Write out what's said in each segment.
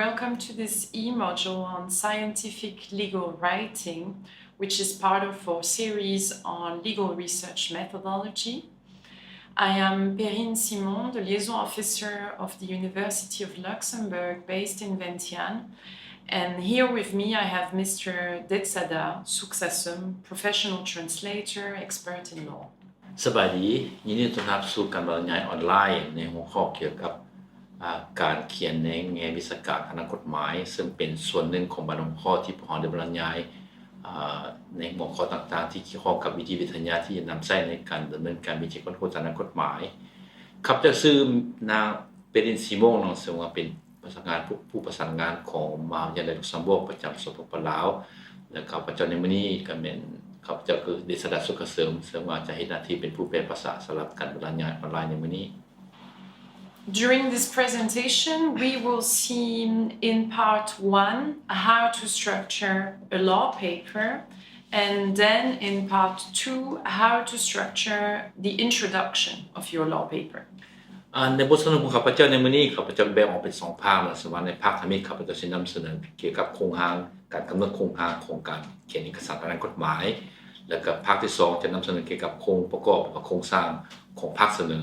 Welcome to this e-module on scientific legal writing, which is part of our series on legal research methodology. I am Perrine Simon, the liaison officer of the University of Luxembourg, based in Vientiane. And here with me, I have Mister Detsada Suksasum, professional translator, expert in law. ສະບາຍດີ, ຍິນດີຕ້ອນຮັບສູ່ການບັນລະຍາຍອອນລາຍໃນຫົວຂໍ້ກ່ຽວກັບ ອາ ການຂຽນໃນແງ່ວິຊາການທາງດ້ານກົດໝາຍ, ເຊິ່ງເປັນສ່ວນໜຶ່ງຂອງບັນດາຫົວຂໍ້ທີ່ພວກເຮົາໄດ້ບັນລະຍາຍ ອາ ໃນຫົວຂໍ້ຕ່າງໆທີ່ກ່ຽວຂ້ອງກັບວິທີວິທະຍາທີ່ຈະນຳໃຊ້ໃນການດຳເນີນການວິໄຈຄົ້ນຄວ້າທາງດ້ານກົດໝາຍ. ຂ້າພະເຈົ້າຊື່ນາງ ເປລິນ ຊີໂມງ ເນາະ, ເຊິ່ງວ່າເປັນ ປະສານງານ ຜູ້ ຜູ້ປະສານງານຂອງມະຫາວິທະຍາໄລ ລຸກຊຳບວກ ປະຈຳ ສປປ ລາວ ແລະ ຂ້າພະເຈົ້າໃນມື້ນີ້ກໍແມ່ນ ຂ້າພະເຈົ້າຄື ເດຊະດາ ສຸກກະເສີມ ເຊິ່ງວ່າຈະເຮັດໜ້າທີ່ເປັນຜູ້ແປພາສາສຳລັບການບັນລະຍາຍອອນລາຍໃນມື້ນີ້. During this presentation, we will see in part one how to structure a law paper, and then in part two how to structure the introduction of your law paper. ອາ ໃນບົດສະເໜີຂອງຂ້າພະເຈົ້າໃນມື້ນີ້ ຂ້າພະເຈົ້າແບ່ງອອກເປັນສອງພາກເນາະ, ສຳລັບໃນພາກທຳອິດ ຂ້າພະເຈົ້າຊິນຳສະເໜີກ່ຽວກັບໂຄງຮ່າງ ການກຳນົດໂຄງຮ່າງຂອງການຂຽນເອກະສານທາງດ້ານກົດໝາຍ ແລະ ກະພາກທີສອງຈະນຳສະເໜີກ່ຽວກັບໂຄງປະກອບ ຫຼືວ່າໂຄງສ້າງຂອງພາກສະເໜີ.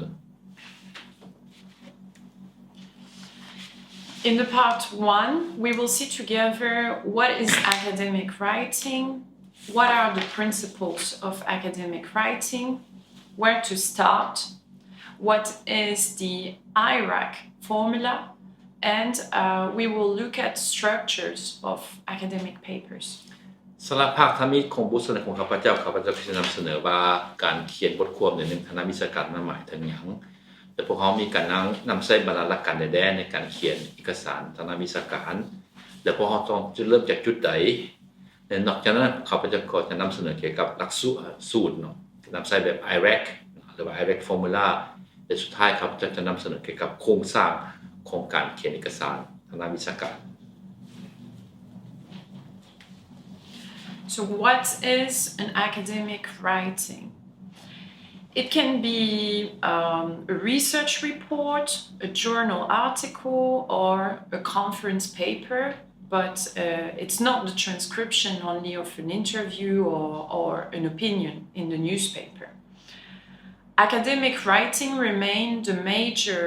In the part one, we will see together what is academic writing, what are the principles of academic writing, where to start, what is the I R A C formula, and, uh, we will look at structures of academic papers. ສຳລັບພາກທຳອິດຂອງບົດສະເໜີຂອງຂ້າພະເຈົ້າ, ຂ້າພະເຈົ້າກໍຈະນຳສະເໜີວ່າການຂຽນບົດຄວາມໃນໜຶ່ງທາງດ້ານວິຊາການນັ້ນໝາຍເຖິງຫຍັງ ແລະ ພວກເຮົາມີການນຳ ນຳໃຊ້ບັນດາຫຼັກການໃດແດ່ໃນການຂຽນເອກະສານທາງດ້ານວິຊາການ ແລະ ພວກເຮົາຕ້ອງເລີ່ມຈາກຈຸດໃດ. ແລະ ນອກຈາກນັ້ນ ຂ້າພະເຈົ້າກໍຈະນຳສະເໜີກ່ຽວກັບຫຼັກສູ ສູດເນາະ, ນຳໃຊ້ແບບ I R A C ເນາະ ຫຼືວ່າ I R A C formula ແລະ ສຸດທ້າຍ ຂ້າພະເຈົ້າຈະນຳສະເໜີກ່ຽວກັບໂຄງສ້າງຂອງການຂຽນເອກະສານທາງດ້ານວິຊາການ. So what is an academic writing? It can be, um, a research report, a journal article, or a conference paper, but, uh, it's not the transcription only of an interview or, or an opinion in the newspaper. Academic writing remain the major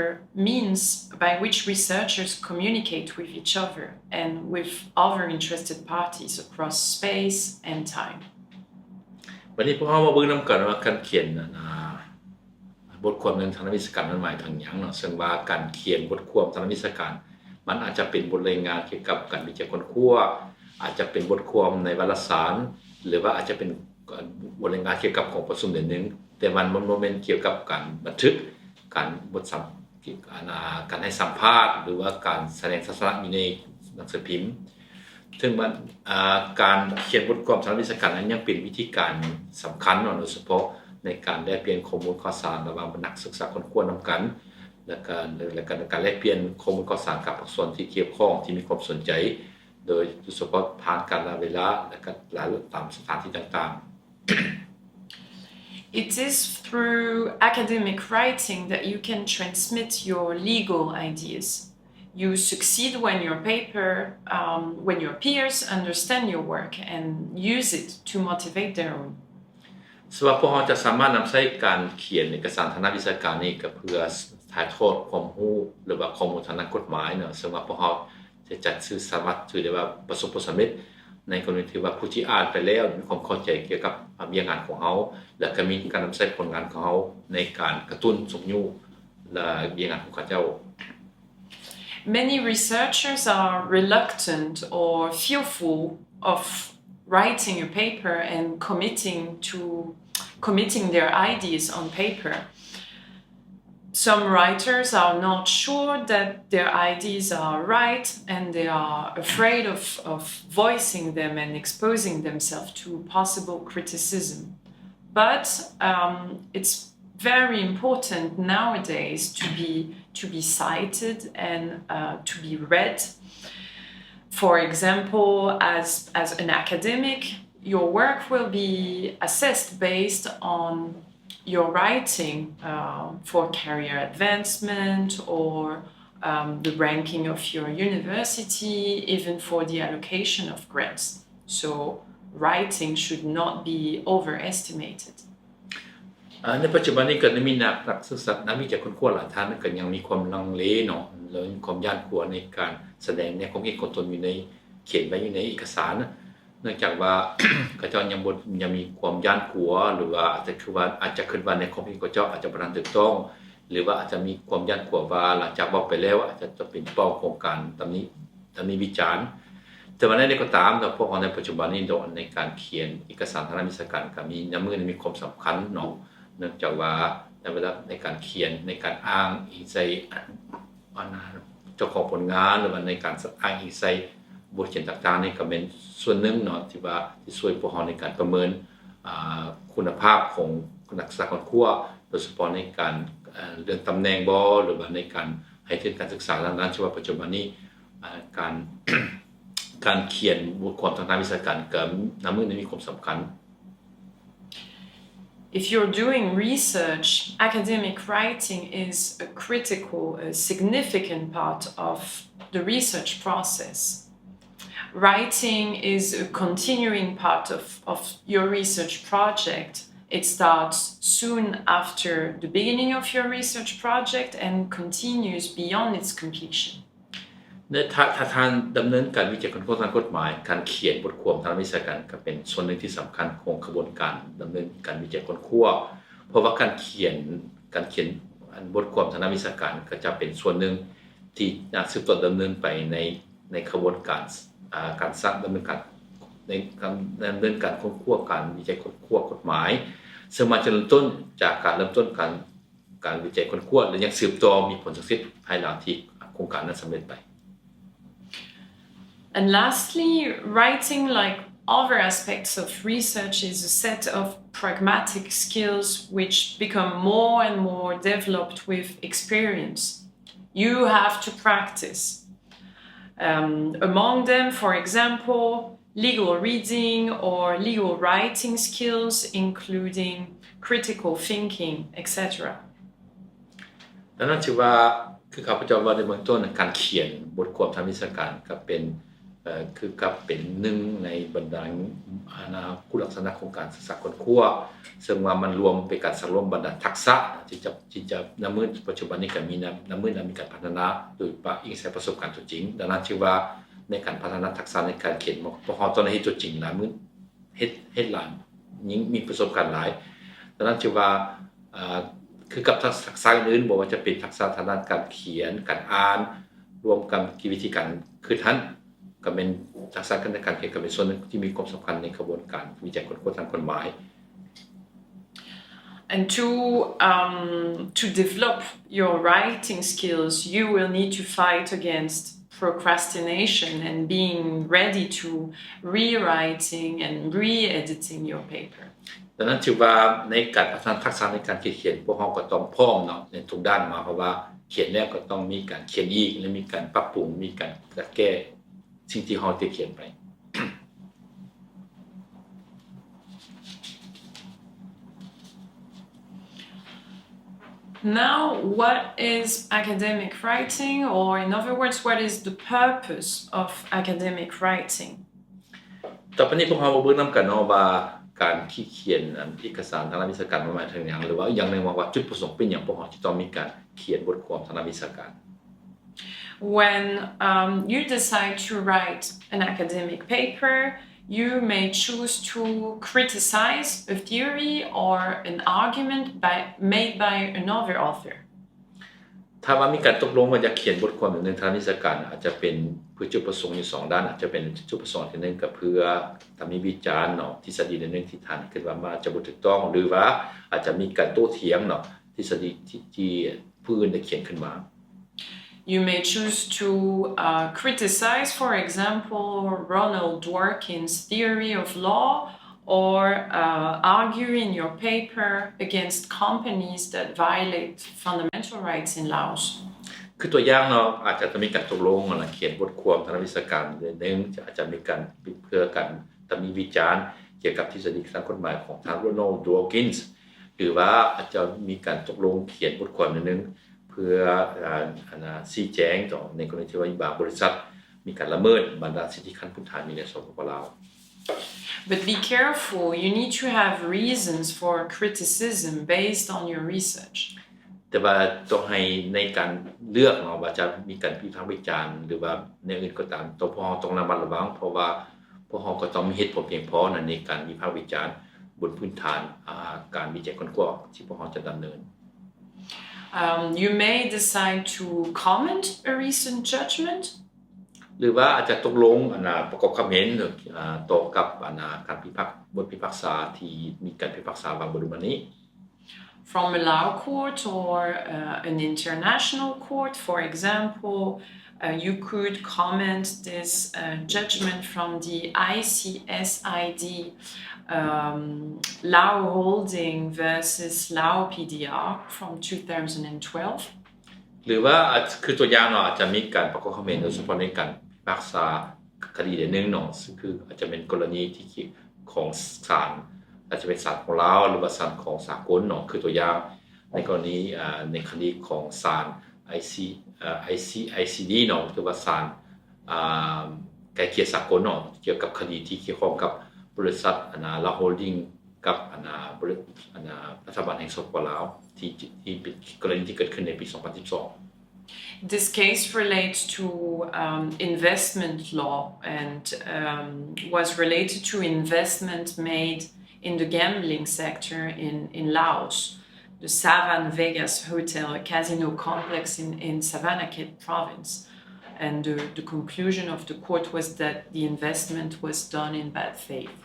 means by which researchers communicate with each other and with other interested parties across space and time. ບັດນີ້ພວກເຮົາມາເບິ່ງນຳກັນວ່າການຂຽນ ອັນ ອ່າ ບົດຄວາມໃນທາງດ້ານວິຊາການນັ້ນໝາຍເຖິງຫຍັງເນາະ, ເຊິ່ງວ່າການຂຽນບົດຄວາມທາງດ້ານວິຊາການ ມັນອາດຈະເປັນບົດລາຍງານກ່ຽວກັບການວິໄຈຄົ້ນຄວ້າ, ອາດຈະເປັນບົດຄວາມໃນວາລະສານ ຫຼືວ່າອາດຈະເປັນ ບົດລາຍງານກ່ຽວກັບກອງປະຊຸມແນວໜຶ່ງ, ແຕ່ມັນ ມັນບໍ່ແມ່ນກ່ຽວກັບການບັນທຶກ, ການບົດສຳ ອັນ ອ່າ ການໃຫ້ສຳພາດ ຫຼືວ່າການສະແດງທັດສະນະຢູ່ໃນໜັງສືພິມ. ເຖິງວ່າ ອ່າ ການຂຽນບົດຄວາມທາງດ້ານວິຊາການນັ້ນຍັງເປັນວິທີການສຳຄັນເນາະ, ໂດຍສະເພາະໃນການແລກປ່ຽນຂໍ້ມູນຂ່າວສານລະຫວ່າງນັກສຶກສາຄົ້ນຄວ້ານຳກັນ ແລະກະ ແລະກະການແລກປ່ຽນຂໍ້ມູນຂ່າວສານກັບພາກສ່ວນທີ່ກ່ຽວຂ້ອງທີ່ມີຄວາມສົນໃຈ ໂດຍ ໂດຍສະເພາະຜ່ານການລະເວລາ ແລະກະຫຼາຍ ຕາມສະຖານທີ່ຕ່າງໆ. It is through academic writing that you can transmit your legal ideas. You succeed when your paper, um, when your peers understand your work and use it to motivate their own. ສຳລັບພວກເຮົາຈະສາມາດນຳໃຊ້ການຂຽນເອກະສານທາງດ້ານວິຊາການນີ້ ກໍເພື່ອຖ່າຍທອດຄວາມຮູ້ ຫຼືວ່າຂໍ້ມູນທາງດ້ານກົດໝາຍເນາະ, ເຊິ່ງວ່າພວກເຮົາຈະ ຈະຖື ສາມາດຖືໄດ້ວ່າປະສົບຜົນສຳເລັດ ໃນກໍລະນີທີ່ວ່າຜູ້ທີ່ອ່ານໄປແລ້ວມີຄວາມເຂົ້າໃຈກ່ຽວກັບວຽກງານຂອງເຮົາ ແລະ ກໍມີການນຳໃຊ້ຜົນງານຂອງເຮົາໃນການກະຕຸ້ນຊຸກຍູ້ ແລະ ວຽກງານຂອງເຂົາເຈົ້າ. Many researchers are reluctant or fearful of writing a paper and committing to, committing their ideas on paper. Some writers are not sure that their ideas are right, and they are afraid of, of voicing them and exposing themselves to possible criticism. But, um, it's very important nowadays to be, to be cited and, uh, to be read. For example, as, as an academic, your work will be assessed based on your writing, uh, for career advancement or, um, the ranking of your university, even for the allocation of grants. So writing should not be overestimated. ໃນປັດຈຸບັນນີ້ກໍໄດ້ມີນັກ ນັກສຶກສາ ນັກວິໄຈຄົ້ນຄວ້າຫຼາຍທ່ານກໍຍັງມີຄວາມລັງເລເນາະ ແລະ ມີຄວາມຢ້ານກົວໃນການສະແດງແນວຄວາມຄິດຂອງຕົນຢູ່ໃນ ຂຽນໄວ້ຢູ່ໃນເອກະສານ ເນື່ອງຈາກວ່າ ເຂົາເຈົ້າຍັງບໍ່ ຍັງມີຄວາມຢ້ານກົວ ຫຼືວ່າອາດຈະຄືວ່າ ອາດຈະຄິດວ່າໃນຄວາມຄິດຂອງເຂົາເຈົ້າອາດຈະບໍ່ທັນຖືກຕ້ອງ ຫຼືວ່າອາດຈະມີຄວາມຢ້ານກົວວ່າ ຫຼັງຈາກເວົ້າໄປແລ້ວ ອາດຈະເປັນເປົ້າຂອງການຕຳໜິ ຕຳໜິວິຈານ. ແຕ່ວ່າແນວໃດກໍຕາມເນາະ ພວກເຮົາໃນປັດຈຸບັນນີ້ເນາະ ໃນການຂຽນເອກະສານທາງດ້ານວິຊາການກໍມີ ນຳມືໃນມີຄວາມສຳຄັນເນາະ ເນື່ອງຈາກວ່າໃນເວລາໃນການຂຽນ ໃນການອ້າງອີງໃສ່ອັນ ອັນເຈົ້າຂອງຜົນງານ ຫຼືວ່າໃນການອ້າງອີງໃສ່ບົດຂຽນຕ່າງໆນີ້ ກໍແມ່ນສ່ວນໜຶ່ງເນາະ ທີ່ວ່າຊິຊ່ວຍພວກເຮົາໃນການປະເມີນ ອາ ຄຸນນະພາບຂອງນັກສຶກສາຄົ້ນຄວ້າ ໂດຍສະເພາະໃນການ ເອີ ເລື່ອນຕຳແໜ່ງບໍ ຫຼືວ່າໃນການໃຫ້ທຶນການສຶກສາ. ດັ່ງນັ້ນ ຖືວ່າປັດຈຸບັນນີ້ ອາ ການ ການຂຽນບົດຄວາມທາງດ້ານວິຊາການກໍນຳມືໃນມີຄວາມສຳຄັນ. If you're doing research, academic writing is a critical, a significant part of the research process. Writing is a continuing part of, of your research project. It starts soon after the beginning of your research project and continues beyond its completion. ໃນ ຖ້າ ຖ້າທ່ານດຳເນີນການວິໄຈຄົ້ນຄວ້າທາງກົດໝາຍ, ການຂຽນບົດຄວາມທາງດ້ານວິຊາການກໍເປັນສ່ວນໜຶ່ງທີ່ສຳຄັນຂອງຂະບວນການດຳເນີນການວິໄຈຄົ້ນຄວ້າ, ເພາະວ່າການຂຽນ ການຂຽນ ອັນ ບົດຄວາມທາງດ້ານວິຊາການກໍຈະເປັນສ່ວນໜຶ່ງທີ່ຈະສືບຕໍ່ດຳເນີນໄປໃນ ໃນຂະບວນການ ອາ ການສ້າງ ດຳເນີນການ ໃນການດຳເນີນການຄົ້ນຄວ້າ ການວິໄຈຄົ້ນຄວ້າກົດໝາຍ, ເຊິ່ງມັນຈະເລີ່ມຕົ້ນຈາກການເລີ່ມຕົ້ນການ ການວິໄຈຄົ້ນຄວ້າ ແລະ ຍັງສືບຕໍ່ມີຜົນສຳເລັດພາຍຫຼັງທີ່ໂຄງການນັ້ນສຳເລັດໄປ. And lastly, writing, like other aspects of research, is a set of pragmatic skills which become more and more developed with experience. You have to practice. Um, among them, for example, legal reading or legal writing skills, including critical thinking, et cetera. ດັ່ງນັ້ນ ຖືວ່າ ຄືຂ້າພະເຈົ້າເວົ້າໃນເບື້ອງຕົ້ນ, ການຂຽນບົດຄວາມທາງວິຊາການກໍເປັນ ເອີ ຄືກັບເປັນໜຶ່ງໃນບັນດາ ອາ ຄຸນລັກສະນະຂອງການສຶກສາຄົ້ນຄວ້າ, ເຊິ່ງວ່າມັນລວມເປັນການສັງລວມບັນດາທັກສະທີ່ຈະ ທີ່ຈະ ນຳມື້ປັດຈຸບັນນີ້ກໍມີ ນຳ ນຳມື້ນຳມີການພັດທະນາ ໂດຍປະອີງໃສ່ປະສົບການຕົວຈິງ. ດັ່ງນັ້ນ ຖືວ່າໃນການພັດທະນາທັກສະໃນການຂຽນ ພວກເຮົາຕ້ອງໄດ້ເຮັດຕົວຈິງຫຼາຍມື້ ເຮັດ ເຮັດຫຼາຍ ຍິ່ງມີປະສົບການຫຼາຍ. ດັ່ງນັ້ນ ຖືວ່າ ອາ ຄືກັບທັກສະອື່ນໆ ບໍ່ວ່າຈະເປັນທັກສະທາງດ້ານການຂຽນ, ການອ່ານ, ລວມກັບວິທີການຄິດຫັ້ນ ກໍແມ່ນທັກສະທາງດ້ານການຂຽນ ກໍເປັນສ່ວນໜຶ່ງທີ່ມີຄວາມສຳຄັນໃນຂະບວນການວິໄຈຄົ້ນຄວ້າທາງກົດໝາຍ. And to, um, to develop your writing skills, you will need to fight against procrastination and being ready to rewriting and re-editing your paper. ດັ່ງນັ້ນ ຖືວ່າໃນການພັດທະນາທັກສະໃນການຂຽນ ພວກເຮົາກໍຕ້ອງພ້ອມເນາະ ໃນທຸກດ້ານມາ, ເພາະວ່າຂຽນແລ້ວກໍຕ້ອງມີການຂຽນອີກ ແລະ ມີການປັບປຸງ, ມີການດັດແກ້ສິ່ງທີ່ເຮົາໄດ້ຂຽນໄປ. Now, what is academic writing, or in other words, what is the purpose of academic writing? ຕໍ່ໄປນີ້ພວກເຮົາມາເບິ່ງນຳກັນເນາະວ່າ ການຄິດຂຽນເອກະສານທາງດ້ານວິຊາການມັນໝາຍເຖິງຫຍັງ ຫຼືວ່າອີກຢ່າງໜຶ່ງວ່າ ວ່າຈຸດປະສົງເປັນຫຍັງພວກເຮົາຈະຕ້ອງມີການຂຽນບົດຄວາມທາງດ້ານວິຊາການ. When, um, you decide to write an academic paper, you may choose to criticize a theory or an argument by, made by another author. ຖ້າວ່າມີການຕົກລົງວ່າຢາກຂຽນບົດຄວາມແນວໜຶ່ງທາງດ້ານວິຊາການ ອາດຈະເປັນເພື່ອຈຸດປະສົງຢູ່ສອງດ້ານ, ອາດຈະເປັນຈຸດປະສົງອັນທີໜຶ່ງກໍເພື່ອຕຳໜິວິຈານເນາະ ທິດສະດີແນວໜຶ່ງທີ່ທ່ານຄິດວ່າມັນອາດຈະບໍ່ຖືກຕ້ອງ ຫຼືວ່າອາດຈະມີການໂຕ້ຖຽງເນາະ ທິດສະດີທີ່ ທີ່ຜູ້ອື່ນໄດ້ຂຽນຂຶ້ນມາ. You may choose to, uh, criticize, for example, Ronald Dworkin's theory of law, or, uh, argue in your paper against companies that violate fundamental rights in Laos. ຄືຕົວຢ່າງເນາະ ອາດຈະຕ້ອງມີການຕົກລົງນະ ຂຽນບົດຄວາມທາງດ້ານວິຊາການໜຶ່ງ ອາດຈະມີການເພື່ອການຕຳໜິວິຈານກ່ຽວກັບທິດສະດີທາງກົດໝາຍຂອງທ່ານ Ronald Dworkin ຫຼືວ່າອາດຈະມີການຕົກລົງຂຽນບົດຄວາມໜຶ່ງ ເ ເພື່ອ ອາ ອັນນ່າ ຊີ້ແຈງຕໍ່ໃນກໍລະນີທີ່ວ່າມີບາງບໍລິສັດມີການລະເມີດບັນດາສິດທິຂັ້ນພື້ນຖານຢູ່ໃນ ສປປ ລາວ. But be careful, you need to have reasons for criticism based on your research. ແຕ່ວ່າຕ້ອງໃຫ້ໃນການເລືອກເນາະ ວ່າຈະມີການວິພາກວິຈານ ຫຼືວ່າແນວອື່ນກໍຕາມ, ຕ້ອງ ພວກເຮົາຕ້ອງລະມັດລະວັງ ເພາະວ່າພວກເຮົາກໍຕ້ອງມີເຫດຜົນພຽງພໍໃນການວິພາກວິຈານ ບົນພື້ນຖານ ອາ ການວິໄຈຄົ້ນຄວ້າທີ່ພວກເຮົາຈະດຳເນີນ. Um, you may decide to comment a recent judgment. ຫຼືວ່າອາດຈະຕົກລົງ ອັນນ່າ ປະກອບຄຳເຫັນ ອາ ຕໍ່ກັບ ອັນນ່າ ການພິພາກ ບົດພິພາກສາທີ່ມີການພິພາກສາຫວ່າງບໍລິສັດນີ້. From a Lao court or, uh, an international court, for example, uh, you could comment this, uh, judgment from the I C S I D, um, Lao Holding versus Lao P D R from two thousand and twelve. ຫຼືວ່າອາດ ຄືຕົວຢ່າງເນາະ ອາດຈະມີການປະກອບຄຳເຫັນ ໂດຍສະເພາະໃນການພິພາກສາຄະດີໃດໜຶ່ງເນາະ ຊຶ່ງຄືອາດຈະເປັນກໍລະນີທີ່ຂອງສານ ອາດຈະເປັນສານຂອງລາວ ຫຼືວ່າສານຂອງສາກົນເນາະ ຄືຕົວຢ່າງໃນກໍລະນີ ອາ ໃນຄະດີຂອງສານ ໄອຊີ ເອີ ໄອຊີ ໄອຊີດີ ເນາະ ຫຼືວ່າສານ ອາ ໄກ່ເກ່ຍສາກົນເນາະ ກ່ຽວກັບຄະດີທີ່ກ່ຽວຂ້ອງກັບບໍລິສັດ ອັນນ່າ Lao Holding ກັບ ອັນນ່າ ບໍລິ ອັນນ່າ ລັດຖະບານແຫ່ງ ສປປ ລາວ ທີ່ ທີ່ເປັນກໍລະນີທີ່ເກີດຂຶ້ນໃນປີສອງພັນສິບສອງ. This case relates to, um, investment law and, um, was related to investment made in the gambling sector in, in Laos, the Savann Vegas Hotel, a casino complex in, in Savannakhet Province. And the, the conclusion of the court was that the investment was done in bad faith.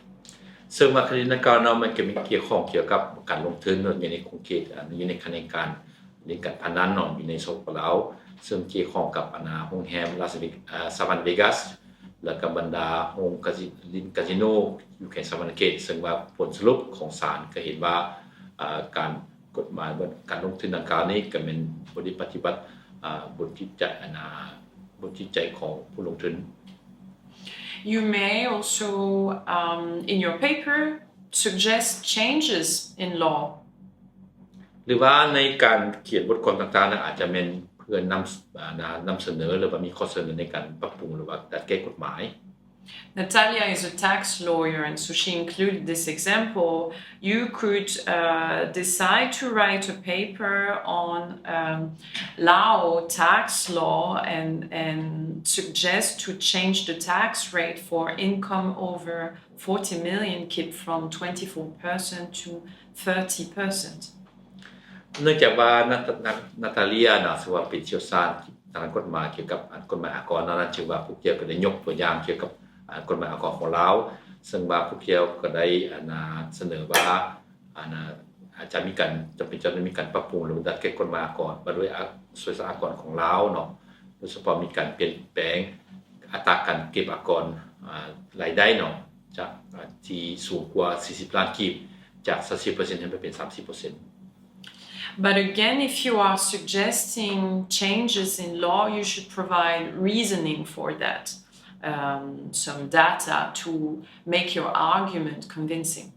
ເຊິ່ງວ່າຄະດີດັ່ງກ່າວເນາະ ມັນກໍມີກ່ຽວຂ້ອງກ່ຽວກັບການລົງທຶນຢູ່ໃນຂົງເຂດ ອາ ຢູ່ໃນຂະແໜງການ ຫຼິ້ນການພະນັນເນາະ ຢູ່ໃນ ສປປ ລາວ ເຊິ່ງກ່ຽວຂ້ອງກັບ ອັນນ່າ ໂຮງແຮມ Las Ve- ອາ Savann Vegas ແລ້ວກໍບັນດາໂຮງກາຊິ- ຫຼິ້ນກາສິໂນຢູ່ແຂວງສະຫວັນນະເຂດ ເຊິ່ງວ່າຜົນສະຫຼຸບຂອງສານກໍເຫັນວ່າ ອາ ການ ກົດໝາຍ ການລົງທຶນດັ່ງກ່າວນີ້ກໍແມ່ນບໍ່ໄດ້ປະຕິບັດ ອາ ບົດຈິດໃຈ ອັນນ່າ ບົດຈິດໃຈຂອງຜູ້ລົງທຶນ. You may also, um, in your paper, suggest changes in law. ຫຼືວ່າໃນການຂຽນບົດຄວາມຕ່າງໆ ອາດຈະແມ່ນເພື່ອນຳ ນຳສະເໜີ ຫຼືວ່າມີຂໍ້ສະເໜີໃນການປັບປຸງ ຫຼືວ່າດັດແກ້ກົດໝາຍ. Natalia is a tax lawyer, and so she included this example. You could, uh, decide to write a paper on, um, Lao tax law and, and suggest to change the tax rate for income over forty million kip from twenty-four percent to thirty percent. ເນື່ອງຈາກວ່ານາ- ນາ- ນາຕາເລຍເນາະ ເຊິ່ງວ່າເປັນຊ່ຽວຊານທາງດ້ານກົດໝາຍກ່ຽວກັບ ອັນ ກົດໝາຍອາກອນນັ້ນ ເຊິ່ງວ່າພວກເຈົ້າກໍໄດ້ຍົກຕົວຢ່າງກ່ຽວກັບ ອັນ ກົດໝາຍອາກອນຂອງລາວ ເຊິ່ງວ່າພວກເຈົ້າກໍໄດ້ ອັນ ນາ ສະເໜີວ່າ ອັນ ນາ ອາດຈະມີການ ຈຳເປັນຈະຕ້ອງມີການປັບປຸງ ຫຼືວ່າດັດແກ້ກົດໝາຍອາກອນ ວ່າດ້ວຍ ອາ ສ່ວຍສາອາກອນຂອງລາວເນາະ ໂດຍສະເພາະມີການປ່ຽນແປງອັດຕາການເກັບອາກອນ ອາ ລາຍໄດ້ເນາະ ຈາກ ອາ ທີ່ສູງກວ່າສີ່ສິບລ້ານກີບ ຈາກຊາວສີ່ເປີເຊັນ ໃຫ້ໄປເປັນສາມສິບເປີເຊັນ. But again, if you are suggesting changes in law, you should provide reasoning for that, um, some data to make your argument convincing.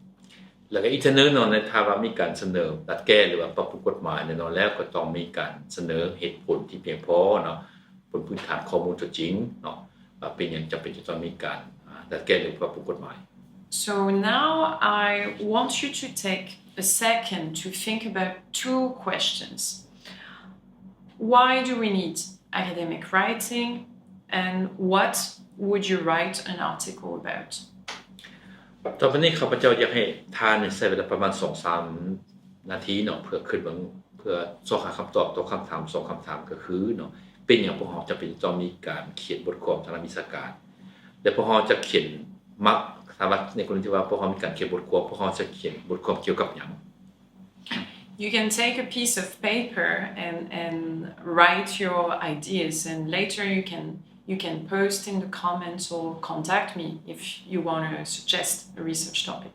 ແລ້ວກໍອີກເທື່ອໜຶ່ງເນາະ ໃນຖ້າວ່າມີການສະເໜີດັດແກ້ ຫຼືວ່າປັບປຸງກົດໝາຍແນ່ນອນແລ້ວ ກໍຕ້ອງມີການສະເໜີເຫດຜົນທີ່ພຽງພໍເນາະ ບົນພື້ນຖານຂໍ້ມູນຕົວຈິງເນາະ ວ່າເປັນຫຍັງຈຳເປັນຈະຕ້ອງມີການ ອາ ດັດແກ້ ຫຼື ປັບປຸງກົດໝາຍ. So now I want you to take a second to think about two questions. Why do we need academic writing, and what would you write an article about? ຕໍ່ໄປນີ້ ຂ້າພະເຈົ້າຢາກໃຫ້ທ່ານໃຊ້ເວລາປະມານສອງສາມນາທີເນາະ ເພື່ອຄິດເບິ່ງ ເພື່ອຊອກຫາຄຳຕອບຕໍ່ຄຳຖາມສອງຄຳຖາມ ກໍຄືເນາະ ເປັນຫຍັງພວກເຮົາຈຳເປັນຕ້ອງມີການຂຽນບົດຄວາມທາງດ້ານວິຊາການ ແລະ ພວກເຮົາຈະຂຽນ ມັກ ຖ້າວ່າໃນກໍລະນີທີ່ວ່າພວກເຮົາມີການຂຽນບົດຄວາມ ພວກເຮົາຈະຂຽນບົດຄວາມກ່ຽວກັບຫຍັງ? You can take a piece of paper and, and write your ideas, and later you can, you can post in the comments or contact me if you want to suggest a research topic.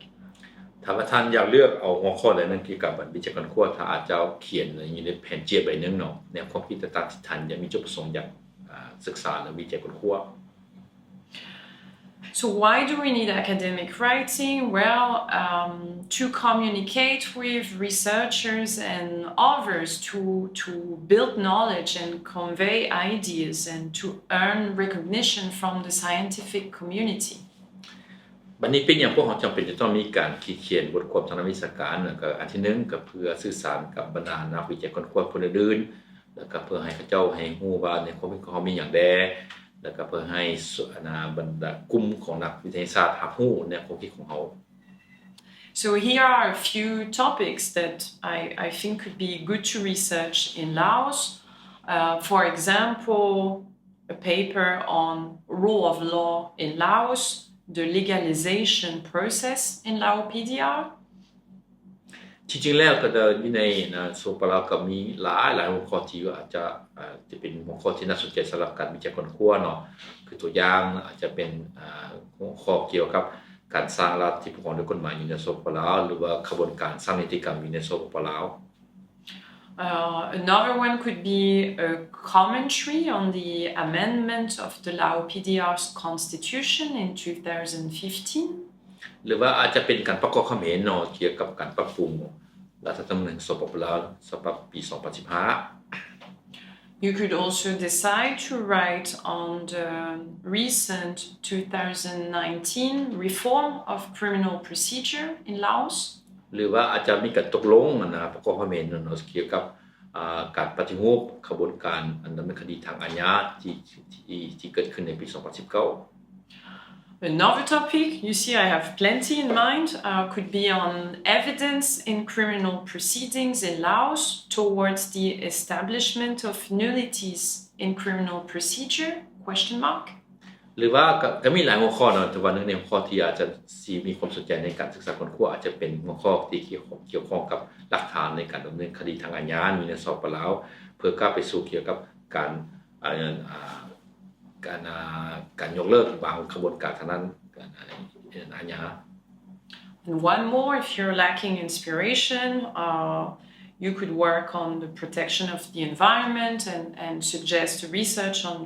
ຖ້າວ່າທ່ານຢາກເລືອກເອົາຫົວຂໍ້ໃດໜຶ່ງກ່ຽວກັບ ອັນ ວິໄຈຄົ້ນຄວ້າ ທ່ານອາດຈະຂຽນຢູ່ໃນແຜ່ນເຈ້ຍໃບໜຶ່ງເນາະ ແນວຄວາມຄິດຕ່າງໆ ທີ່ທ່ານຢາກ ມີຈຸດປະສົງຢາກ ອາ ສຶກສາ ແລະ ວິໄຈຄົ້ນຄວ້າ. So why do we need academic writing? Well, um, to communicate with researchers and others, to, to build knowledge and convey ideas and to earn recognition from the scientific community. ບັດນີ້ເປັນຫຍັງພວກເຮົາຈຳເປັນຈະຕ້ອງມີການຄິດຂຽນບົດຄວາມທາງດ້ານວິຊາການ? ແລ້ວກໍອັນທີໜຶ່ງກໍເພື່ອສື່ສານກັບບັນດານັກວິໄຈຄົ້ນຄວ້າຄົນອື່ນໆ ແລ້ວກໍເພື່ອໃຫ້ເຂົາເຈົ້າໃຫ້ຮູ້ວ່າໃນຄວາມຄິດຂອງເຮົາມີຫຍັງແດ່ ແລ້ວກໍເພື່ອໃຫ້ ອັນນ່າ ບັນດາກຸ່ມຂອງນັກວິທະຍາສາດຮັບຮູ້ແນວຄວາມຄິດຂອງເຮົາ. So here are a few topics that I, I think could be good to research in Laos. Uh, for example, a paper on rule of law in Laos, the legalization process in Lao PDR. ທີ່ຈິງແລ້ວກໍຢູ່ໃນ ສປປ ລາວ ກໍມີຫຼາຍໆຫົວຂໍ້ທີ່ອາດຈະ ຈະເປັນຫົວຂໍ້ທີ່ໜ້າສົນໃຈສຳລັບການວິໄຈຄົ້ນຄວ້າເນາະ ຄືຕົວຢ່າງອາດຈະເປັນ ຫົວຂໍ້ກ່ຽວກັບການສ້າງລັດທີ່ປົກຄອງໂດຍກົດໝາຍຢູ່ໃນ ສປປ ລາວ ຫຼືວ່າຂະບວນການສ້າງນິຕິກຳຢູ່ໃນ ສປປ ລາວ. Uh, another one could be a commentary on the amendment of the Lao PDR's constitution in two thousand fifteen. ຫຼືວ່າອາດຈະເປັນການປະກອບຄຳເຫັນເນາະ ກ່ຽວກັບການປັບປຸງລັດຖະທຳມະນູນ ສປປ ລາວ ສະບັບປີສອງພັນສິບຫ້າ. You could also decide to write on the recent two thousand nineteen reform of criminal procedure in Laos. ຫຼືວ່າອາດຈະມີການຕົກລົງ ອັນນ່າ ປະກອບຄຳເຫັນເນາະ ກ່ຽວກັບ ອ່າ ການປະຕິຮູບຂະບວນການ ອັນ ດຳເນີນຄະດີທາງອາຍາ ທີ່ ທີ່ ທີ່ເກີດຂຶ້ນໃນປີສອງພັນສິບເກົ້າ. Another topic, you see, I have plenty in mind, uh, could be on evidence in criminal proceedings in Laos towards the establishment of nullities in criminal procedure, question mark. ຫຼືວ່າກໍ ກໍມີຫຼາຍຫົວຂໍ້ເນາະ ແຕ່ວ່າໜຶ່ງໃນຫົວຂໍ້ທີ່ອາດຈະ ຊິມີຄວາມສົນໃຈໃນການສຶກສາຄົ້ນຄວ້າ ອາດຈະເປັນຫົວຂໍ້ທີ່ກ່ຽວ ກ່ຽວຂ້ອງກັບຫຼັກຖານໃນການດຳເນີນຄະດີທາງອາຍາຢູ່ໃນ ສປປ ລາວ ເພື່ອກ້າວໄປສູ່ກ່ຽວກັບການ ອ່າ ການ ອ່າ ການຍົກເລີກບາງຂະບວນການທາງດ້ານ ການ ອາຍາ. And one more, if you're lacking inspiration, uh, you could work on the protection of the environment and, and suggest research on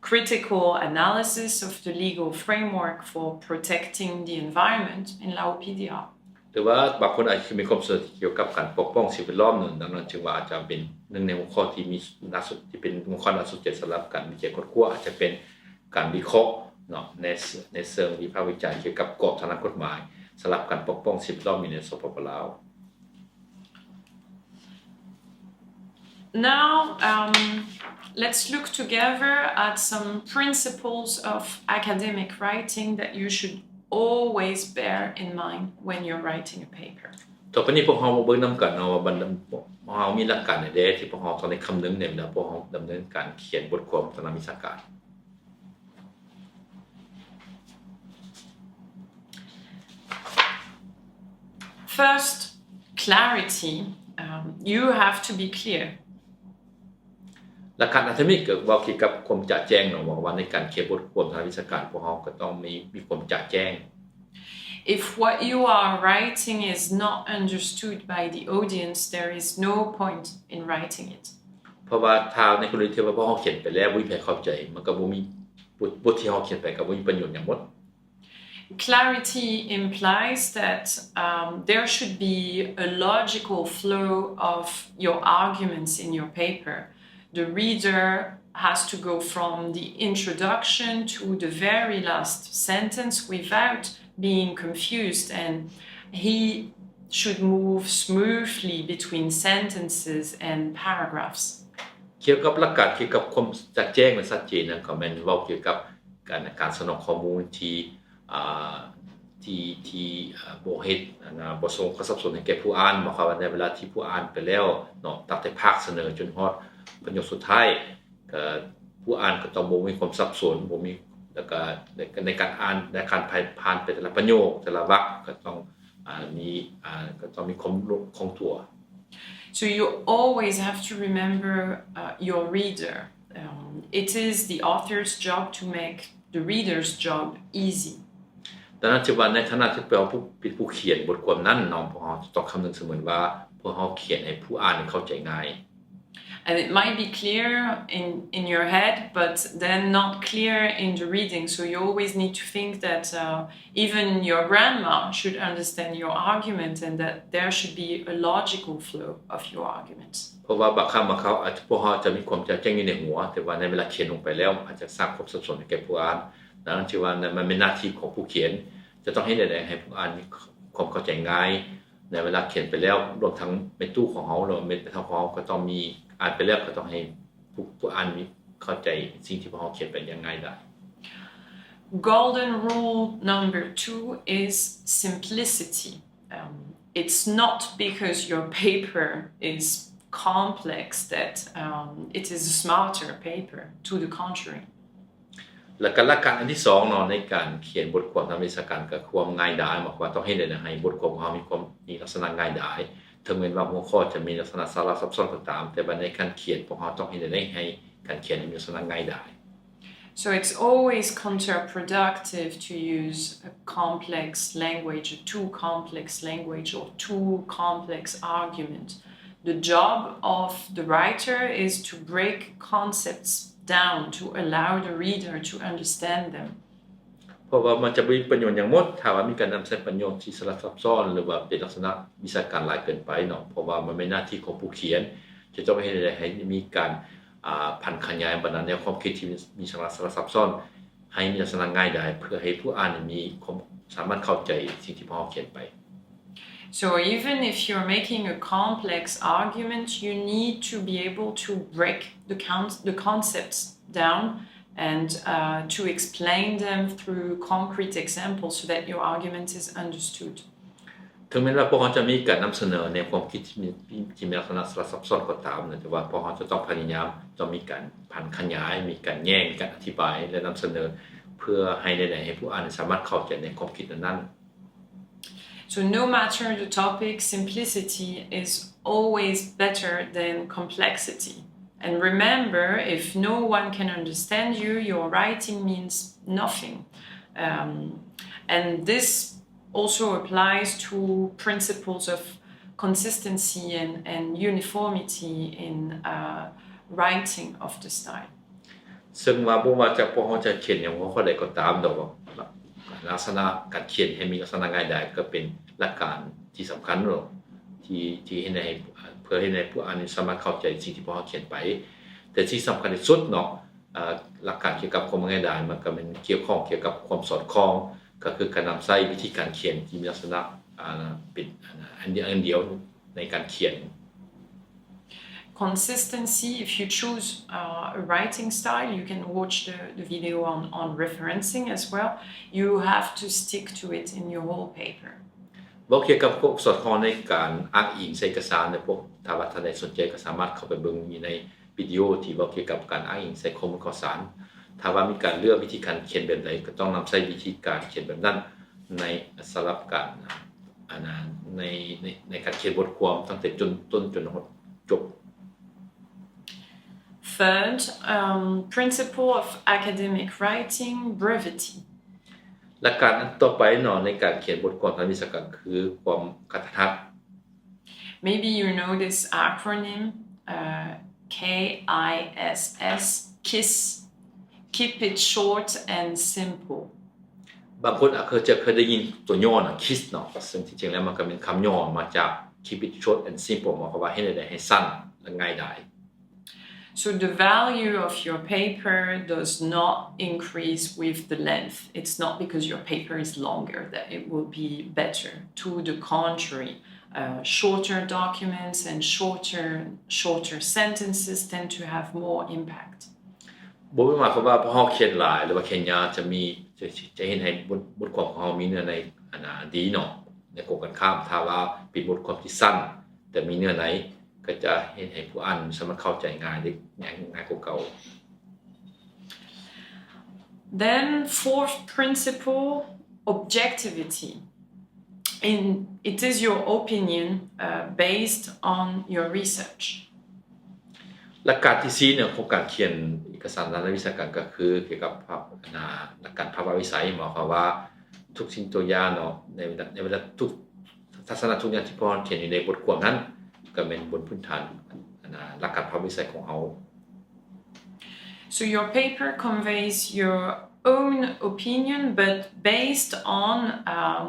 critical analysis of the legal framework for protecting the environment in Lao PDR. ຫຼືວ່າບາງຄົນອາດຈະມີຄວາມສົນໃຈກ່ຽວກັບການປົກປ້ອງສິ່ງແວດລ້ອມນັ້ນ ດັ່ງນັ້ນຈຶ່ງວ່າອາດຈະເປັນໜຶ່ງໃນຫົວຂໍ້ທີ່ມີໜ້າສົນ ທີ່ເປັນຫົວຂໍ້ໜ້າສົນໃຈສຳລັບການວິໄຈຄົ້ນຄວ້າ ອາດຈະເປັນການວິເຄາະເນາະ ໃນ ໃນເຊີງວິພາກວິຈານກ່ຽວກັບກອບທາງດ້ານກົດໝາຍ ສຳລັບການປົກປ້ອງສິ່ງແວດລ້ອມຢູ່ໃນ ສປປ ລາວ. Now, um, let's look together at some principles of academic writing that you should always bear in mind when you're writing a paper. ຕໍ່ໄປນີ້ພວກເຮົາມາເບິ່ງນຳກັນເນາະວ່າ ເຮົາມີຫຼັກການໃດແດ່ທີ່ພວກເຮົາຕ້ອງໄດ້ຄຳນຶງໃນເວລາພວກເຮົາດຳເນີນການຂຽນບົດຄວາມທາງດ້ານວິຊາການ. First, clarity. Um, you have to be clear. ຫຼັກການອັນທີໜຶ່ງກໍເວົ້າກ່ຽວກັບຄວາມຈະແຈ້ງເນາະ ວ່າ ວ່າໃນການຂຽນບົດຄວາມທາງດ້ານວິຊາການ ພວກເຮົາກໍຕ້ອງມີ ມີຄວາມຈະແຈ້ງ. If what you are writing is not understood by the audience, there is no point in writing it. ເພາະວ່າຖ້າໃນກໍລະນີທີ່ວ່າພວກເຮົາຂຽນໄປແລ້ວບໍ່ມີໃຜເຂົ້າໃຈ ມັນກໍບໍ່ມີ ບົດ ບົດທີ່ເຮົາຂຽນໄປກໍບໍ່ມີປະໂຫຍດຫຍັງໝົດ. Clarity implies that, um, there should be a logical flow of your arguments in your paper. The reader has to go from the introduction to the very last sentence without being confused, and he should move smoothly between sentences and paragraphs. ກ່ຽວກັບຫຼັກການກ່ຽວກັບຄວາມຈະແຈ້ງ ແລະ ຊັດເຈນນັ້ນ ກໍແມ່ນເວົ້າກ່ຽວກັບການ ການສະໜອງຂໍ້ມູນທີ່ ອ່າ ທີ່ ທີ່ ອ່າ ບໍ່ເຮັດ ອັນນ່າ ບໍ່ສົ່ງຄວາມສັບສົນໃຫ້ແກ່ຜູ້ອ່ານ. ໝາຍຄວາມວ່າໃນເວລາທີ່ຜູ້ອ່ານໄປແລ້ວເນາະ ຕັ້ງແຕ່ພາກສະເໜີຈົນຮອດປະໂຫຍກສຸດທ້າຍ ກໍຜູ້ອ່ານກໍຕ້ອງບໍ່ມີຄວາມສັບສົນ ບໍ່ມີ ແລ້ວກໍໃນ ໃນການອ່ານ ໃນການຜ່ານ ຜ່ານໄປແຕ່ລະປະໂຫຍກ ແຕ່ລະວັກ ກໍຕ້ອງ ອ່າ ມີ ອ່າ ກໍຕ້ອງມີຄວາມຄົງຕົວ. So you always have to remember, uh, your reader. Um, it is the author's job to make the reader's job easy. ດັ່ງນັ້ນ ຖືວ່າໃນຖານະທີ່ເປັນຜູ້ ເປັນຜູ້ຂຽນບົດຄວາມນັ້ນເນາະ ພວກເຮົາຈະຕ້ອງຄຳນຶງສະເໝີວ່າ ພວກເຮົາຂຽນໃຫ້ຜູ້ອ່ານເຂົ້າໃຈງ່າຍ. And it might be clear in, in your head, but then not clear in the reading. So you always need to think that uh, even your grandma should understand your argument and that there should be a logical flow of your argument. ເພາະວ່າບາງຄັ້ງບາງຄາວອາດຈະ ພວກເຮົາອາດຈະມີຄວາມຈະແຈ້ງຢູ່ໃນຫົວ, ແຕ່ວ່າໃນເວລາຂຽນລົງໄປແລ້ວ ອາດຈະສ້າງຄວາມສັບສົນໃຫ້ແກ່ຜູ້ອ່ານ. ດັ່ງນັ້ນຈຶ່ງວ່າ ນັ້ນມັນແມ່ນໜ້າທີ່ຂອງຜູ້ຂຽນ ຈະຕ້ອງເຮັດແນວໃດໃຫ້ຜູ້ອ່ານມີຄວາມເຂົ້າໃຈງ່າຍ. ໃນເວລາຂຽນໄປແລ້ວ ລວມທັງແມ່ຕູ້ຂອງເຮົາ ຫຼືວ່າແມ່ເຖົ້າຂອງເຮົາ ກໍຕ້ອງມີ ອ່ານໄປແລ້ວກໍຕ້ອງໃຫ້ຜູ້ ຜູ້ອ່ານມີ ເຂົ້າໃຈສິ່ງທີ່ພວກເຮົາຂຽນໄປຢ່າງງ່າຍດາຍ. Golden rule number two is simplicity. Um, it's not because your paper is complex that um, it is a smarter paper. To the contrary. ແລ້ວກໍຫຼັກການອັນທີສອງເນາະ ໃນການຂຽນບົດຄວາມທາງວິຊາການ ກໍຄວາມງ່າຍດາຍ. ໝາຍຄວາມວ່າຕ້ອງເຮັດແນວໃດໃຫ້ບົດຄວາມຂອງເຮົາມີຄວາມ ມີລັກສະນະງ່າຍດາຍ. ເຖິງແມ່ນວ່າຫົວຂໍ້ຈະມີລັກສະນະສາລະຊັບຊ້ອນກໍຕາມ, ແຕ່ວ່າໃນການຂຽນ ພວກເຮົາຕ້ອງເຮັດແນວໃດໃຫ້ການຂຽນມີລັກສະນະງ່າຍດາຍ. So it's always counterproductive to use a complex language, a too complex language or too complex argument. The job of the writer is to break concepts down to allow the reader to understand them. ເພາະວ່າມັນຈະບໍ່ມີປະໂຫຍດຫຍັງໝົດ ຖ້າວ່າມີການນຳໃຊ້ປະໂຫຍດທີ່ສາລະຊັບຊ້ອນ ຫຼືວ່າເປັນລັກສະນະວິຊາການຫຼາຍເກີນໄປເນາະ. ເພາະວ່າມັນແມ່ນໜ້າທີ່ຂອງຜູ້ຂຽນ ຈະຕ້ອງເຮັດໃຫ້ມີການ ອ່າ ຜັນຂະຫຍາຍບັນດາແນວຄວາມຄິດທີ່ມີສາລະ ສາລະຊັບຊ້ອນ ໃຫ້ມີລັກສະນະງ່າຍດາຍ ເພື່ອໃຫ້ຜູ້ອ່ານມີຄວາມສາມາດເຂົ້າໃຈສິ່ງທີ່ພວກເຮົາຂຽນໄປ. So even if you're making a complex argument, you need to be able to break the con- the concepts down and uh, to explain them through concrete examples so that your argument is understood. ເຖິງແມ່ນວ່າພວກເຮົາຈະມີການນຳສະເໜີແນວຄວາມຄິດທີ່ມີ ທີ່ມີລັກສະນະສາລະຊັບຊ້ອນກໍຕາມນະ ແຕ່ວ່າພວກເຮົາຈະຕ້ອງພະຍາຍາມ ຕ້ອງມີການຜັນຂະຫຍາຍ ມີການແຍກ ມີການອະທິບາຍ ແລະ ນຳສະເໜີ ເພື່ອໃຫ້ແນວໃດໃຫ້ຜູ້ອ່ານສາມາດເຂົ້າໃຈໃນຄວາມຄິດນັ້ນໆ. So no matter the topic, simplicity is always better than complexity. And remember, if no one can understand you, your writing means nothing. Um, and this also applies to principles of consistency and, and uniformity in uh, writing of the style. ເຊິ່ງວ່າບໍ່ວ່າຈະພວກເຮົາຈະຂຽນໃນຫົວຂໍ້ໃດກໍຕາມດອກ ລັກສະນະການຂຽນໃຫ້ມີລັກສະນະງ່າຍດາຍ ກໍເປັນຫຼັກການທີ່ສຳຄັນເນາະ ທີ່ ທີ່ເຮັດໃຫ້ ເພື່ອເຮັດໃຫ້ຜູ້ອ່ານສາມາດເຂົ້າໃຈສິ່ງທີ່ພວກເຮົາຂຽນໄປ. ແຕ່ສິ່ງສຳຄັນທີ່ສຸດເນາະ ຫຼັກການກ່ຽວກັບຄວາມງ່າຍດາຍ ມັນກໍແມ່ນກ່ຽວຂ້ອງກ່ຽວກັບຄວາມສອດຄ່ອງ ກໍຄືການນຳໃຊ້ວິທີການຂຽນທີ່ມີລັກສະນະ ອ່າ ເປັນ ອັນ ອັນດຽວ ອັນດຽວໃນການຂຽນ. Consistency, if you choose uh, a writing style, you can watch the, the video on, on referencing as well. You have to stick to it in your whole paper. ເວົ້າກ່ຽວກັບຄວາມສອດຄ່ອງໃນການອ້າງອີງໃສ່ເອກະສານ ແລະ ພວກ ຖ້າວ່າທ່ານໃດສົນໃຈກໍສາມາດເຂົ້າໄປເບິ່ງຢູ່ໃນ ວິດີໂອທີ່ເວົ້າກ່ຽວກັບການອ້າງອີງໃສ່ຂໍ້ມູນຂ່າວສານ. ຖ້າວ່າມີການເລືອກວິທີການຂຽນແບບໃດ ກໍຕ້ອງນຳໃຊ້ວິທີການຂຽນແບບນັ້ນ ໃນ ສຳລັບການ ອັນ ໃນ ໃນ ໃນການຂຽນບົດຄວາມ ຕັ້ງແຕ່ຈົນ ຕົ້ນຈົນຮອດຈົບ. Third, um, principle of academic writing, brevity. ຫຼັກການອັນຕໍ່ໄປເນາະ ໃນການຂຽນບົດຄວາມທາງວິຊາການ ຄືຄວາມກະທັດຮັດ. Maybe you know this acronym, uh, K I S S, KISS. Keep it short and simple. ບາງຄົນອາດເຄີຍຈະເຄີຍໄດ້ຍິນຕົວຫຍໍ້ນະ KISS ເນາະ ເຊິ່ງທີ່ຈິງແລ້ວມັນກໍແມ່ນຄຳຫຍໍ້ມາຈາກ Keep it short and simple ໝາຍຄວາມວ່າເຮັດແນວໃດໃຫ້ສັ້ນ ແລະ ງ່າຍດາຍ. So the value of your paper does not increase with the length. It's not because your paper is longer that it will be better. To the contrary, uh, shorter documents and shorter, shorter sentences tend to have more impact. ບໍ່ແມ່ນໝາຍຄວາມວ່າພວກເຮົາຂຽນຫຼາຍ ຫຼືວ່າຂຽນຍາວ ຈະມີ ຈະ ຈະເຮັດໃຫ້ບົດ ບົດຄວາມຂອງເຮົາມີເນື້ອໃນ ອັນ ອາ ດີເນາະ. ໃນກົງກັນຂ້າມ ຖ້າວ່າເປັນບົດຄວາມທີ່ສັ້ນ ແຕ່ມີເນື້ອໃນ ກໍຈະເຮັດໃຫ້ຜູ້ອ່ານສາມາດເຂົ້າໃຈງ່າຍໄດ້ ງ່າຍ ງ່າຍກວ່າເກົ່າ. Then fourth principle, objectivity. In, it is your opinion uh, based on your research. ຫຼັກການທີສີ່ເນາະ ຂອງການຂຽນເອກະສານທາງດ້ານວິຊາການ ກໍຄືກ່ຽວກັບພາບ ຫຼັກການພາວະວິໄສ ໝາຍຄວາມວ່າທຸກສິ່ງທຸກຢ່າງເນາະ ໃນເວລາ ໃນເວລາທຸກທັດສະນະທຸກຢ່າງທີ່ພວກເຮົາຂຽນຢູ່ໃນບົດຄວາມນັ້ນ ກໍແມ່ນບົນພື້ນຖານ ນະ ຫຼັກການພາກວິໄສຂອງເຮົາ. So your paper conveys your own opinion, but based on, um,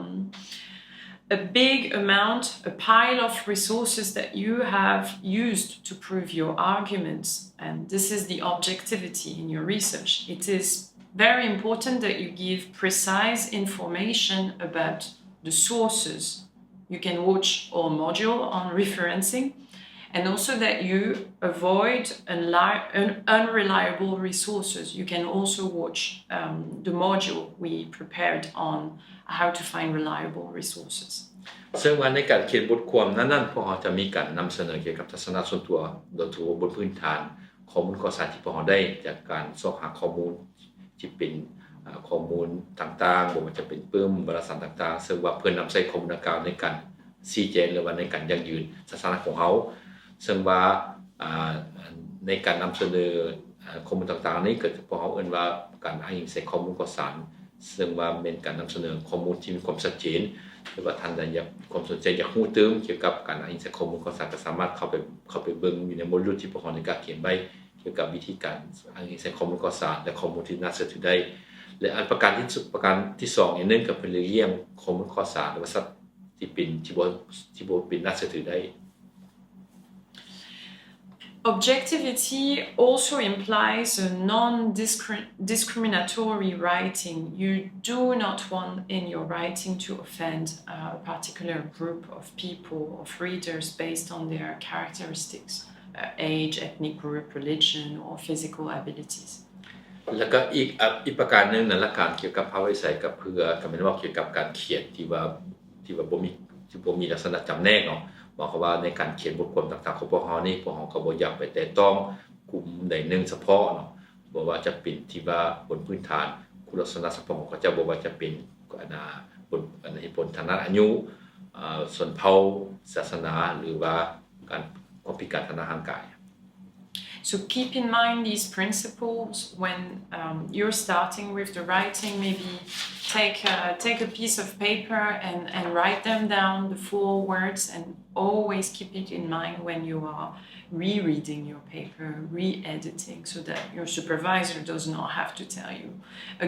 a big amount, a pile of resources that you have used to prove your arguments. And this is the objectivity in your research. It is very important that you give precise information about the sources. You can watch our module on referencing, and also that you avoid unli-, un-, unreliable resources. You can also watch, um, the module we prepared on how to find reliable resources. ເຊິ່ງວ່າໃນການຂຽນບົດຄວາມນັ້ນໆ ພວກເຮົາຈະມີການນຳສະເໜີກ່ຽວກັບທັດສະນະສ່ວນຕົວ ໂດຍສະເພາະບົນພື້ນຖານຂໍ້ມູນຂ່າວສານທີ່ພວກເຮົາໄດ້ຈາກການຊອກຫາຂໍ້ມູນ ທີ່ເປັນ ເອີ ຂໍ້ມູນຕ່າງໆ ບໍ່ວ່າຈະເປັນປຶ້ມ ວາລະສານຕ່າງໆ ເຊິ່ງວ່າເພື່ອນຳໃຊ້ຂໍ້ມູນດັ່ງກ່າວໃນການຊີ້ແຈງ ຫຼືວ່າໃນການຢັ້ງຢືນສະຖານະຂອງເຮົາ. ເຊິ່ງວ່າ ອາ ໃນການນຳສະເໜີ ອາ ຂໍ້ມູນຕ່າງໆ ນີ້ກໍພວກເຮົາເອີ້ນວ່າການອ້າງອີງໃສ່ຂໍ້ມູນຂ່າວສານ ເຊິ່ງວ່າແມ່ນການນຳສະເໜີຂໍ້ມູນທີ່ມີຄວາມຊັດເຈນ ຫຼືວ່າທ່ານໃດຢາກ ຄວາມສົນໃຈຢາກຮູ້ຕື່ມກ່ຽວກັບການອ້າງອີງໃສ່ຂໍ້ມູນຂ່າວສານ ກໍສາມາດເຂົ້າໄປ ເຂົ້າໄປເບິ່ງຢູ່ໃນໂມດູນທີ່ພວກເຮົາໄດ້ກະຂຽນໄວ້ ກ່ຽວກັບວິທີການອ້າງອີງໃສ່ຂໍ້ມູນຂ່າວສານ ແລະ ຂໍ້ມູນທີ່ໜ້າເຊື່ອຖືໄດ້ ແລະ ອັນປະການທີ່ ປະການທີ່ສອງອີກໜຶ່ງ ກໍເພື່ອຫຼີກລ່ຽງຂໍ້ມູນຂ່າວສານ ຫຼືວ່າສັດທີ່ເປັນ ທີ່ບໍ່ ທີ່ບໍ່ເປັນໜ້າເຊື່ອຖືໄດ້. Objectivity also implies a non-discri-, discriminatory writing. You do not want in your writing to offend, uh, a particular group of people, of readers, based on their characteristics, uh, age, ethnic group, religion, or physical abilities. ແລ້ວກໍອີກ ອາ ອີກປະການໜຶ່ງໃນຫຼັກການກ່ຽວກັບພາກວິໄສ ກໍເພື່ອ ກໍແມ່ນເວົ້າກ່ຽວກັບການຂຽນທີ່ວ່າ ທີ່ວ່າບໍ່ມີ ທີ່ບໍ່ມີລັກສະນະຈຳແນກເນາະ. ໝາຍຄວາມວ່າໃນການຂຽນບົດຄວາມຕ່າງໆຂອງພວກເຮົານີ້ ພວກເຮົາກໍບໍ່ຢາກໄປແຕະຕ້ອງກຸ່ມໃດໜຶ່ງສະເພາະເນາະ, ບໍ່ວ່າຈະເປັນທີ່ວ່າບົນພື້ນຖານຄຸນລັກສະນະສະເພາະຂອງເຂົາເຈົ້າ, ບໍ່ວ່າຈະເປັນ ອັນນາ ບົນ ອັນນາ ເຫດຜົນທາງດ້ານອາຍຸ, ເອີ ຊົນເຜົ່າ, ສາສະໜາ ຫຼືວ່າການ ຄວາມພິການທາງດ້ານຮ່າງກາຍ. So keep in mind these principles when, um, you're starting with the writing. Maybe take a, take a piece of paper and, and write them down, the four words, and always keep it in mind when you are rereading your paper, re-editing, so that your supervisor does not have to tell you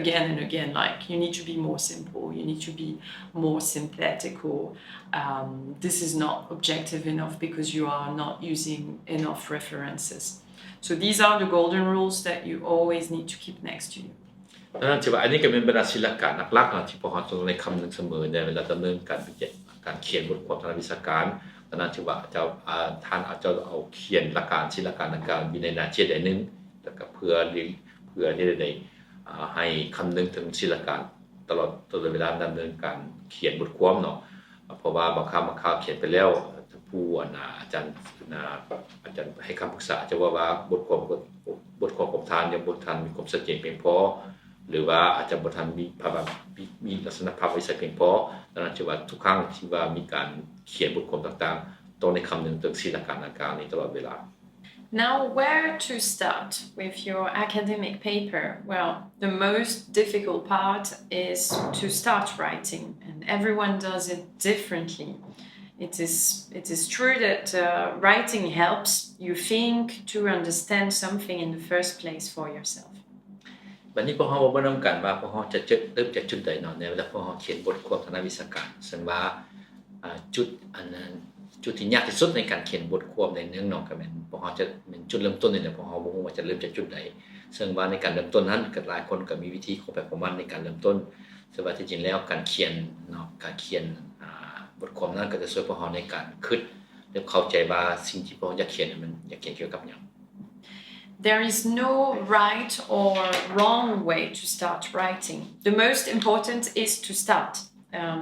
again and again, like, you need to be more simple, you need to be more synthetic, or, um, this is not objective enough because you are not using enough references. So these are the golden rules that you always need to keep next to you. ດັ່ງນັ້ນ ຖືວ່າອັນນີ້ກໍແມ່ນບັນດາສີ່ຫຼັກການຫຼັກໆເນາະ ທີ່ພວກເຮົາຕ້ອງໄດ້ຄຳນຶງສະເໝີໃນເວລາດຳເນີນການວິໄຈ ການຂຽນບົດຄວາມທາງດ້ານວິຊາການ. ດັ່ງນັ້ນ ຖືວ່າເຈົ້າ ອາ ທ່ານອາດຈະເອົາຂຽນຫຼັກການ ສີ່ຫຼັກການດັ່ງກ່າວຢູ່ໃນໜ້າເຈັດໃດໜຶ່ງ ແລ້ວກໍເພື່ອ ເພື່ອທີ່ຈະໄດ້ ອາ ໃຫ້ຄຳນຶງເຖິງສີ່ຫຼັກການຕະຫຼອດ ຕະຫຼອດເວລາດຳເນີນການຂຽນບົດຄວາມເນາະ. ເພາະວ່າບາງຄັ້ງ ບາງຄາວຂຽນໄປແລ້ວ ຜູ້ ອັນນາ ອາຈານ ອາຈານໃຫ້ຄຳປຶກສາ ອາດຈະເວົ້າວ່າບົດຄວາມ ບົດຄວາມຂອງທ່ານຍັງບໍ່ທັນມີຄວາມຊັດເຈນພຽງພໍ ຫຼືວ່າອາດຈະບໍ່ທັນມີພາວະ ມີ ມີລັກສະນະພາວະວິໄສພຽງພໍ. ດັ່ງນັ້ນ ຖືວ່າທຸກຄັ້ງທີ່ວ່າມີການຂຽນບົດຄວາມຕ່າງໆ ຕ້ອງໄດ້ຄຳນຶງເຖິງສີ່ຫຼັກການດັ່ງກ່າວນີ້ຕະຫຼອດເວລາ. Now, where to start with your academic paper? Well, the most difficult part is to start writing, and everyone does it differently. It is, it is true that, uh, writing helps you think to understand something in the first place for yourself. ບັດນີ້ພວກເຮົາມາເບິ່ງນຳກັນວ່າ ພວກເຮົາຈະເລີ່ມຈາກຈຸດໃດເນາະ ໃນເວລາພວກເຮົາຂຽນບົດຄວາມທາງດ້ານວິຊາການ. ເຊິ່ງວ່າ ອາ ຈຸດ ອັນ ຈຸດທີ່ຍາກທີ່ສຸດໃນການຂຽນບົດຄວາມໃນໜຶ່ງເນາະ ກໍແມ່ນພວກເຮົາຈະ ແມ່ນຈຸດເລີ່ມຕົ້ນນີ້ແຫຼະ ພວກເຮົາບໍ່ຮູ້ວ່າຈະເລີ່ມຈາກຈຸດໃດ. ເຊິ່ງວ່າໃນການເລີ່ມຕົ້ນນັ້ນ ກໍຫຼາຍຄົນກໍມີວິທີຂອງໃຜຂອງມັນໃນການເລີ່ມຕົ້ນ. ເຊິ່ງວ່າທີ່ຈິງແລ້ວການຂຽນເນາະ ການຂຽນ ອາ ບົດຄວາມນັ້ນກໍຈະຊ່ວຍພວກເຮົາໃນການຄິດ ແລະ ເຂົ້າໃຈວ່າສິ່ງທີ່ພວກເຮົາຢາກຂຽນນັ້ນ ມັນຢາກຂຽນກ່ຽວກັບຫຍັງ. There is no right or wrong way to start writing. The most important is to start. Um,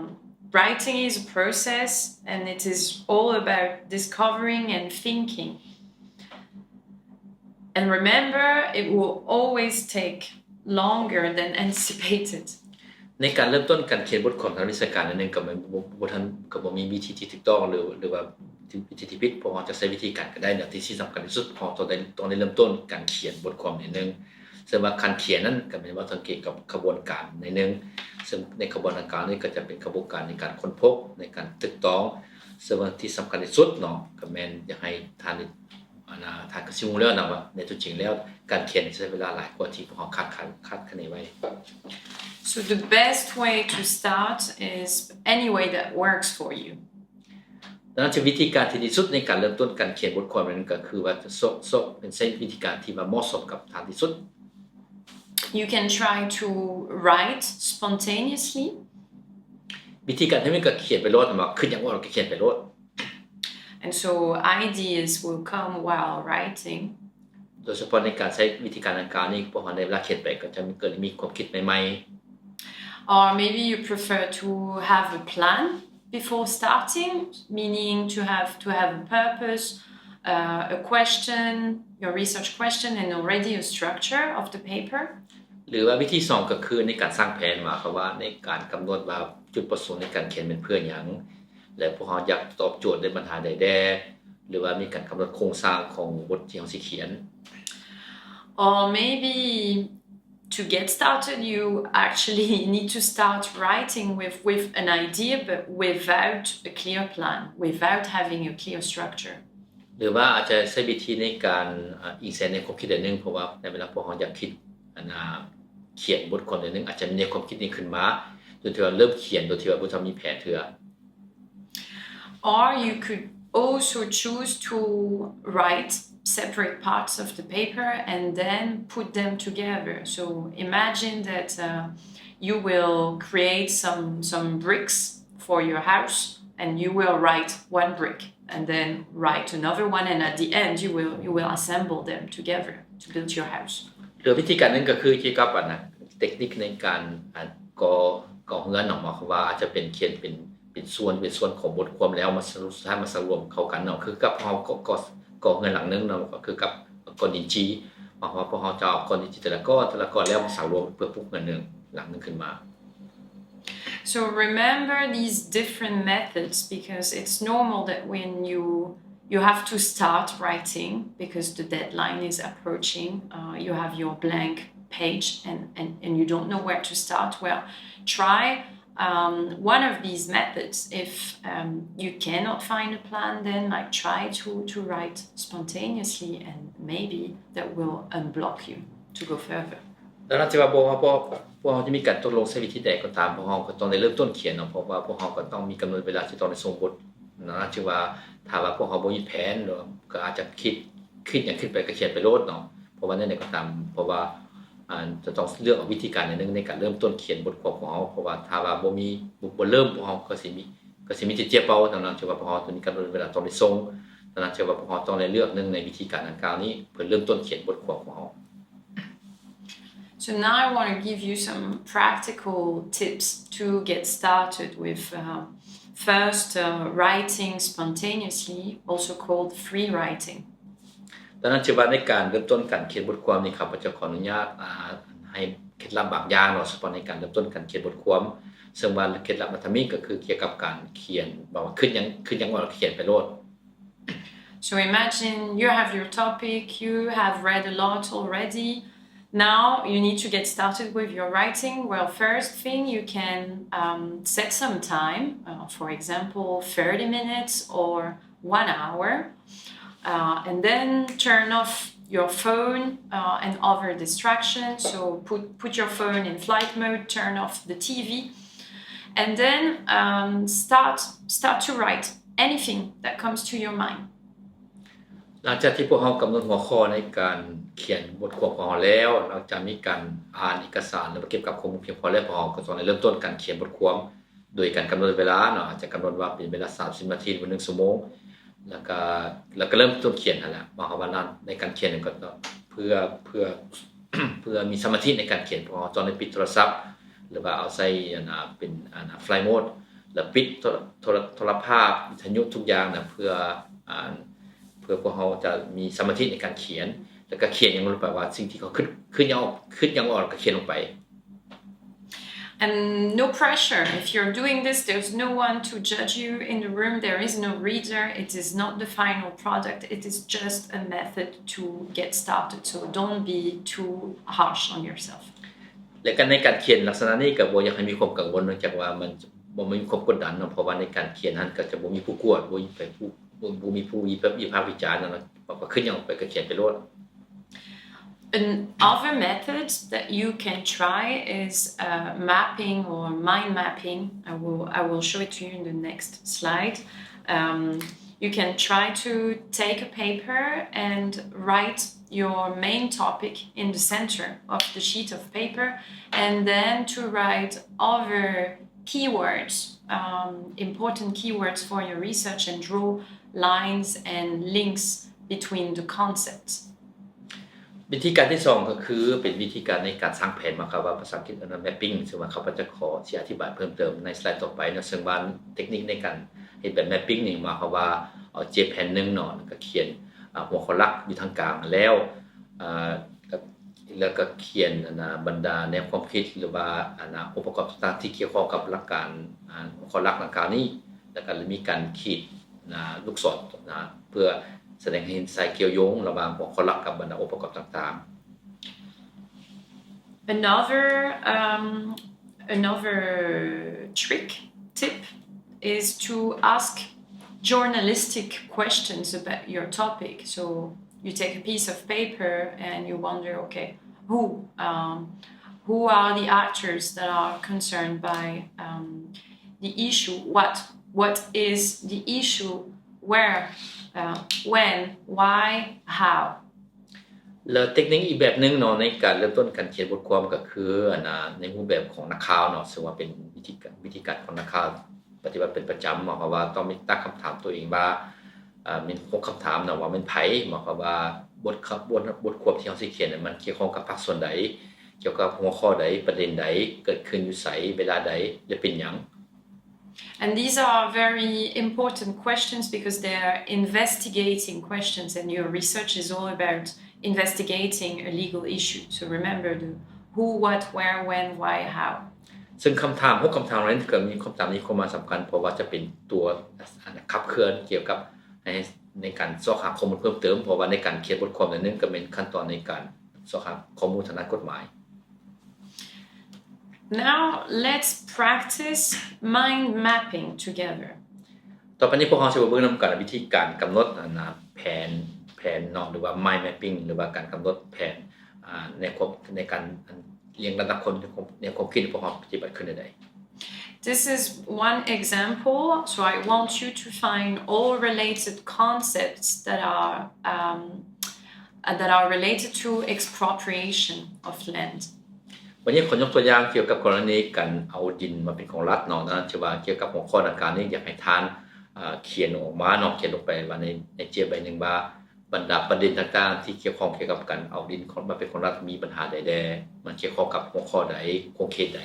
writing is a process, and it is all about discovering and thinking. And remember, it will always take longer than anticipated. ໃນການເລີ່ມຕົ້ນການຂຽນບົດຄວາມທາງດ້ານວິຊາການນັ້ນເອງ ກໍແມ່ນບໍ່ ບໍ່ທັນ ກໍບໍ່ມີວິທີທີ່ຖືກຕ້ອງ ຫຼື ຫຼືວ່າວິທີທີ່ຜິດ. ພວກເຮົາຈະໃຊ້ວິທີການກໍໄດ້ເນາະ, ແຕ່ທີ່ສຳຄັນທີ່ສຸດ ພວກເຮົາຕ້ອງໄດ້ ຕ້ອງໄດ້ເລີ່ມຕົ້ນການຂຽນບົດຄວາມໜ້ອຍໜຶ່ງ. ເຊິ່ງວ່າການຂຽນນັ້ນ ກໍແມ່ນວ່າສັງເກດກັບຂະບວນການໜ້ອຍໜຶ່ງ. ເຊິ່ງໃນຂະບວນການນີ້ ກໍຈະເປັນຂະບວນການໃນການຄົ້ນພົບ ໃນການຕຶກຕອງ. ເຊິ່ງວ່າທີ່ສຳຄັນທີ່ສຸດເນາະ ກໍແມ່ນຢາກໃຫ້ທ່ານ ອັນນ່າ ທ່ານກໍຊິຮູ້ແລ້ວນະວ່າໃນຕົວຈິງແລ້ວການຂຽນໃຊ້ເວລາຫຼາຍກວ່າທີ່ພວກເຮົາຄາດຄະ ຄາດຄະເນໄວ້. So the best way to start is any way that works for you. ດັ່ງນັ້ນ ວິທີການທີ່ດີທີ່ສຸດໃນການເລີ່ມຕົ້ນການຂຽນບົດຄວາມນັ້ນກໍຄືວ່າ ຊອກ ຊອກ ເປັນ ໃຊ້ວິທີການທີ່ວ່າເໝາະສົມກັບທ່ານທີ່ສຸດ. You can try to write spontaneously. ວິທີການທີ່ມັນກໍຂຽນໄປໂລດ ວ່າຄິດຫຍັງອອກກໍຂຽນໄປໂລດ. And so ideas will come while writing. ໂດຍສະເພາະໃນການໃຊ້ວິທີການດັ່ງກ່າວນີ້ ພວກເຮົາໃນເວລາຂຽນໄປກໍຈະເກີດມີຄວາມຄິດໃໝ່ໆ. Or maybe you prefer to have a plan before starting, meaning to have, to have a purpose, uh, a question, your research question, and already a structure of the paper. ຫຼືວ່າວິທີສອງກໍຄືໃນການສ້າງແຜນ ໝາຍຄວາມວ່າໃນການກຳນົດວ່າຈຸດປະສົງໃນການຂຽນແມ່ນເພື່ອຫຍັງ ແລະ ພວກເຮົາຢາກຕອບໂຈດໃນບັນຫາໃດແດ່ ຫຼືວ່າມີການກຳນົດໂຄງສ້າງຂອງບົດທີ່ເຮົາຊິຂຽນ. Or maybe to get started, you actually need to start writing with, with an idea, but without a clear plan, without having a clear structure. ຫຼືວ່າອາດຈະໃຊ້ວິທີໃນການ ອາ ອີງແສໃນຄວາມຄິດອັນໜຶ່ງ ເພາະວ່າໃນເວລາພວກເຮົາຢາກຄິດ ອັນນ່າ ຂຽນບົດຄວາມອັນໜຶ່ງ ອາດຈະມີແນວຄວາມຄິດນີ້ຂຶ້ນມາ ໂດຍທີ່ວ່າເລີ່ມຂຽນໂດຍທີ່ວ່າບໍ່ທັນມີແຜນເທື່ອ. Or you could also choose to write separate parts of the paper and then put them together. So imagine that, uh, you will create some, some bricks for your house and you will write one brick and then write another one, and at the end you will, you will assemble them together to build your house. ຫຼືວິທີການໜຶ່ງກໍຄືກ່ຽວກັບອັນນ່າ ເຕັກນິກໃນການ ອັນ ກໍ່ ກໍ່ເຮືອນເນາະ ໝາຍຄວາມວ່າອາດຈະເປັນຂຽນເປັນ ເປັນສ່ວນ ເປັນສ່ວນຂອງບົດຄວາມແລ້ວມາສະ ສຸດທ້າຍມາສະລວມເຂົ້າກັນເນາະ ຄືກັບເຮົາກໍ່ ກໍ່ ກໍ່ເຮືອນຫຼັງໜຶ່ງເນາະ ກໍຄືກັບກ້ອນດິນຈີ່ ໝາຍຄວາມວ່າພວກເຮົາຈະເອົາກ້ອນດິນຈີ່ແຕ່ລະກ້ອນ ແຕ່ລະກ້ອນແລ້ວມາສະລວມເພື່ອປຸກເຮືອນໜຶ່ງ ຫຼັງໜຶ່ງຂຶ້ນມາ. So remember these different methods, because it's normal that when you, you have to start writing because the deadline is approaching, uh, you have your blank page and, and, and you don't know where to start. Well, try, um, one of these methods. If, um, you cannot find a plan, then, like, try to, to write spontaneously, and maybe that will unblock you to go further. ດັ່ງນັ້ນ ຊິວ່າບໍ່ວ່າພວກ ພວກເຮົາຈະມີການຕົກລົງໃຊ້ວິທີໃດກໍຕາມ ພວກເຮົາກໍຕ້ອງໄດ້ເລີ່ມຕົ້ນຂຽນເນາະ ເພາະວ່າພວກເຮົາກໍຕ້ອງມີກຳນົດເວລາທີ່ຕ້ອງໄດ້ສົ່ງບົດ. ນັ້ນ ຊິວ່າຖ້າວ່າພວກເຮົາບໍ່ມີແຜນ ກໍອາດຈະຄິດ ຄິດຫຍັງຂຶ້ນໄປກໍຂຽນໄປໂລດເນາະ ເພາະວ່າແນວໃດກໍຕາມ ເພາະວ່າ ອາ ຈະຕ້ອງເລືອກເອົາວິທີການໜຶ່ງໃນການເລີ່ມຕົ້ນຂຽນບົດຄວາມຂອງເຮົາ ເພາະວ່າຖ້າວ່າບໍ່ມີ ບໍ່ເລີ່ມ ພວກເຮົາກໍຊິມີ ກໍຊິມີແຕ່ເຈັບເບົາ. ດັ່ງນັ້ນ ຊິວ່າພວກເຮົາຕ້ອງມີກຳນົດເວລາຕ້ອງໄດ້ສົ່ງ. ດັ່ງນັ້ນ ຊິວ່າພວກເຮົາຕ້ອງໄດ້ເລືອກໜຶ່ງໃນວິທີການດັ່ງກ່າວນີ້ ເພື່ອເລີ່ມຕົ້ນຂຽນບົດຄວາມຂອງເຮົາ. So now I want to give you some practical tips to get started with, uh, first, uh, writing spontaneously, also called free writing. ດັ່ງນັ້ນ ຊິວ່າໃນການເລີ່ມຕົ້ນການຂຽນບົດຄວາມນີ້ ຂ້າພະເຈົ້າຂໍອະນຸຍາດ ອາ ໃຫ້ເຄັດລັບບາງຢ່າງເນາະ ສະເພາະໃນການເລີ່ມຕົ້ນການຂຽນບົດຄວາມ ເຊິ່ງວ່າເຄັດລັບອັນທຳອິດກໍຄືກ່ຽວກັບການຂຽນ ແບບວ່າຄິດຫຍັງ ຄິດຫຍັງອອກກໍຂຽນໄປໂລດ. So imagine you have your topic, you have read a lot already. Now you need to get started with your writing. Well, first thing, you can, um, set some time, uh, for example, thirty minutes or one hour, uh, and then turn off your phone, uh, and other distractions. So put, put your phone in flight mode, turn off the T V, and then, um, start, start to write anything that comes to your mind. ຫຼັງຈາກທີ່ພວກເຮົາກຳນົດຫົວຂໍ້ໃນການຂຽນບົດຄວາມຂອງເຮົາແລ້ວ ຫຼັງຈາກມີການອ່ານເອກະສານ ຫຼືວ່າເກັບກັບຂໍ້ມູນພຽງພໍແລ້ວ ພວກເຮົາກໍຕ້ອງໄດ້ເລີ່ມຕົ້ນການຂຽນບົດຄວາມ ໂດຍການກຳນົດເວລາເນາະ ອາດຈະກຳນົດວ່າເປັນເວລາສາມສິບນາທີ ຫຼືວ່າໜຶ່ງຊົ່ວໂມງ ແລ້ວກະ ແລ້ວກະເລີ່ມຕົ້ນຂຽນຫັ້ນແຫຼະ. ໝາຍຄວາມວ່າໃນການຂຽນນັ້ນກໍເພື່ອ ເພື່ອ ເພື່ອ ເພື່ອມີສະມາທິໃນການຂຽນ ເພາະເຮົາຕ້ອງໄດ້ປິດໂທລະສັບ ຫຼືວ່າເອົາໃສ່ອັນນ່າ ເປັນອັນນ່າ flight mode ແລ້ວປິດໂທລະ ໂທລະ ໂທລະພາບ ວິທະຍຸ ທຸກຢ່າງນະ ເພື່ອ ອາ ເພື່ອພວກເຮົາຈະມີສະມາທິໃນການຂຽນ ແລ້ວກະຂຽນຫຍັງລົງໄປ ວ່າສິ່ງທີ່ເຮົາຄິດ ຄິດຫຍັງອອກ ຄິດຫຍັງອອກ ແລ້ວກະຂຽນລົງໄປ. And no pressure. If you're doing this, there's no one to judge you in the room. There is no reader. It is not the final product. It is just a method to get started. So don't be too harsh on yourself. ແລະ ການ ໃນການຂຽນລັກສະນະນີ້ກໍບໍ່ຢາກໃຫ້ມີຄວາມກັງວົນ ເນື່ອງຈາກວ່າມັນບໍ່ມີຄວາມກົດດັນເນາະ ເພາະວ່າໃນການຂຽນຫັ້ນກໍຈະບໍ່ມີຜູ້ກວດ ບໍ່ມີໃຜຜູ້ ບໍ່ມີຜູ້ວິພາກວິຈານນະ ເຮົາກໍຄຶດຫຍັງອອກໄປກໍຂຽນໄປໂລດ. Another method that you can try is uh, mapping or mind mapping. I will, I will show it to you in the next slide. Um, you can try to take a paper and write your main topic in the center of the sheet of paper and then to write other keywords, um, important keywords for your research and draw lines and links between the concepts. ວິທີການທີສອງກໍຄືເປັນວິທີການໃນການສ້າງແຜນ ໝາຍຄວາມວ່າພາສາອັງກິດເອີ້ນວ່າ mapping ເຊິ່ງວ່າຂ້າພະເຈົ້າຂໍຊິອະທິບາຍເພີ່ມເຕີມໃນສະໄລຕໍ່ໄປເນາະ ເຊິ່ງວ່າເຕັກນິກໃນການເຮັດແບບ mapping ນີ້ໝາຍຄວາມວ່າເອົາເຈ້ຍແຜ່ນໜຶ່ງເນາະ ແລ້ວກໍຂຽນຫົວຂໍ້ຫຼັກຢູ່ທາງກາງ ແລ້ວແລ້ວກໍຂຽນອັນນ່າບັນດາແນວຄວາມຄິດ ຫຼືວ່າອັນນ່າອົງປະກອບຕ່າງໆທີ່ກ່ຽວຂ້ອງກັບຫຼັກການຫົວຂໍ້ຫຼັກດັ່ງກ່າວນີ້ ແລ້ວກໍມີການຂີດລູກສອນເພື່ອສະແດງໃຫ້ເຫັນສາຍກ່ຽວໂຍງລະຫວ່າງຫົວຂໍ້ຫຼັກກັບບັນດາອົງປະກອບຕ່າງໆ. Another, um, another trick, tip, is to ask journalistic questions about your topic. So you take a piece of paper and you wonder, okay, who, um, who are the actors that are concerned by um, the issue? What, what is the issue? Where, uh, when, why, how? ແລ້ວເຕັກນິກອີກແບບໜຶ່ງເນາະ ໃນການເລີ່ມຕົ້ນການຂຽນບົດຄວາມກໍຄືອັນນ່າໃນຮູບແບບຂອງນັກຂ່າວເນາະ ເຊິ່ງວ່າເປັນວິທີການ ວິທີການຂອງນັກຂ່າວປະຕິບັດເປັນປະຈຳ ໝາຍຄວາມວ່າຕ້ອງມີຕັ້ງຄຳຖາມຕົວເອງວ່າ ເອີ ແມ່ນຫົກຄຳຖາມເນາະ ວ່າແມ່ນໃຜ ໝາຍຄວາມວ່າບົດຄວາມ ບົດຄວາມທີ່ເຮົາຊິຂຽນນັ້ນ ມັນກ່ຽວຂ້ອງກັບພາກສ່ວນໃດ ກ່ຽວກັບຫົວຂໍ້ໃດ ປະເດັນໃດ ເກີດຂຶ້ນຢູ່ໃສ ເວລາໃດ ແລະ ເປັນຫຍັງ. And these are very important questions because they are investigating questions, and your research is all about investigating a legal issue. So remember the who, what, where, when, why, how. ເຊິ່ງຄຳຖາມຫົກຄຳຖາມນັ້ນກໍມີຄຳຖາມມີຄວາມໝາຍສຳຄັນ ເພາະວ່າຈະເປັນຕົວຂັບເຄື່ອນກ່ຽວກັບໃນ ໃນການຊອກຫາຂໍ້ມູນເພີ່ມເຕີມ ເພາະວ່າໃນການຂຽນບົດຄວາມນັ້ນໜຶ່ງກໍແມ່ນຂັ້ນຕອນໃນການຊອກຫາຂໍ້ມູນທາງດ້ານກົດໝາຍ. Now let's practice mind mapping together. ຕໍ່ໄປນີ້ພວກເຮົາຊິມາເບິ່ງນຳກັນວິທີການກຳນົດອັນນະແຜນ ແຜນເນາະ ຫຼືວ່າ mind mapping ຫຼືວ່າການກຳນົດແຜນ ອາ ໃນຄວາມ ໃນການລຽງລຳດັບຄວາມ ໃນຄວາມຄິດທີ່ພວກເຮົາປະຕິບັດຂຶ້ນໃດໆ. This is one example, so I want you to find all related concepts that are, um, that are related to expropriation of land. ບັດນີ້ຂໍຍົກຕົວຢ່າງກ່ຽວກັບກໍລະນີການເອົາດິນມາເປັນຂອງລັດເນາະ ນັ້ນຊິວ່າກ່ຽວກັບຫົວຂໍ້ດັ່ງກ່າວນີ້ ຢາກໃຫ້ທ່ານ ເອີ ຂຽນອອກມາເນາະ ຂຽນລົງໄປວ່າໃນ ໃນເຈ້ຍໃບໜຶ່ງວ່າ ບັນດາປະເດັນຕ່າງໆທີ່ກ່ຽວຂ້ອງກ່ຽວກັບການເອົາດິນມາເປັນຂອງລັດມີບັນຫາໃດແດ່ ມັນກ່ຽວຂ້ອງກັບຫົວຂໍ້ໃດ ຂົງເຂດໃດ.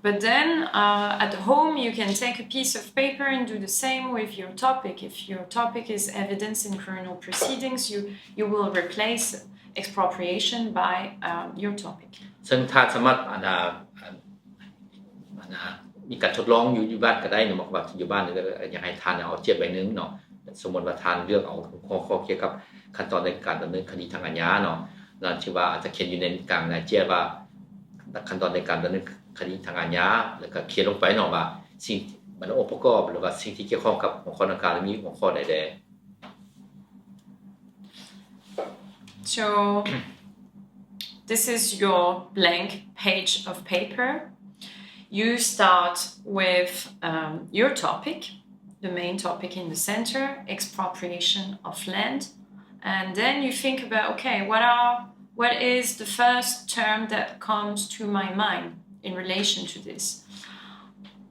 But then, uh, at home, you can take a piece of paper and do the same with your topic. If your topic is evidence in criminal proceedings, you, you will replace expropriation by um, your topic. ເຊິ່ງທ່ານສາມາດອັນນະ ອັນນະ ມີການທົດລອງຢູ່ ຢູ່ບ້ານກໍໄດ້ເນາະ ໝາຍຄວາມວ່າຢູ່ບ້ານນີ້ກໍຢາກໃຫ້ທ່ານເອົາເຈ້ຍໃບໜຶ່ງເນາະ ສົມມຸດວ່າທ່ານເລືອກເອົາຫົວຂໍ້ກ່ຽວກັບຂັ້ນຕອນໃນການດຳເນີນຄະດີທາງອາຍາເນາະ ນັ້ນຊິວ່າອາດຈະຂຽນຢູ່ໃນກາງໜ້າເຈ້ຍວ່າ ຂັ້ນຕອນໃນການດຳເນີນຄະດີທາງອາຍາ ແລ້ວກໍຂຽນລົງໄປເນາະວ່າສິ່ງ ບັນດາອົງປະກອບ ຫຼືວ່າສິ່ງທີ່ກ່ຽວຂ້ອງກັບຫົວຂໍ້ດັ່ງກ່າວ ມີຫົວຂໍ້ໃດແດ່. So, this is your blank page of paper. You start with um, your topic, the main topic in the center, expropriation of land. And then you think about, okay, what are, what is the first term that comes to my mind in relation to this?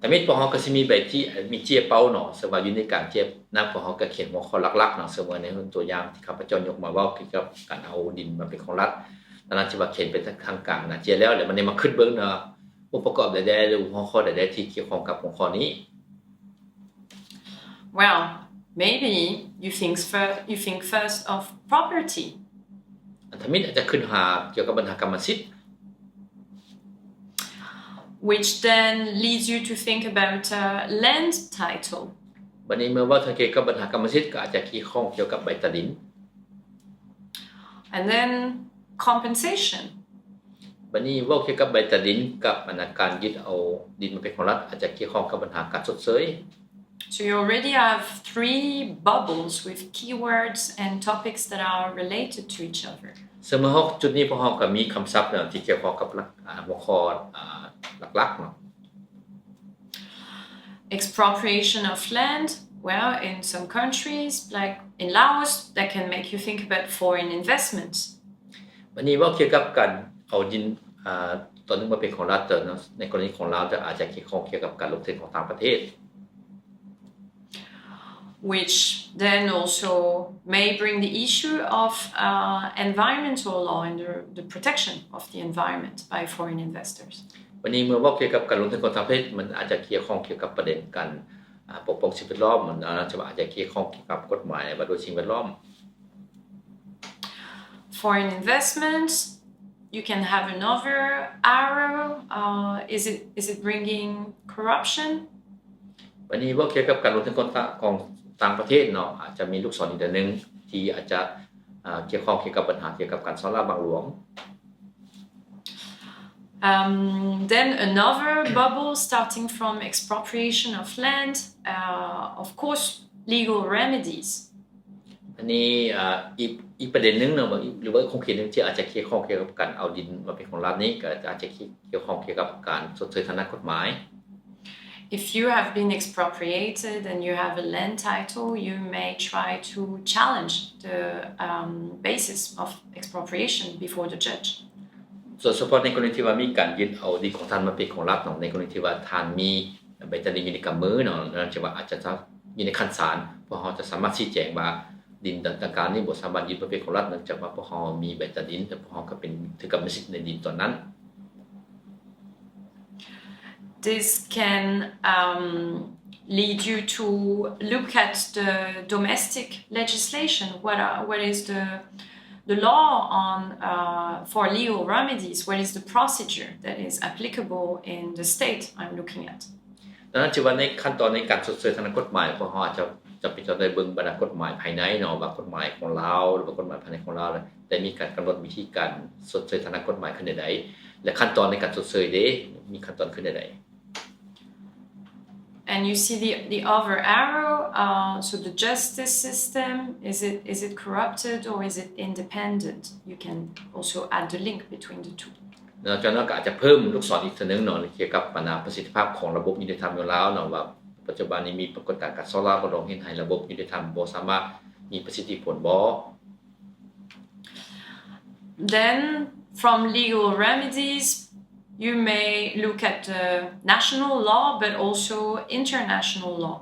ທຳອິດພວກເຮົາກໍຊິມີໃບທີ່ ມີເຈ້ຍເປົ້າເນາະ ເຊິ່ງວ່າຢູ່ໃນກາງເຈ້ຍນັ້ນພວກເຮົາກໍຂຽນຫົວຂໍ້ຫຼັກໆເນາະ ເຊິ່ງວ່າໃນຕົວຢ່າງທີ່ຂ້າພະເຈົ້າຍົກມາເວົ້າກ່ຽວກັບການເອົາດິນມາເປັນຂອງລັດ ນັ້ນຊິວ່າຂຽນເປັນທາງກາງໜ້າເຈ້ຍແລ້ວ ແລ້ວບັດນີ້ມາຄຶດເບິ່ງເນາະ ອົງປະກອບໃດແດ່ ຫຼືຫົວຂໍ້ໃດແດ່ທີ່ກ່ຽວຂ້ອງກັບຫົວຂໍ້ນີ້. Well, maybe you think, fir- you think first of property. ອັນທຳອິດອາດຈະຄຶດຫາກ່ຽວກັບບັນຫາກຳມະສິດ. Which then leads you to think about uh, land title. ບັດນີ້ເມື່ອເວົ້າເຖິງກ່ຽວກັບບັນຫາກຳມະສິດ ກໍອາດຈະກ່ຽວຂ້ອງກ່ຽວກັບໃບຕາດິນ. And then compensation. ບັດນີ້ເວົ້າກ່ຽວກັບໃບຕາດິນກັບອັນນະການຍຶດເອົາດິນມາເປັນຂອງລັດ ອາດຈະກ່ຽວຂ້ອງກັບບັນຫາການຊົດເຊີຍ. So you already have three bubbles with keywords and topics that are related to each other. ເຊິ່ງໃນຫົກຈຸດນີ້ພວກເຮົາກໍມີຄຳສັບທີ່ກ່ຽວຂ້ອງກັບຫຼັກຫົວຂໍ້ຫຼັກໆເນາະ. Expropriation of land, well, in some countries, like in Laos, that can make you think about foreign investments. ບັດນີ້ເວົ້າກ່ຽວກັບການເອົາດິນ ອາ ຕອນໜຶ່ງມາເປັນຂອງລັດ ແຕ່ໃນກໍລະນີຂອງລາວຈະອາດຈະກ່ຽວຂ້ອງກ່ຽວກັບການລົງທຶນຂອງຕ່າງປະເທດ which then also may bring the issue of uh, environmental law and the, the protection of the environment by foreign investors. ບັດນີ້ເມື່ອເວົ້າກ່ຽວກັບການລົງທຶນຂອງຕ່າງປະເທດ ມັນອາດຈະກ່ຽວຂ້ອງກ່ຽວກັບປະເດັນການ ອາ ປົກປ້ອງສິ່ງແວດລ້ອມ ມັນອາດຈະວ່າອາດຈະກ່ຽວຂ້ອງກ່ຽວກັບກົດໝາຍວ່າດ້ວຍສິ່ງແວດລ້ອມ. Foreign investments, you can have another arrow. Uh, is it is it bringing corruption? ບັດນີ້ເວົ້າກ່ຽວກັບການລົງທຶນຂອງຕ່າງປະເທດເນາະ ອາດຈະມີລູກສອນອີກອັນໜຶ່ງທີ່ອາດຈະ ອາ ກ່ຽວຂ້ອງກ່ຽວກັບບັນຫາກ່ຽວກັບການສໍ້ລາດບັງຫຼວງ. Um, then another bubble starting from expropriation of land, uh, of course, legal remedies. ອັນນີ້ ອາ ອີກ ອີກປະເດັນໜຶ່ງເນາະ ຫຼືວ່າຂົງເຂດໜຶ່ງທີ່ອາດຈະກ່ຽວຂ້ອງກ່ຽວກັບການເອົາດິນມາເປັນຂອງລັດນີ້ ກໍອາດຈະກ່ຽວຂ້ອງກ່ຽວກັບການຊົດເຊີຍທາງດ້ານກົດໝາຍ. If you have been expropriated and you have a land title, you may try to challenge the um, basis of expropriation before the judge. ໂດຍສະເພາະໃນກໍລະນີທີ່ວ່າມີການຍຶດເອົາດິນຂອງທ່ານມາເປັນຂອງລັດເນາະ ໃນກໍລະນີທີ່ວ່າທ່ານມີໃບຕາດິນຢູ່ໃນກຳມືເນາະ ນັ້ນຈະວ່າອາດຈະຢູ່ໃນຂັ້ນສານ ພວກເຮົາຈະສາມາດຊີ້ແຈງວ່າດິນດັ່ງກ່າວນີ້ບໍ່ສາມາດຍຶດມາເປັນຂອງລັດ ເນື່ອງຈາກວ່າພວກເຮົາມີໃບຕາດິນ ແລະ ພວກເຮົາກໍເປັນຖືກກຳມະສິດໃນດິນຕອນນັ້ນ. This can um, lead you to look at the domestic legislation. What, are, what is the, the law on uh, for legal remedies? What is the procedure that is applicable in the state I'm looking at? ດັ່ງນັ້ນ ຖືວ່າໃນຂັ້ນຕອນໃນການຊົດເຊີຍທາງດ້ານກົດໝາຍ ພວກເຮົາອາດຈະຈຳເປັນຕ້ອງໄດ້ເບິ່ງບັນດາກົດໝາຍພາຍໃນເນາະ ວ່າກົດໝາຍຂອງລາວ ຫຼືວ່າກົດໝາຍພາຍໃນຂອງລາວ ໄດ້ມີການກຳນົດວິທີການຊົດເຊີຍທາງດ້ານກົດໝາຍຄືແນວໃດ ແລະ ຂັ້ນຕອນໃນການຊົດເຊີຍເດ້ ມີຂັ້ນຕອນຄືແນວໃດ. And you see the, the other arrow, uh, so the justice system, is it, is it corrupted or is it independent? You can also add the link between the two. ນອກຈາກນັ້ນກໍອາດຈະເພີ່ມລູກສອນອີກເທື່ອໜຶ່ງເນາະ ກ່ຽວກັບບັນຫາປະສິດທິພາບຂອງລະບົບຍຸຕິທຳຢູ່ລາວເນາະ ວ່າປັດຈຸບັນນີ້ມີປາກົດການການສໍ້ລາດບັງຫຼວງ ເຮັດໃຫ້ລະບົບຍຸຕິທຳບໍ່ສາມາດມີປະສິດທິຜົນບໍ່. Then from legal remedies, you may look at the national law, but also international law.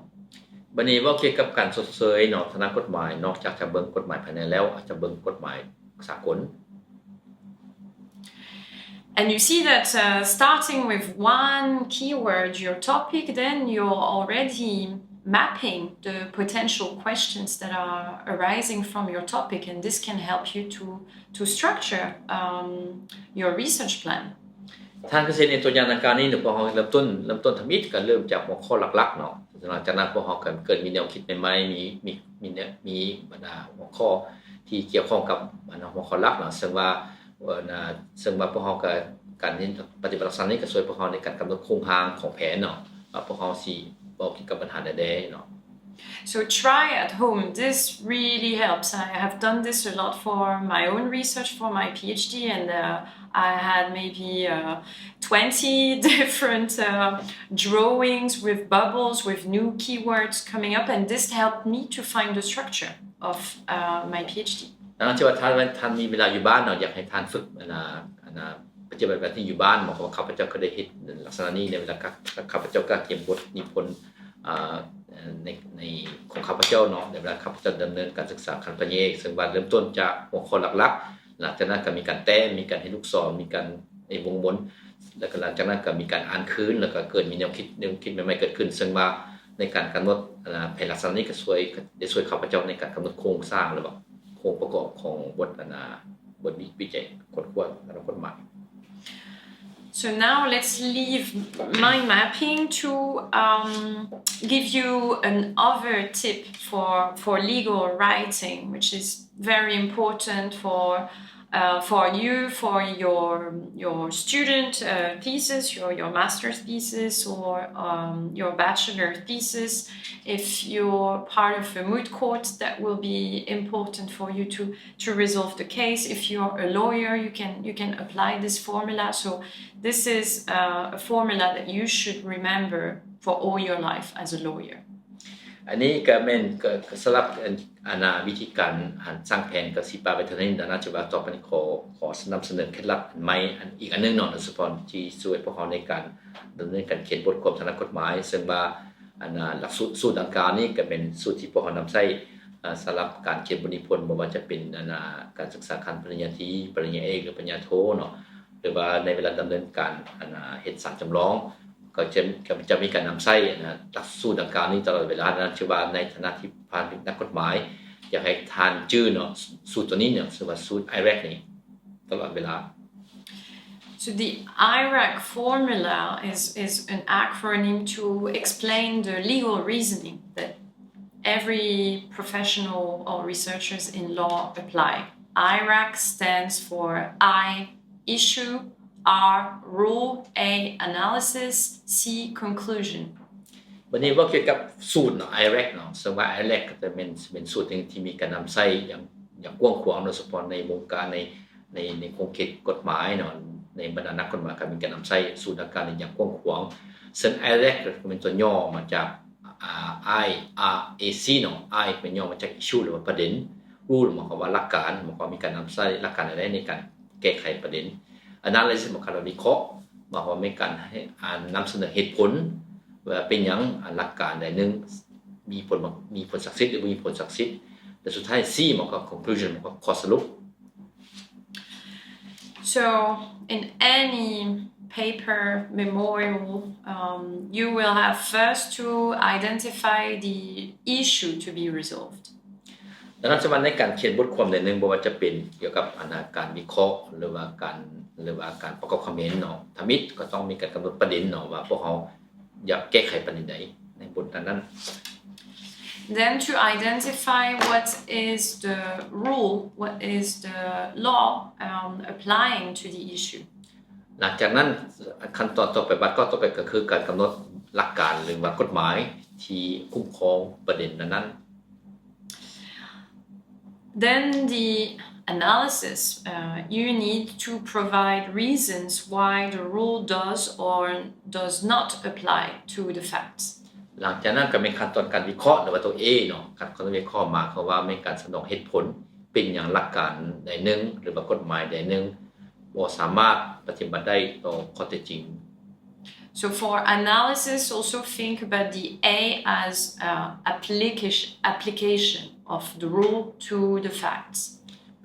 ບັດນີ້ເວົ້າກ່ຽວກັບການຊົດເຊີຍເນາະ ທາງດ້ານກົດໝາຍ ນອກຈາກຈະເບິ່ງກົດໝາຍພາຍໃນແລ້ວ ອາດຈະເບິ່ງກົດໝາຍສາກົນ. And you see that uh, starting with one keyword, your topic, then you're already mapping the potential questions that are arising from your topic, and this can help you to, to structure um, your research plan. ທ່ານກໍເຫັນໃນຕົວຢ່າງດັ່ງກ່າວນີ້ເນາະ ພວກເຮົາເລີ່ມຕົ້ນ ເລີ່ມຕົ້ນທຳອິດກໍເລີ່ມຈາກຫົວຂໍ້ຫຼັກໆເນາະ ຫຼັງຈາກນັ້ນພວກເຮົາກໍເກີດມີແນວຄິດໃໝ່ໆ ມີ ມີ ມີແນວ ມີບັນດາຫົວຂໍ້ທີ່ກ່ຽວຂ້ອງກັບອັນຫົວຂໍ້ຫຼັກເນາະ ເຊິ່ງວ່າ ເຊິ່ງວ່າພວກເຮົາກໍ ການປະຕິບັດລັກສະນະນີ້ກໍຊ່ວຍພວກເຮົາໃນການກຳນົດໂຄງຮ່າງຂອງແຜນເນາະ ວ່າພວກເຮົາຊິເວົ້າກ່ຽວກັບບັນຫາໃດແດ່ເນາະ. So try at home. This really helps. I have done this a lot for my own research for my PhD, and uh, I had maybe uh, twenty different uh, drawings with bubbles, with new keywords coming up, and this helped me to find the structure of uh, my PhD. ດັ່ງນັ້ນ ທີ່ວ່າທ່ານ ທ່ານມີເວລາຢູ່ບ້ານເນາະ ຢາກໃຫ້ທ່ານຝຶກອັນນ່າ ອັນນ່າ ປະຕິບັດແບບນີ້ຢູ່ບ້ານ ເພາະວ່າຂ້າພະເຈົ້າກໍໄດ້ເຮັດລັກສະນະນີ້ ໃນເວລາຂ້າພະເຈົ້າກະກຽມບົດນິພົນ ໃນ ໃນຂອງຂ້າພະເຈົ້າເນາະ ໃນເວລາຂ້າພະເຈົ້າດຳເນີນການສຶກສາຂັ້ນປະລິນຍາເອກ ເຊິ່ງວ່າເລີ່ມຕົ້ນຈາກຫົວຂໍ້ຫຼັກໆ ຫຼັງຈາກນັ້ນກໍມີການແຕ້ມ ມີການເຮັດລູກສອນ ມີການເຮັດວົງມົນ ແລ້ວກໍຫຼັງຈາກນັ້ນກໍມີການອ່ານຄືນ ແລ້ວກໍເກີດມີແນວຄິດ ແນວຄິດໃໝ່ໆເກີດຂຶ້ນ ເຊິ່ງວ່າໃນການກຳນົດແຜນລັກສະນະນີ້ກໍຊ່ວຍ ໄດ້ຊ່ວຍຂ້າພະເຈົ້າໃນການກຳນົດໂຄງສ້າງ ຫຼືວ່າໂຄງປະກອບຂອງບົດອັນນ່າ ບົດວິໄຈຄົ້ນຄວ້າທາງດ້ານກົດໝາຍ. So now let's leave mind mapping to um, give you another tip for, for legal writing, which is very important for uh, for you, for your, your student, uh, thesis, your, your master's thesis, or, um, your bachelor thesis. If you're part of a moot court, that will be important for you to, to resolve the case. If you're a lawyer, you can, you can apply this formula. So this is, uh, a formula that you should remember for all your life as a lawyer. ອັນນີ້ກໍແມ່ນ ກໍ ກໍສຳລັບ ອັນ ອັນນ່າ ວິທີການ ອັນ ສ້າງແຜນກໍຊິປະໄວ້ເທົ່ານີ້ນະ ຈະວ່າຕໍ່ໄປນີ້ ຂໍ ຂໍນຳສະເໜີເຄັດລັບອັນໃໝ່ ອັນ ອີກອັນໜຶ່ງເນາະ ໂດຍສະເພາະທີ່ຊ່ວຍພວກເຮົາໃນການດຳເນີນການຂຽນບົດຄວາມທາງດ້ານກົດໝາຍ ເຊິ່ງວ່າ ອັນນ່າ ຫຼັກສູດ ສູດດັ່ງກ່າວນີ້ກໍແມ່ນສູດທີ່ພວກເຮົານຳໃຊ້ ເອີ ສຳລັບການຂຽນບົດນິພົນ ບໍ່ວ່າຈະເປັນ ອັນນ່າ ການສຶກສາຂັ້ນປະລິນຍາຕີ ປະລິນຍາເອກ ຫຼື ປະລິນຍາໂທເນາະ ຫຼືວ່າໃນເວລາດຳເນີນການ ອັນນ່າ ເຮັດສານຈຳລອງ ກໍຈະ ກໍຈະມີການນຳໃຊ້ ອັນນ່າ ຫຼັກສູດດັ່ງກ່າວນີ້ຕະຫຼອດເວລາ. ນັ້ນ ຖືວ່າໃນຖານະທີ່ຜ່ານນັກກົດໝາຍ ຢາກໃຫ້ທ່ານຈື່ເນາະ ສູດຕົວນີ້ເນາະ ຊື່ວ່າສູດ IRAC ນີ້ຕະຫຼອດເວລາ. So the IRAC formula is, is an acronym to explain the legal reasoning that every professional or researchers in law apply. IRAC stands for I, issue, R, rule, A, analysis, C, conclusion. ບັດນີ້ເວົ້າກ່ຽວກັບສູດເນາະ IRAC ເນາະ ເຊິ່ງວ່າ IRAC ກໍຈະເປັນ ເປັນສູດໜຶ່ງທີ່ມີການນຳໃຊ້ຢ່າງ ຢ່າງກວ້າງຂວາງ ໂດຍສະເພາະໃນວົງການ ໃນ ໃນ ໃນຂົງເຂດກົດໝາຍເນາະ ໃນບັນດານັກກົດໝາຍກໍມີການນຳໃຊ້ສູດຫຼັກການນີ້ຢ່າງກວ້າງຂວາງ. ເຊິ່ງ IRAC ກໍເປັນຕົວຫຍໍ້ມາຈາກ ອາ I R A C ເນາະ I ເປັນຫຍໍ້ມາຈາກ issue ຫຼືວ່າປະເດັນ rule ໝາຍຄວາມວ່າຫຼັກການ ໝາຍຄວາມວ່າມີການນຳໃຊ້ຫຼັກການໃດໆໃນການແກ້ໄຂປະເດນ analysis ໝາຍຄວາມວ່າວິເຄາະ ໝາຍຄວາມວ່າມີການໃຫ້ ອ່າ ນຳສະເໜີເຫດຜົນວ່າເປັນຫຍັງ ອາ ຫຼັກການໃດໜຶ່ງມີຜົນ ມີຜົນສັກສິດ ຫຼືບໍ່ມີຜົນສັກສິດ ແລະ ສຸດທ້າຍ C ໝາຍຄວາມ conclusion ໝາຍຄວາມຂໍ້ສະຫຼຸບ. So, in any paper memorial, um, you will have first to identify the issue to be resolved. ດັ່ງນັ້ນ ສຳລັບໃນການຂຽນບົດຄວາມໃດໜຶ່ງ ບໍ່ວ່າຈະເປັນກ່ຽວກັບ ອັນນ່າ ການວິເຄາະ ຫຼືວ່າການ ຫຼືວ່າການປະກອບຄຳເຫັນເນາະ ທຳອິດກໍຕ້ອງມີການກຳນົດປະເດັນເນາະ ວ່າພວກເຮົາຢາກແກ້ໄຂປະເດັນໃດໃນບົດນັ້ນໆ. Then to identify what is the rule, what is the law, um, applying to the issue. ຫຼັງຈາກນັ້ນ ຂັ້ນຕອນຕໍ່ໄປ ບາດຂໍ້ຕໍ່ໄປກໍຄືການກຳນົດຫຼັກການ ຫຼືວ່າກົດໝາຍທີ່ຄຸ້ມຄອງປະເດັນນັ້ນໆ. Then the analysis, uh, you need to provide reasons why the rule does or does not apply to the facts. ຫຼັງຈາກນັ້ນກໍແມ່ນຂັ້ນຕອນການວິເຄາະ ຫຼືວ່າຕົວ A ເນາະ ຂັ້ນຕອນວິເຄາະໝາຍຄວາມວ່າແມ່ນການສະໜອງເຫດຜົນ ເປັນຫຍັງຫຼັກການໃດໜຶ່ງ ຫຼືວ່າກົດໝາຍໃດໜຶ່ງ ບໍ່ສາມາດປະຕິບັດໄດ້ຕໍ່ຂໍ້ເທັດຈິງ. So for analysis, also think about the A as, uh, application, application of the rule to the facts.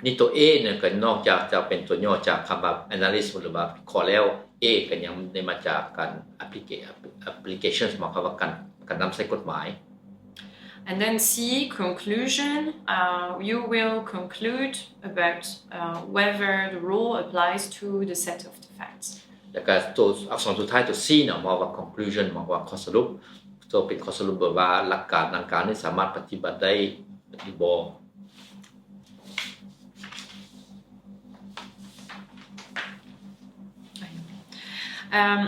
ນີ້ຕົວ A ນີ້ກໍນອກຈາກຈະເປັນຕົວຫຍໍ້ຈາກຄຳວ່າ analysis ຫຼືວ່າວິເຄາະແລ້ວ A ກໍຍັງໄດ້ມາຈາກການ applica- application ໝາຍຄວາມວ່າການ ການນຳໃຊ້ກົດໝາຍ. And then C, conclusion, uh, you will conclude about, uh, whether the rule applies to the set of the facts. ແລ້ວກໍຕົວອັກສອນສຸດທ້າຍຕົວ C ເນາະ ໝາຍວ່າ conclusion ໝາຍວ່າຂໍ້ສະຫຼຸບ ຕົວເປັນຂໍ້ສະຫຼຸບແບບວ່າຫຼັກການດັ່ງກ່າວນີ້ສາມາດປະຕິບັດໄດ້ຫຼືບໍ່. Um,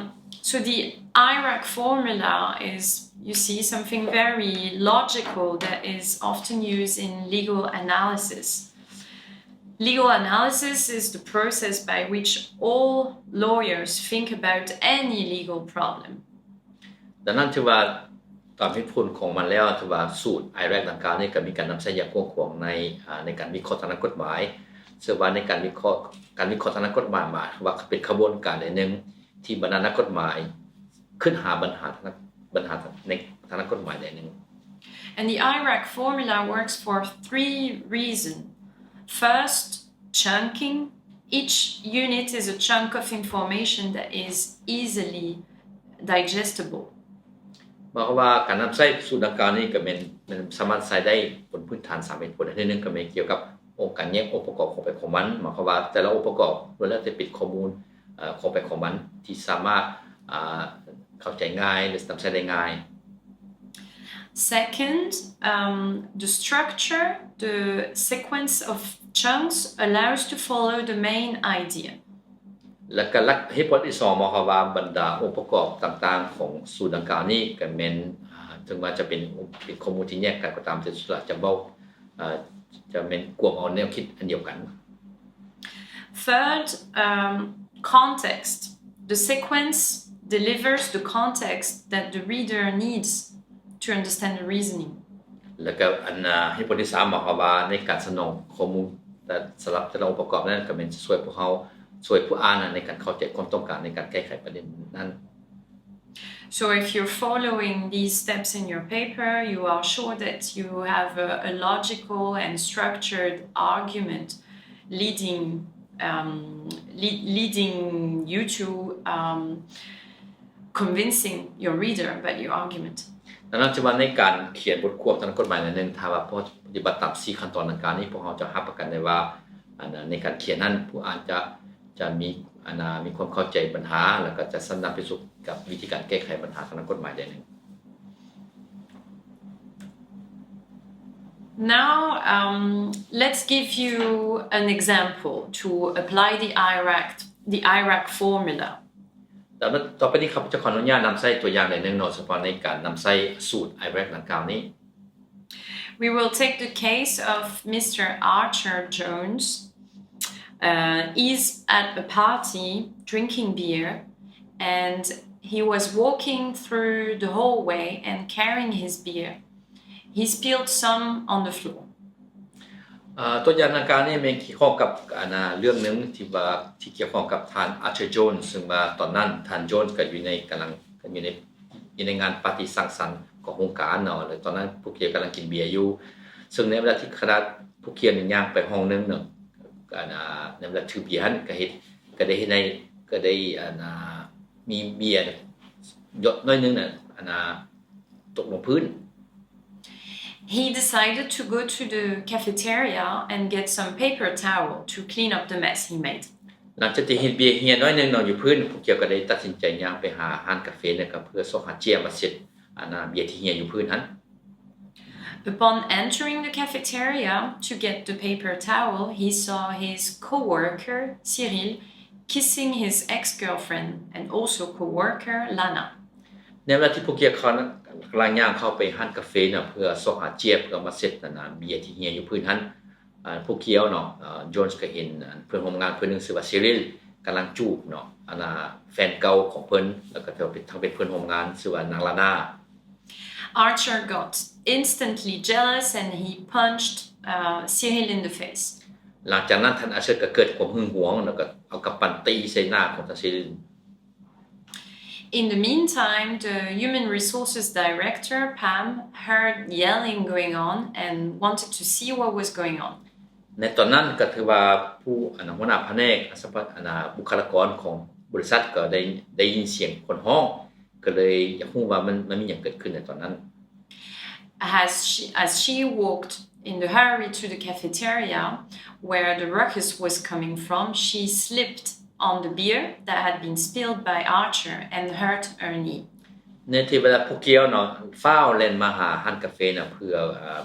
so the IRAC formula is, you see, something very logical that is often used in legal analysis. Legal analysis is the process by which all lawyers think about any legal problem. ດັ່ງນັ້ນ ຖືວ່າຕາມເຫດຜົນຂອງມັນແລ້ວ ຖືວ່າສູດ IRAC ດັ່ງກ່າວນີ້ກໍມີການນຳໃຊ້ຢ່າງກວ້າງຂວາງໃນ ອາ ໃນການວິເຄາະທາງດ້ານກົດໝາຍ. ເຊິ່ງວ່າໃນການວິເຄາະ ການວິເຄາະທາງດ້ານກົດໝາຍ ໝາຍວ່າເປັນຂະບວນການໃດໜຶ່ງທີ່ບັນດານັກກົດໝາຍຄິດຫາບັນຫາ ບັນຫາໃນທາງດ້ານກົດໝາຍໃດໜຶ່ງ. And the IRAC formula works for three reasons. First, chunking. Each unit is a chunk of information that is easily digestible. ໝາຍຄວາມວ່າການນຳໃຊ້ສູດດັ່ງກ່າວນີ້ກໍແມ່ນ ແມ່ນສາມາດໃຊ້ໄດ້ບົນພື້ນຖານສາມເຫດຜົນ. ອັນທີໜຶ່ງກໍແມ່ນກ່ຽວກັບ ຂອງການແຍກອົງປະກອບຂອງໃຜຂອງມັນ ໝາຍຄວາມວ່າແຕ່ລະອົງປະກອບລ້ວນແລ້ວແຕ່ເປັນຂໍ້ມູນ ເອີ ຂອງໃຜຂອງມັນ ທີ່ສາມາດ ອ່າ ເຂົ້າໃຈງ່າຍ ຫຼືນຳໃຊ້ໄດ້ງ່າຍ. Second, um, the structure, the sequence of chunks allows to follow the main idea. ແລ້ວກໍຫຼັກເຫດຜົນທີສອງໝາຍຄວາມວ່າ ບັນດາອົງປະກອບຕ່າງໆຂອງສູດດັ່ງກ່າວນີ້ກໍແມ່ນ ເຖິງວ່າຈະເປັນເປັນຂໍ້ມູນທີ່ແຍກກັນກໍຕາມ ແຕ່ສຸດທ້າຍຈະເວົ້າ ຈະແມ່ນກວມເອົາແນວຄິດອັນດຽວກັນ. Third, um, context. The sequence delivers the context that the reader needs to understand the reasoning. ແລ້ວກໍອັນເຫດຜົນທີສາມໝາຍຄວາມວ່າ ໃນການສະໜອງຂໍ້ມູນ ແຕ່ສຳລັບແຕ່ລະອົງປະກອບນັ້ນ ກໍແມ່ນຈະຊ່ວຍພວກເຮົາ ຊ່ວຍຜູ້ອ່ານໃນການເຂົ້າໃຈຄວາມຕ້ອງການໃນການແກ້ໄຂປະເດັນນັ້ນ. So if you're following these steps in your paper, you are sure that you have a, a logical and structured argument leading, um, le- leading you to, um, convincing your reader about your argument. ດັ່ງນັ້ນ ຈະວ່າໃນການຂຽນບົດຄວາມທາງດ້ານກົດໝາຍແນວໜຶ່ງ ຖ້າວ່າພວກເຮົາປະຕິບັດຕາມສີ່ຂັ້ນຕອນດັ່ງກ່າວນີ້ ພວກເຮົາຈະຮັບປະກັນໄດ້ວ່າ ໃນການຂຽນນັ້ນ ຜູ້ອ່ານຈະ ຈະມີ ອັນ ມີຄວາມເຂົ້າໃຈບັນຫາ ແລ້ວກໍຈະສຳນານໄປສູ່ກັບວິທີການແກ້ໄຂບັນຫາທາງດ້ານກົດໝາຍໄດ້ໜຶ່ງ. Now, um, let's give you an example to apply the IRAC, the IRAC formula. ແລ້ວຕໍ່ໄປນີ້ ຂ້າພະເຈົ້າຂໍອະນຸຍາດນຳໃຊ້ຕົວຢ່າງໃດໜຶ່ງເນາະ ສຳລັບໃນການນຳໃຊ້ສູດ IRAC ດັ່ງກ່າວນີ້. We will take the case of Mister Archer Jones. Uh, he's at a party drinking beer and he was walking through the hallway and carrying his beer. He spilled some on the floor. ຕົວຢ່າງດັ່ງກ່າວນີ້ແມ່ນກ່ຽວຂ້ອງກັບ ອັນ ເລື່ອງໜຶ່ງທີ່ວ່າ ທີ່ກ່ຽວຂ້ອງກັບທ່ານ Archer Jones ຊຶ່ງວ່າຕອນນັ້ນທ່ານ Jones ກໍຢູ່ໃນ ກຳລັງ ຢູ່ໃນ ຢູ່ໃນງານປາຕີສັງສັນຂອງໂຮງການເນາະ ແລ້ວຕອນນັ້ນພວກເຂົາກຳລັງກິນເບຍຢູ່ ຊຶ່ງໃນເວລາທີ່ຂະນະພວກເຂົານີ້ຍ່າງໄປຫ້ອງໜຶ່ງເນາະ ອັນ ໃນເວລາຖືເບຍຫັ້ນ ກໍເຮັດ ກໍໄດ້ເຮັດໃຫ້ ກໍໄດ້ ອັນ ມີເບຍ ຢອດໜ້ອຍໜຶ່ງນະ ອັນ ຕົກລົງພື້ນ. He decided to go to the cafeteria and get some paper towel to clean up the mess he made. ຫຼັງຈາກທີ່ເຫັນເບຍເຮຍໜ້ອຍໜຶ່ງເນາະຢູ່ພື້ນ ພວກເຂົາກໍໄດ້ຕັດສິນໃຈຍ່າງໄປຫາຮ້ານກາເຟ ແລ້ວກໍເພື່ອຊອກຫາເຈ້ຍມາເຊັດ ອັນ ເບຍທີ່ເຮຍຢູ່ພື້ນຫັ້ນ. Upon entering the cafeteria to get the paper towel, he saw his co-worker, Cyril, kissing his ex-girlfriend and also co-worker, Lana. ໃນເວລາທີ່ພວກເຂົາກຳລັງຍ່າງເຂົ້າໄປຮ້ານກາເຟເນາະ ເພື່ອຊອກຫາເຈ້ຍເພື່ອມາເຊັດ ອັນ ເບຍທີ່ເຮຍຢູ່ພື້ນຫັ້ນ ພວກເຂົາເນາະ Jones ກໍເຫັນເພື່ອນຮ່ວມງານຄົນໜຶ່ງຊື່ວ່າ Cyril ກຳລັງຈູບເນາະ ອັນ ແຟນເກົ່າຂອງເພິ່ນ ແລ້ວກໍທັງເປັນເພື່ອນຮ່ວມງານຊື່ວ່ານາງ Lana. Archer got instantly jealous and he punched, uh, Cyril in the face. ຫຼັງຈາກນັ້ນທ່ານ Archer ກໍເກີດຄວາມຫຶງຫວງ ແລ້ວກໍເອົາກຳປັ້ນຕີໃສ່ໜ້າຂອງທ່ານ Cyril. In the meantime, the human resources director, Pam, heard yelling going on and wanted to see what was going on. ໃນຕອນນັ້ນກໍຖືວ່າຜູ້ ອັນ ຫົວໜ້າພະແນກ ອັນ ບຸກຄະລາກອນຂອງບໍລິສັດກໍໄດ້ ໄດ້ຍິນສຽງຄົນຮ້ອງ ກໍເລີຍຢາກຮູ້ວ່າມັນ ມັນມີຫຍັງເກີດຂຶ້ນໃນຕອນນັ້ນ. As she, as she walked in the hurry to the cafeteria where the ruckus was coming from, she slipped on the beer that had been spilled by Archer and hurt her knee. ໃນທີ່ເວລາພວກເຂົາເນາະ ຟ້າວແລ່ນມາຫາຮ້ານກາເຟນະ ເພື່ອ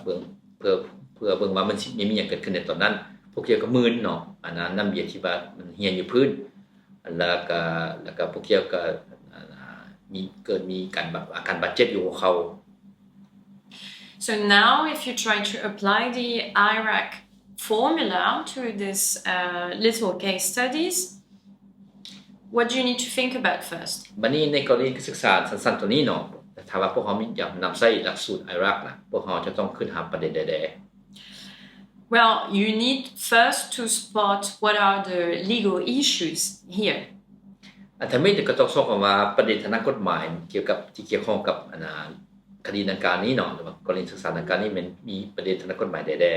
ເບິ່ງ ເພື່ອ ເພື່ອເບິ່ງວ່າມັນຊິມີຫຍັງເກີດຂຶ້ນໃນຕອນນັ້ນ ພວກເຂົາກໍມື່ນເນາະ ອັນ ນ້ຳເບຍທີ່ວ່າມັນຮຽນຢູ່ພື້ນ ແລ້ວກໍ ແລ້ວກໍພວກເຂົາກໍ ອັນ ມີ ເກີດມີການ ອາການບາດເຈັບຢູ່ຫົວເຂົ່າ. So now, if you try to apply the IRAC formula to this, uh, little case studies, what do you need to think about first? ບັດນີ້ໃນກໍລະນີສຶກສາສັ້ນໆຕົວນີ້ເນາະ ຖ້າວ່າພວກເຮົາມີ ຢາກນຳໃຊ້ຫຼັກສູດ IRAC ນະ ພວກເຮົາຈະຕ້ອງຄຶດຫາປະເດັນໃດແດ່? Well, you need first to spot what are the legal issues here. ອັນທຳອິດກໍຕ້ອງຊອກຄຳວ່າປະເດັນທາງດ້ານກົດໝາຍກ່ຽວກັບ ທີ່ກ່ຽວຂ້ອງກັບ ອັນ ຄະດີດັ່ງກ່າວນີ້ເນາະ ຫຼືວ່າກໍລະນີສຶກສາດັ່ງກ່າວນີ້ ແມ່ນມີປະເດັນທາງດ້ານກົດໝາຍໃດແດ່?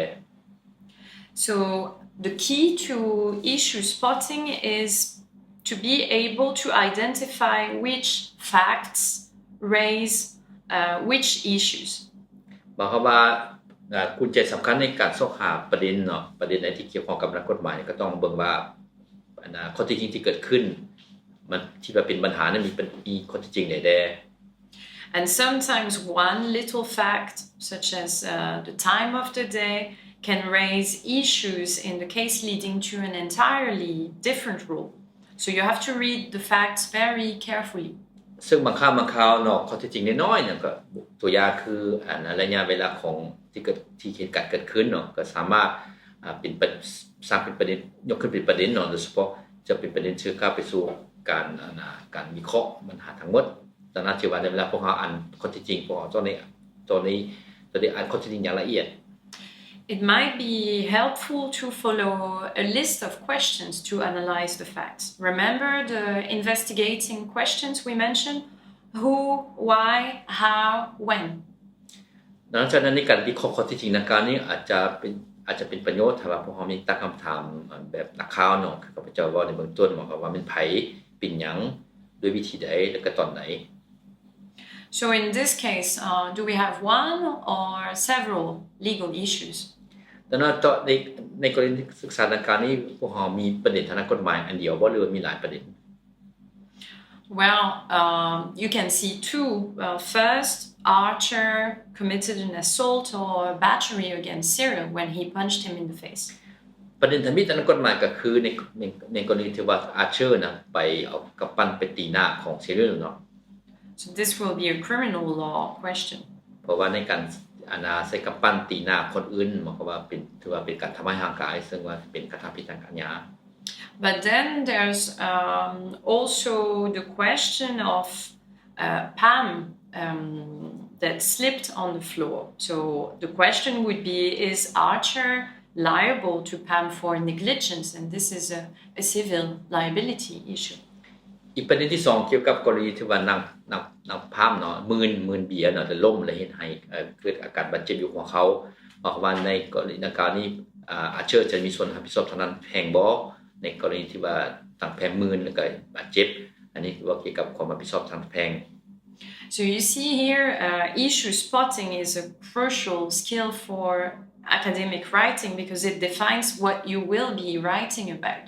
So, the key to issue spotting is to be able to identify which facts raise, uh, which issues. ໝາຍຄວາມວ່າ ກຸນແຈສຳຄັນໃນການຊອກຫາປະເດັນເນາະ ປະເດັນໃດທີ່ກ່ຽວຂ້ອງກັບນັກກົດໝາຍ ກໍຕ້ອງເບິ່ງວ່າ ອັນ ຂໍ້ເທັດຈິງທີ່ເກີດຂຶ້ນ ມັນ ທີ່ວ່າເປັນບັນຫານັ້ນ ມີ ມີຂໍ້ເທັດຈິງໃດແດ່? And sometimes one little fact, such as, uh, the time of the day, can raise issues in the case leading to an entirely different rule. So you have to read the facts very carefully. ເຊິ່ງບາງຄັ້ງບາງຄາວເນາະ ຂໍ້ເທັດຈິງນ້ອຍໆ ນັ້ນກໍຕົວຢ່າງຄືອັນໄລຍະເວລາຂອງທີ່ເກີດ ທີ່ເຫດການເກີດຂຶ້ນເນາະ ກໍສາມາດ ອ່າ ເປັນປະ ສ້າງເປັນປະເດັນ ຍົກຂຶ້ນເປັນປະເດັນເນາະ ໂດຍສະເພາະຈະເປັນປະເດັນທີ່ກ້າວໄປສູ່ການ ອັນນາ ການວິເຄາະບັນຫາທັງໝົດ. ດັ່ງນັ້ນ ຖືວ່າໃນເວລາພວກເຮົາອ່ານຂໍ້ເທັດຈິງ ພວກເຮົາຕ້ອງໄດ້ ຕ້ອງໄດ້ ຕ້ອງໄດ້ອ່ານຂໍ້ເທັດຈິງຢ່າງລະອຽດ. It might be helpful to follow a list of questions to analyze the facts. Remember the investigating questions we mentioned? Who, why, how, when. ດັ່ງນັ້ນ ໃນການວິເຄາະຂໍ້ເທັດຈິງດັ່ງກ່າວນີ້ ອາດຈະເປັນ ອາດຈະເປັນປະໂຫຍດ ຖ້າວ່າພວກເຮົາມີຕັ້ງຄຳຖາມແບບນັກຂ່າວເນາະ ຄືຂ້າພະເຈົ້າເວົ້າໃນເບື້ອງຕົ້ນ ໝາຍຄວາມວ່າແມ່ນໃຜ ເປັນຫຍັງ ດ້ວຍວິທີໃດ ແລະ ກໍຕອນໃດ. So in this case, uh, do we have one or several legal issues? ດັ່ງນັ້ນ ໃນ ໃນກໍລະນີສຶກສາດັ່ງກ່າວນີ້ ພວກເຮົາມີປະເດັນທາງດ້ານກົດໝາຍອັນດຽວບໍ່ ຫຼືວ່າມີຫຼາຍປະເດັນ? Well, um, you can see two. Uh, first, Archer committed an assault or battery against Cyril when he punched him in the face. ປະເດັນທຳອິດທາງດ້ານກົດໝາຍກໍຄືໃນ ໃນ ໃນກໍລະນີທີ່ວ່າ Archer ນະ ໄປເອົາກຳປັ້ນໄປຕີໜ້າຂອງ Cyril ເນາະ. So this will be a criminal law question. ເພາະວ່າໃນການ ອັນນາ ໃຊ້ກຳປັ້ນຕີໜ້າຄົນອື່ນ ໝາຍຄວາມວ່າເປັນ ຖືວ່າເປັນການທຳຮ້າຍຮ່າງກາຍ ເຊິ່ງວ່າເປັນການທຳຜິດທາງອາຍາ. But then there's, um, also the question of, uh, Pam, um, that slipped on the floor. So the question would be, is Archer liable to Pam for negligence? And this is a, a civil liability issue. ອີກປະເດັນທີສອງ ກ່ຽວກັບກໍລະນີທີ່ວ່ານາງ ນາງ ນາງພາມເນາະ ມື່ນ ມື່ນເບຍເນາະ ແລ້ວລົ້ມ ແລ້ວເຮັດໃຫ້ ເອີ ເກີດອາການບາດເຈັບຢູ່ຫົວເຂົ່າ ໝາຍຄວາມວ່າໃນກໍລະນີດັ່ງກ່າວນີ້ ອາ Archer ຈະມີສ່ວນຮັບຜິດຊອບທາງດ້ານແພ່ງບໍ່ ໃນກໍລະນີທີ່ວ່າທາງແພ່ງມື່ນ ແລ້ວກໍບາດເຈັບ? ອັນນີ້ເວົ້າກ່ຽວກັບຄວາມຮັບຜິດຊອບທາງແພ່ງ. So you see here, uh, issue spotting is a crucial skill for academic writing because it defines what you will be writing about.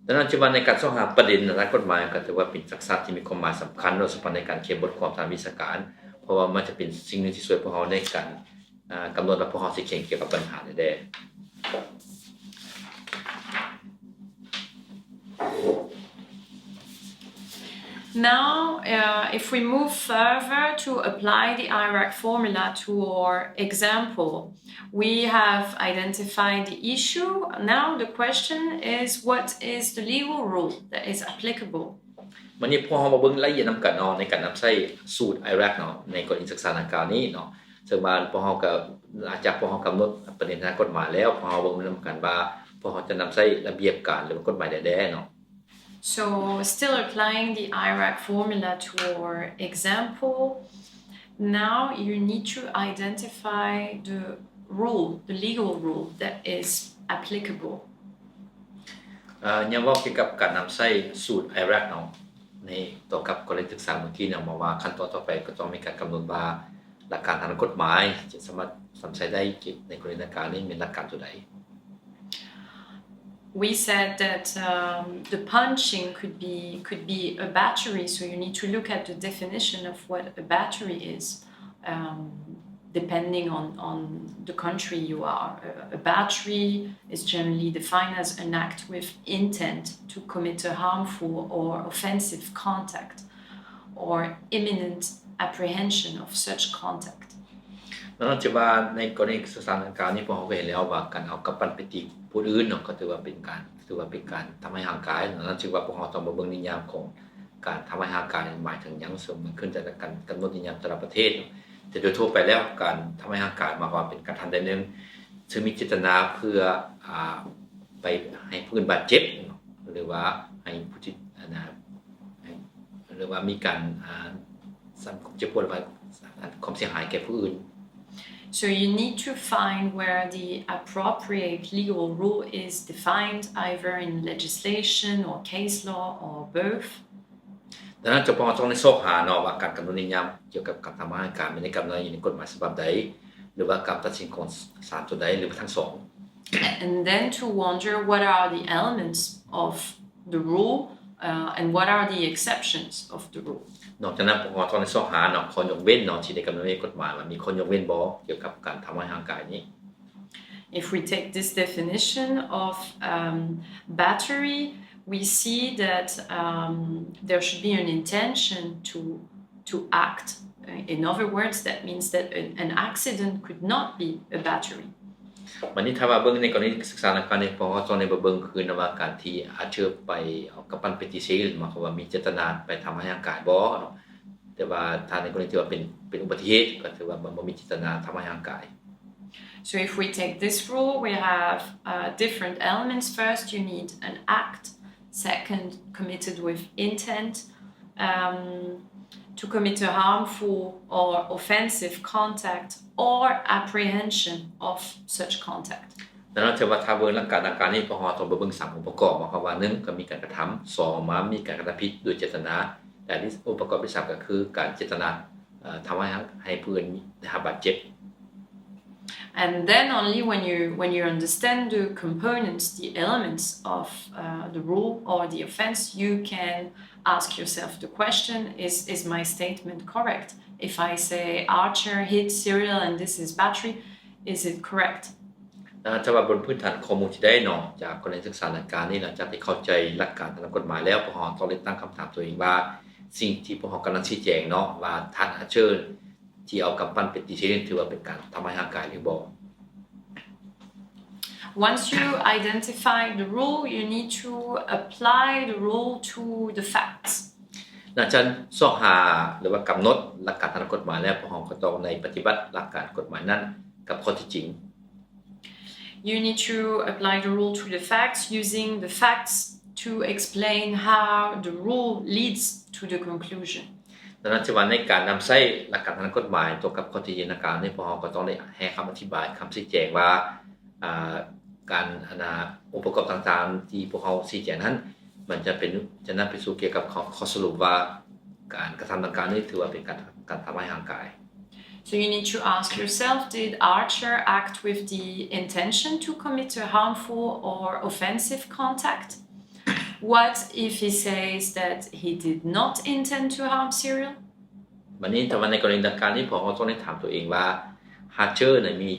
ດັ່ງນັ້ນ ຖືວ່າໃນການຊອກຫາປະເດັນທາງດ້ານກົດໝາຍ ກໍຖືວ່າເປັນທັກສະທີ່ມີຄວາມໝາຍສຳຄັນ ໂດຍສະເພາະໃນການຂຽນບົດຄວາມທາງວິຊາການ ເພາະວ່າມັນຈະເປັນສິ່ງໜຶ່ງທີ່ຊ່ວຍພວກເຮົາໃນການ ອາ ກຳນົດວ່າພວກເຮົາຊິຂຽນກ່ຽວກັບບັນຫາໃດແດ່. Now, uh, if we move further to apply the IRAC formula to our example, we have identified the issue. Now the question is, what is the legal rule that is applicable? ມື້ນີ້ພວກເຮົາມາເບິ່ງລາຍລະອຽດນຳກັນເນາະ ໃນການນຳໃຊ້ສູດ IRAC ເນາະ ໃນກໍລະນີສຶກສາດັ່ງກ່າວນີ້ເນາະ ເຊິ່ງວ່າພວກເຮົາກໍ ຫຼັງຈາກພວກເຮົາກຳນົດປະເດັນທາງກົດໝາຍແລ້ວ ພວກເຮົາເບິ່ງນຳກັນວ່າ ພວກເຮົາຈະນຳໃຊ້ລະບຽບການ ຫຼືວ່າກົດໝາຍໃດແດ່ເນາະ. So, still applying the IRAC formula to our example, now you need to identify the rule, the legal rule that is applicable. ເອີ ຍັງເວົ້າກ່ຽວກັບການນຳໃຊ້ສູດ IRAC ເນາະ ໃນຕໍ່ກັບກໍລະນີສຶກສາມື້ກີ້ເນາະ ມາວ່າຂັ້ນຕອນຕໍ່ໄປກໍຕ້ອງມີການກຳນົດວ່າ ຫຼັກການທາງກົດໝາຍຈະສາມາດນຳໃຊ້ໄດ້ໃນກໍລະນີດັ່ງກ່າວນີ້ແມ່ນຫຼັກການຕົວໃດ? We said that, um, the punching could be, could be a battery, so you need to look at the definition of what a battery is. Um, depending on, on the country you are. A, a battery is generally defined as an act with intent to commit a harmful or offensive contact or imminent apprehension of such contact. ດັ່ງນັ້ນ ຖືວ່າໃນກໍລະນີສຶກສາດັ່ງກ່າວນີ້ ພວກເຮົາກໍເຫັນແລ້ວວ່າ ການເອົາກຳປັ້ນໄປຕີຜູ້ອື່ນເນາະ ກໍຖືວ່າເປັນການ ຖືວ່າເປັນການທຳຮ້າຍຮ່າງກາຍ. ດັ່ງນັ້ນ ຖືວ່າພວກເຮົາຕ້ອງມາເບິ່ງນິຍາມຂອງ ການທຳຮ້າຍຮ່າງກາຍໝາຍເຖິງຫຍັງ ເຊິ່ງມັນຂຶ້ນກັບການກຳນົດນິຍາມແຕ່ລະປະເທດ. ແຕ່ໂດຍທົ່ວໄປແລ້ວ ການທຳຮ້າຍຮ່າງກາຍໝາຍຄວາມວ່າເປັນການທຳໃດໜຶ່ງ ເຊິ່ງມີເຈດຕະນາເພື່ອ ອາ ໄປໃຫ້ຜູ້ອື່ນບາດເຈັບ ຫຼືວ່າໃຫ້ຜູ້ທີ່ ອັນນະ ໃຫ້ ຫຼືວ່າມີການ ອາ ສັງຄົມເຈັບປວດ ຫຼືວ່າຄວາມເສຍຫາຍແກ່ຜູ້ອື່ນ. So you need to find where the appropriate legal rule is defined, either in legislation or case law or both. ດັ່ງນັ້ນ ຈະຕ້ອງໄດ້ຊອກຫາເນາະວ່າການກຳນົດນິຍາມກ່ຽວກັບການທຳຮ້າຍຮ່າງກາຍ ແມ່ນໄດ້ກຳນົດຢູ່ໃນກົດໝາຍສະບັບໃດ ຫຼືວ່າການຕັດສິນຂອງສານຕົວໃດ ຫຼືວ່າທັງສອງ. And then to wonder what are the elements of the rule, uh, and what are the exceptions of the rule. ນອກຈາກນັ້ນ ພວກເຮົາຕ້ອງໄດ້ຊອກຫາເນາະ ຂໍ້ຍົກເວັ້ນເນາະ ທີ່ໄດ້ກຳນົດໃນກົດໝາຍວ່າມີຂໍ້ຍົກເວັ້ນບໍ່ ກ່ຽວກັບການທຳຮ້າຍຮ່າງກາຍນີ້. If we take this definition of um, battery, we see that um, there should be an intention to, to act. In other words, that means that an, an accident could not be a battery. ບາດນີ້ຖ້າວ່າເບິ່ງໃນກໍລະນີສຶກສານຳການນີ້ ພວກເຮົາຕ້ອງໄດ້ມາເບິ່ງຄືນວ່າການທີ່ອາເຈີໄປເອົາກຳປັ້ນເປັດຕີຊີນ ໝາຍຄວາມວ່າມີເຈດຕະນາໄປທຳຮ້າຍຮ່າງກາຍບໍ່ເນາະ ແຕ່ວ່າຖ້າໃນກໍລະນີທີ່ວ່າເປັນ ເປັນອຸບັດຕິເຫດ ກໍຖືວ່າມັນບໍ່ມີເຈດຕະນາທຳຮ້າຍຮ່າງກາຍ. So if we take this rule, we have uh, different elements. First, you need an act. Second, committed with intent um, to commit a harmful or offensive contact or apprehension of such contact. ດັ່ງນັ້ນ ຖືວ່າຖ້າເບິ່ງຫຼັກການທາງການນີ້ ພວກເຮົາຕ້ອງໄປເບິ່ງສາມອົງປະກອບ ໝາຍຄວາມວ່າ ໜຶ່ງ ກໍມີການກະທຳ, ສອງ ມາມີການກະທຳຜິດດ້ວຍເຈດຕະນາ ແລະ ອົງປະກອບທີສາມ ກໍຄືການເຈດຕະນາ ເອີ ທຳໃຫ້ ໃຫ້ຜູ້ອື່ນໄດ້ຮັບບາດເຈັບ. And then only when you, when you understand the components, the elements of uh, the rule or the offense, you can ask yourself the question, is, is my statement correct? If I say Archer hit Cyril and this is battery, is it correct? ແຕ່ວ່າບົນພື້ນຖານຂໍ້ມູນທີ່ໄດ້ເນາະ ຈາກກໍລະນີສຶກສານຳການນີ້ ຫຼັງຈາກທີ່ເຂົ້າໃຈຫຼັກການທາງດ້ານກົດໝາຍແລ້ວ ພວກເຮົາຕ້ອງໄດ້ຕັ້ງຄຳຖາມຕົວເອງວ່າ ສິ່ງທີ່ພວກເຮົາກຳລັງຊີ້ແຈງເນາະ ວ່າທ່ານ Archer ທີ່ເອົາກຳປັ້ນເປັດຕີຊີນ ຖືວ່າເປັນການທຳຮ້າຍຮ່າງກາຍຫຼືບໍ່? Once you identify the rule, you need to apply the rule to the facts. ຫຼັງຈາກຊອກຫາ ຫຼືວ່າກຳນົດຫຼັກການທາງດ້ານກົດໝາຍແລ້ວ ພວກເຮົາກໍຕ້ອງໄດ້ປະຕິບັດຫຼັກການກົດໝາຍນັ້ນກັບຂໍ້ເທັດຈິງ. You need to apply the rule to the facts using the facts to explain how the rule leads to the conclusion. ດັ່ງນັ້ນ ຖືວ່າໃນການນຳໃຊ້ຫຼັກການທາງດ້ານກົດໝາຍຕໍ່ກັບຂໍ້ເທັດຈິງດັ່ງກ່າວນີ້ ພວກເຮົາກໍຕ້ອງໄດ້ໃຫ້ຄຳອະທິບາຍ, ຄຳຊີ້ແຈງວ່າ ອາ ການ ອັນນ່າ ອົງປະກອບຕ່າງໆທີ່ພວກເຮົາຊີ້ແຈງນັ້ນ ມັນຈະເປັນ ຈະນຳໄປສູ່ກ່ຽວກັບຂໍ້ ຂໍ້ສະຫຼຸບວ່າ ການກະທຳດັ່ງກ່າວນີ້ຖືວ່າເປັນການ ການທຳຮ້າຍຮ່າງກາຍ. So you need to ask yourself, did Archer act with the intention to commit a harmful or offensive contact? What if he says that he did not intend to harm Cyril? ບາດນີ້ ຖ້າວ່າໃນກໍລະນີດັ່ງກ່າວນີ້ ພວກເຮົາຕ້ອງໄດ້ຖາມຕົວເອງວ່າ Archer ນັ້ນມີ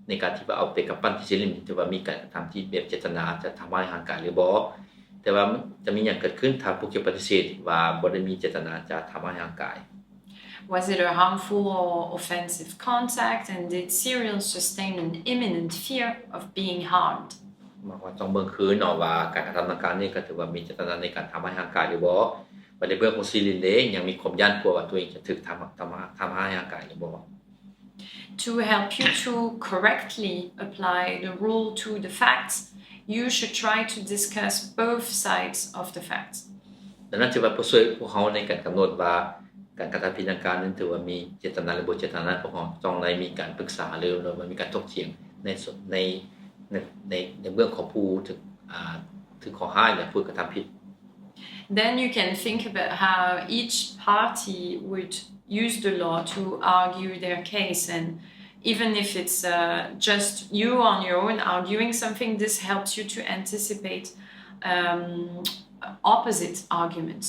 ໃນການທີ່ວ່າເອົາໄປກຳປັ້ນເປັດຕີຊີນ ຖືວ່າມີການກະທຳທີ່ແບບເຈດຕະນາຈະທຳຮ້າຍຮ່າງກາຍຫຼືບໍ່? ແຕ່ວ່າຈະມີຫຍັງເກີດຂຶ້ນ ຖ້າຜູ້ກ່ຽວປະຕິເສດວ່າບໍ່ໄດ້ມີເຈດຕະນາຈະທຳຮ້າຍຮ່າງກາຍ? Was it a harmful or offensive contact, and did Cyril sustain an imminent fear of being harmed? ມັນກໍຕ້ອງເບິ່ງຄືນເນາະວ່າ ການກະທຳດັ່ງກ່າວນີ້ກໍຖືວ່າມີເຈດຕະນາໃນການທຳຮ້າຍຮ່າງກາຍຫຼືບໍ່? ບາດໃນເບື້ອງຂອງຊີຣິນເດ ຍັງມີຄວາມຢ້ານກົວວ່າຕົວເອງຈະຖືກທຳ ທຳ ທຳຮ້າຍຮ່າງກາຍຫຼືບໍ່? To help you to correctly apply the rule to the facts, you should try to discuss both sides of the facts. ດັ່ງນັ້ນ ຖືວ່າຜູ້ຊ່ວຍພວກເຮົາໃນການກຳນົດວ່າ ການກະທຳຜິດດັ່ງກ່າວນັ້ນຖືວ່າມີເຈດຕະນາ ຫຼື ບໍ່ເຈດຕະນາ ພວກເຮົາຕ້ອງໄດ້ມີການປຶກສາ ຫຼື ຫຼືວ່າມີການຖົກຖຽງໃນ ໃນ ໃນ ໃນເບື້ອງຂອງຜູ້ຖືກ ອາ ຖືກເຄາະຮ້າຍ ແລະ ຜູ້ກະທຳຜິດ. Then you can think about how each party would use the law to argue their case, and even if it's uh, just you on your own arguing something, this helps you to anticipate um, opposite arguments.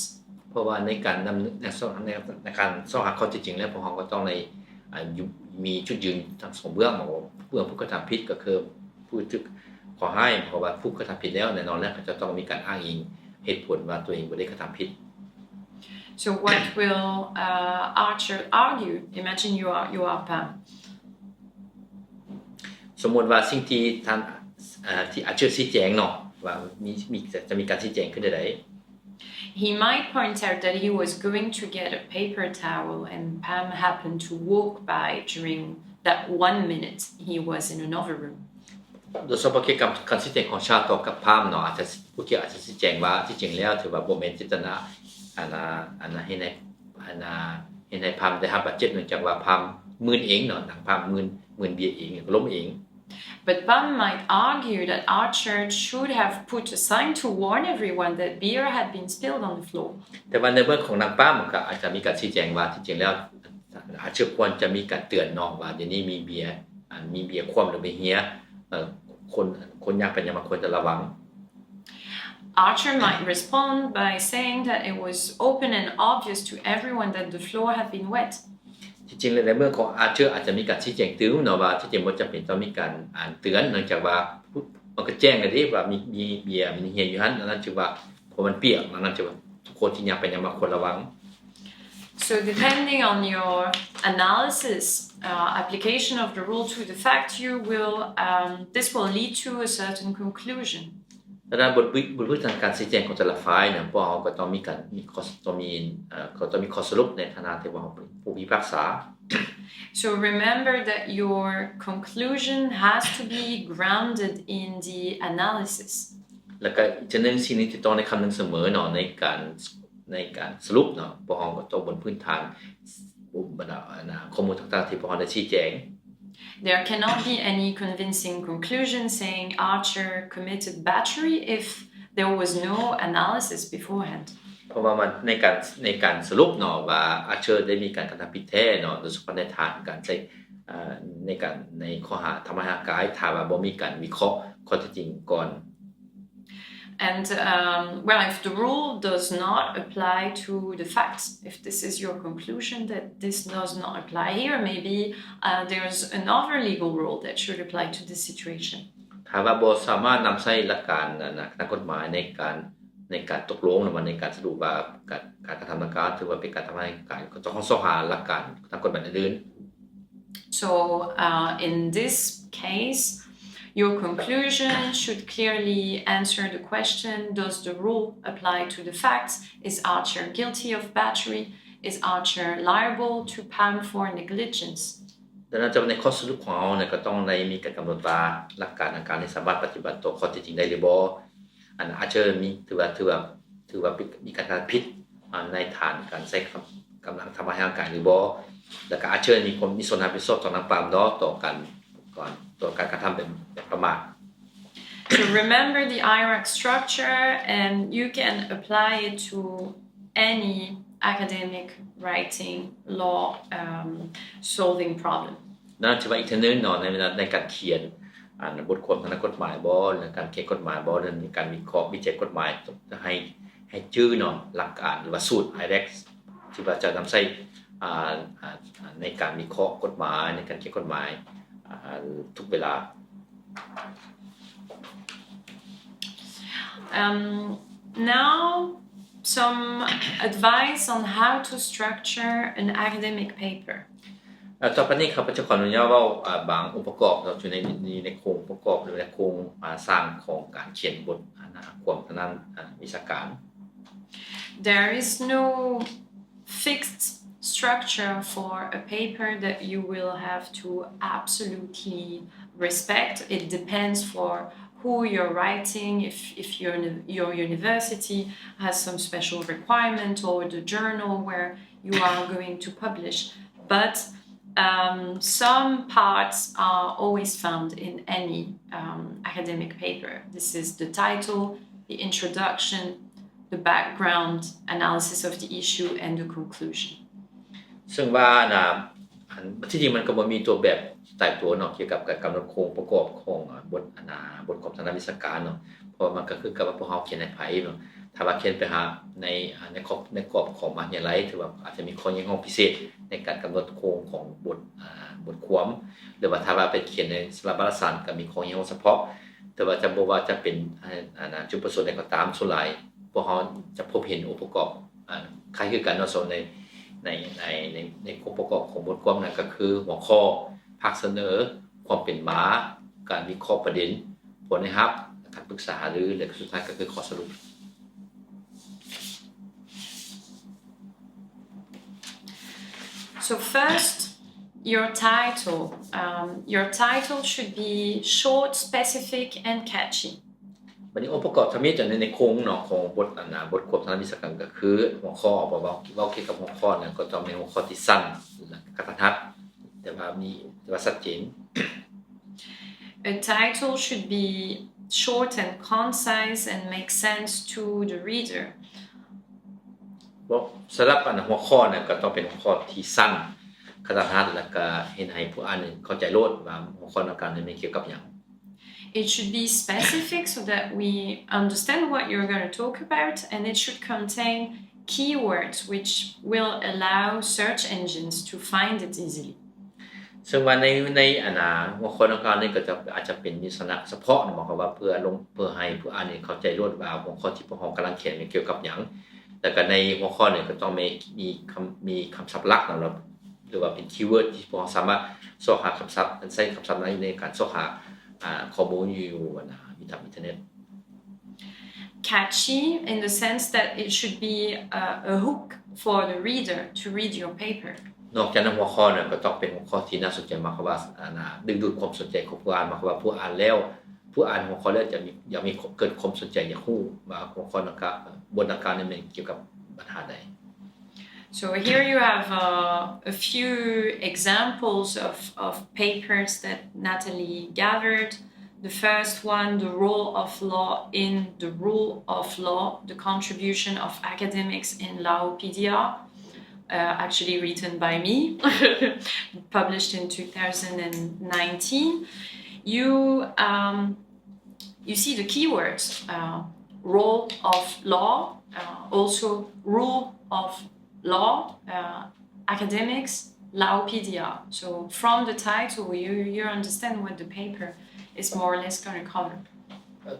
ເພາະວ່າໃນການນຳ ໃນ ໃນການຊອກຫາຂໍ້ເທັດຈິງແລ້ວ ພວກເຮົາກໍຕ້ອງໄດ້ ອາ ມີຈຸດຢືນທັງສອງເບື້ອງ ເບື້ອງຜູ້ກະທຳຜິດກໍຄືຜູ້ຖືກເຄາະຮ້າຍ ເພາະວ່າຜູ້ກະທຳຜິດແລ້ວ ແນ່ນອນແລ້ວ ເຂົາເຈົ້າຕ້ອງມີການອ້າງອີງເຫດຜົນວ່າຕົວເອງບໍ່ໄດ້ກະທຳຜິດ. So what will uh, Archer argue? Imagine you are, you are Pam. ສົມມຸດວ່າສິ່ງທີ່ທ່ານ ເອີ ທີ່ Archer ຊີ້ແຈງເນາະ ວ່າມີ ມີ ຈະ ຈະມີການຊີ້ແຈງຄືໃດ? He might point out that he was going to get a paper towel and Pam happened to walk by during that one minute he was in another room. ໂດຍສະເພາະກ່ຽວກັບການຊີ້ແຈງຂອງ Archer ຕໍ່ກັບ Pam ເນາະ ອາດຈະ ຜູ້ກ່ຽວອາດຈະຊີ້ແຈງວ່າ ທີ່ຈິງແລ້ວຖືວ່າບໍ່ແມ່ນເຈດຕະນາ ອັນນ່າ ອັນນ່າ ເຮັດໃຫ້ ອັນນ່າ ເຮັດໃຫ້ Pam ໄດ້ຮັບບາດເຈັບ ເນື່ອງຈາກວ່າ Pam ມື່ນເອງເນາະ ນາງ Pam ມື່ນ ມື່ນເບຍເອງ ລົ້ມເອງ. But Pam might argue that Archer should have put a sign to warn everyone that beer had been spilled on the floor. ແຕ່ວ່າໃນເບື້ອງຂອງນາງ Pam ກໍອາດຈະມີການຊີ້ແຈງວ່າ ທີ່ຈິງແລ້ວ Archer ຄວນຈະມີການເຕືອນເນາະ ວ່າດຽວນີ້ມີເບຍ ອັນ ມີເບຍຂວ້ຳ ຫຼື ເບຍເຮຍ ເອີ ຄົນ ຄົນຍ່າງໄປຍ່າງມາຄວນຈະລະວັງ. Archer might respond by saying that it was open and obvious to everyone that the floor had been wet. ທີ່ຈິງແລ້ວໃນເບື້ອງຂອງ Archer ອາດຈະມີການຊີ້ແຈງຕື່ມເນາະວ່າ ທີ່ຈິງບໍ່ຈຳເປັນຕ້ອງມີການ ອ່າ ເຕືອນ ເນື່ອງຈາກວ່າມັນກໍແຈ້ງແລ້ວເດ້ວ່າມີ ມີເບຍ ມີເຮຍຢູ່ຫັ້ນ ອັນນັ້ນຖືວ່າ ເພາະມັນປຽກ ອັນນັ້ນຖືວ່າທຸກຄົນທີ່ຍ່າງໄປຍ່າງມາຄວນລະວັງ. So depending on your analysis, uh, application of the rule to the fact, you will, um, this will lead to a certain conclusion. ດັ່ງນັ້ນ ບົດພຶດ ບົດພຶດທາງການຊີ້ແຈງຂອງແຕ່ລະຝ່າຍນະ ພວກເຮົາກໍຕ້ອງມີການ ມີຂໍ້ ຕ້ອງມີ ເອີ ກໍຕ້ອງມີຂໍ້ສະຫຼຸບໃນຖານະທີ່ວ່າເຮົາເປັນຜູ້ພິພາກສາ. So remember that your conclusion has to be grounded in the analysis. ແລ້ວກໍອີກເທື່ອໜຶ່ງ ສິ່ງໜຶ່ງທີ່ຕ້ອງໄດ້ຄຳນຶງສະເໝີເນາະ ໃນການ ໃນການສະຫຼຸບເນາະ ພວກເຮົາກໍຕ້ອງບົນພື້ນຖານ ບັນດາ ອັນນາ ຂໍ້ມູນຕ່າງໆທີ່ພວກເຮົາໄດ້ຊີ້ແຈງ. There cannot be any convincing conclusion saying Archer committed battery if there was no analysis beforehand. ເພາະວ່າມັນ ໃນການ ໃນການສະຫຼຸບເນາະວ່າ Archer ໄດ້ມີການກະທຳຜິດແທ້ເນາະ ໂດຍສະເພາະໃນຖານການໃຊ້ ເອີ ໃນການ ໃນຂໍ້ຫາທຳຮ້າຍຮ່າງກາຍ ຖ້າວ່າບໍ່ມີການວິເຄາະຂໍ້ເທັດຈິງກ່ອນ. And, um, well, if the rule does not apply to the facts, if this is your conclusion that this does not apply here, maybe, uh, there's another legal rule that should apply to this situation. ຖ້າວ່າບໍ່ສາມາດນຳໃຊ້ຫຼັກການ ອັນນາ ທາງກົດໝາຍໃນການ ໃນການຕົກລົງ ຫຼືວ່າໃນການສະຫຼຸບວ່າ ການ ການກະທຳດັ່ງກ່າວຖືວ່າເປັນການທຳຮ້າຍຮ່າງກາຍ ກໍຕ້ອງຊອກຫາຫຼັກການທາງກົດໝາຍອື່ນ. So, uh, in this case, your conclusion should clearly answer the question, does the rule apply to the facts? Is Archer guilty of battery? Is Archer liable to PAM for negligence? ດັ່ງນັ້ນ ໃນຂໍ້ສະຫຼຸບຂອງເຮົານະ ກໍຕ້ອງໄດ້ມີການກຳນົດວ່າ ຫຼັກການທາງການນີ້ສາມາດປະຕິບັດຕໍ່ຂໍ້ເທັດຈິງໄດ້ຫຼືບໍ່? ອັນ Archer ມີ ຖືວ່າ ຖືວ່າ ຖືວ່າມີການກະທຳຜິດ ອ່າ ໃນຖານການໃຊ້ກຳ ກຳລັງທຳຮ້າຍຮ່າງກາຍຫຼືບໍ່? ແລ້ວກໍ Archer ມີຄວາມ ມີສ່ວນຮັບຜິດຊອບຕໍ່ນຳປາມເນາະ ຕໍ່ການ ກ່ອນ ຕໍ່ການກະທຳແບບ ແບບປະໝາດ. So remember the I R A C structure and you can apply it to any academic writing, law, um, solving problem. ນັ້ນຖືວ່າອີກເທື່ອໜຶ່ງເນາະ ໃນເວລາໃນການຂຽນ ອັນ ບົດຄວາມທາງດ້ານກົດໝາຍບໍ ຫຼືການຂຽນກົດໝາຍບໍ ຫຼືໃນການວິເຄາະວິໄຈກົດໝາຍ ໃຫ້ ໃຫ້ຈື່ເນາະ ຫຼັກການ ຫຼືວ່າສູດ I R A C ທີ່ວ່າຈະນຳໃຊ້ ອ່າ ອ່າ ໃນການວິເຄາະກົດໝາຍ ໃນການຂຽນກົດໝາຍ ອ່າ ທຸກເວລາ. Um, now, some advice on how to structure an academic paper. ເອີ ຕໍ່ໄປນີ້ ຂ້າພະເຈົ້າຂໍອະນຸຍາດເວົ້າ ເອີ ບາງອົງປະກອບເນາະ ຢູ່ໃນ ໃນ ໃນໂຄງປະກອບ ຫຼືໃນໂຄງ ອ່າ ສ້າງຂອງການຂຽນບົດ ອັນນາ ຄວາມທາງດ້ານ ອ່າ ວິຊາການ. There is no fixed structure for a paper that you will have to absolutely respect. It depends for who you're writing, if, if your, your university has some special requirement or the journal where you are going to publish. But, um, some parts are always found in any, um, academic paper. This is the title, the introduction, the background, analysis of the issue, and the conclusion. ເຊິ່ງວ່ານະ ອັນ ທີ່ຈິງມັນກໍບໍ່ມີຕົວແບບຕາຍຕົວເນາະ ກ່ຽວກັບການກຳນົດໂຄງປະກອບຂອງ ອ່າ ບົດ ອັນນາ ບົດຄວາມທາງດ້ານວິຊາການເນາະ ເພາະວ່າມັນກໍຄືກັບວ່າພວກເຮົາຂຽນໃຫ້ໃຜເນາະ ຖ້າວ່າຂຽນໄປຫາໃນ ອ່າ ໃນຂອບ ໃນກອບຂອງມະຫາວິທະຍາໄລ ຖືວ່າອາດຈະມີຂໍ້ຮຽກຮ້ອງພິເສດໃນການກຳນົດໂຄງຂອງບົດ ອ່າ ບົດຄວາມ ຫຼືວ່າຖ້າວ່າໄປຂຽນໃນສະຫະລັດວາລະສານ ກໍມີຂໍ້ຮຽກຮ້ອງສະເພາະ ແຕ່ວ່າຈະບໍ່ວ່າຈະເປັນ ອ່າ ອັນນາ ຈຸດປະສົງໃດກໍຕາມ ສ່ວນຫຼາຍພວກເຮົາຈະພົບເຫັນອົງປະກອບ ອ່າ ຄ້າຍຄືກັນເນາະ ໃນ ໃນ ໃນ ໃນ ໃນອົງປະກອບຂອງບົດຄວາມນັ້ນ ກໍຄືຫົວຂໍ້ ພາກສະເໜີ ຄວາມເປັນມາ ການວິເຄາະປະເດັນ ຜົນໄດ້ຮັບ ການປຶກສາຫາລື ແລະ ສຸດທ້າຍກໍຄືຂໍ້ສະຫຼຸບ. So first, your title. Um, your title should be short, specific, and catchy. ບັດນີ້ອົງປະກອບທຳອິດໃນ ໃນໂຄງເນາະ ຂອງບົດ ອັນນາ ບົດຄວາມທາງດ້ານວິຊາການກໍຄືຫົວຂໍ້ ເວົ້າ ເວົ້າກ່ຽວກັບຫົວຂໍ້ນັ້ນ ກໍຕ້ອງແມ່ນຫົວຂໍ້ທີ່ສັ້ນ ແລະ ກະທັນຫັດ ແຕ່ວ່າມີ ແຕ່ວ່າຊັດເຈນ. A title should be short and concise and make sense to the reader. ສຳລັບ ອັນ ຫົວຂໍ້ນັ້ນ ກໍຕ້ອງເປັນຫົວຂໍ້ທີ່ສັ້ນ ກະທັນຫັດ ແລ້ວກໍເຮັດໃຫ້ຜູ້ອ່ານເຂົ້າໃຈໂລດວ່າຫົວຂໍ້ດັ່ງກ່າວນັ້ນແມ່ນກ່ຽວກັບຫຍັງ. It should be specific so that we understand what you're going to talk about, and it should contain keywords which will allow search engines to find it easily. ເຊິ່ງວ່າໃນໃນອັນນາຫົວຂໍ້ດັ່ງກ່າວນີ້ກໍຈະອາດຈະເປັນມີລັກສະນະສະເພາະເນາະ ໝາຍຄວາມວ່າເພື່ອລົງເພື່ອໃຫ້ຜູ້ອ່ານນີ້ເຂົ້າໃຈໂລດວ່າຫົວຂໍ້ທີ່ພວກເຮົາກຳລັງຂຽນແມ່ນກ່ຽວກັບຫຍັງ ແລ້ວກໍໃນຫົວຂໍ້ນີ້ກໍຕ້ອງມີມີຄຳມີຄຳສັບຫຼັກເນາະ ຫຼືວ່າເປັນຄີເວີດທີ່ພວກເຮົາສາມາດຊອກຫາຄຳສັບ ໃຊ້ຄຳສັບໃນໃນການຊອກຫາອາຂໍ້ມູນຢູ່ອັນນາຢູ່ຕາມອິນເຕີເນັດ. Catchy in the sense that it should be a, a hook for the reader to read your paper. ນອກຈາກນັ້ນຫົວຂໍ້ນັ້ນກໍຕ້ອງເປັນຫົວຂໍ້ທີ່ໜ້າສົນໃຈ ໝາຍຄວາມວ່າອັນນາດຶງດູດຄວາມສົນໃຈຂອງຜູ້ອ່ານ ໝາຍຄວາມວ່າຜູ້ອ່ານແລ້ວ ຜູ້ອ່ານຫົວຂໍ້ແລ້ວຈະມີຢາກມີເກີດຄວາມສົນໃຈຢາກຮູ້ວ່າຫົວຂໍ້ດັ່ງກ່າວ ບົດດັ່ງກ່າວນີ້ແມ່ນກ່ຽວກັບບັນຫາໃດ. So here you have uh, a few examples of, of papers that Natalie gathered. The first one, The Role of Law in the Rule of Law, The Contribution of Academics in Laopedia, uh, actually written by me, published in two thousand nineteen. You, um, you see the keywords, uh, role of law, uh, also rule of law, uh, academics, Laopedia. So from the title, you, you understand what the paper is more or less going to cover.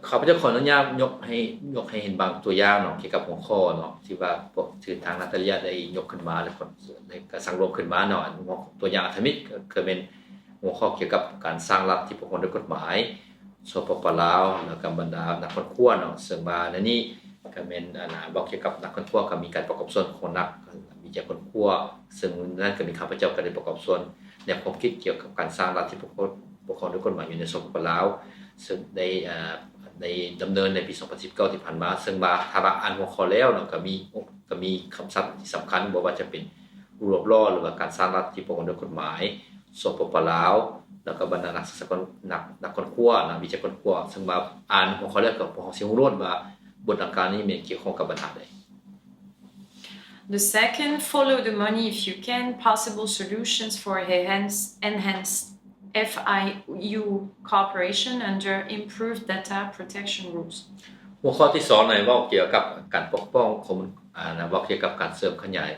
ຂ້າພະເຈົ້າຂໍອະນຸຍາດຍົກໃຫ້ຍົກໃຫ້ເຫັນບາງຕົວຢ່າງເນາະ ກ່ຽວກັບຫົວຂໍ້ເນາະ ທີ່ວ່າພວກທີ່ທາງນາຕາເລຍໄດ້ຍົກຂຶ້ນມາ ແລະ ກໍສັງລວມຂຶ້ນມາເນາະ ຕົວຢ່າງອັນທຳອິດກໍຄືແມ່ນຫົວຂໍ້ກ່ຽວກັບການສ້າງລັດທີ່ປົກປ້ອງດ້ວຍກົດໝາຍ ສປປ ລາວ ແລ້ວກໍບັນດານັກຄົ້ນຄວ້າເນາະ ເຊິ່ງວ່າໃນນີ້ກໍແມ່ນອັນນາເວົ້າກ່ຽວກັບນັກຄົ້ນຄວ້າ ກໍມີການປະກອບສ່ວນຂອງນັກວິໄຈຄົ້ນຄວ້າ ເຊິ່ງໃນນັ້ນກໍມີຂ້າພະເຈົ້າກໍໄດ້ປະກອບສ່ວນ ແນວຄວາມຄິດກ່ຽວກັບການສ້າງລັດທີ່ປົກປ້ອງດ້ວຍກົດໝາຍຢູ່ໃນ ສປປ ລາວ ເຊິ່ງໄດ້ເອີ່ມໄດ້ດຳເນີນໃນປີສອງພັນສິບເກົ້າທີ່ຜ່ານມາ ເຊິ່ງວ່າຖ້າວ່າອ່ານຫົວຂໍ້ແລ້ວເນາະ ກໍມີກໍມີຄຳສັບທີ່ສຳຄັນ ບໍ່ວ່າຈະເປັນ rule of law ຫຼືວ່າການສ້າງລັດທີ່ປົກປ້ອງດ້ວຍກົດໝາຍ ສປປ ລາວ ແລ້ວກໍບັນດານັກສຶກສາ ນັກນັກຄົ້ນຄວ້າ ນັກວິໄຈຄົ້ນຄວ້າ ເຊິ່ງວ່າອ່ານຫົວຂໍ້ແລ້ວກໍພວກເຮົາຊິຮູ້ໂລດວ່າບົດດັ່ງກ່າວນີ້ແມ່ນກ່ຽວຂ້ອງກັບບັນຫາໃດ. The second, follow the money if you can, possible solutions for enhance, enhance F I U cooperation under improved data protection rules. ຫົວຂໍ້ທີສອງນັ້ນເວົ້າກ່ຽວກັບການປົກປ້ອງຂໍ້ມູນ ອ່າ ເວົ້າກ່ຽວກັບການເສີມຂະຫຍາຍ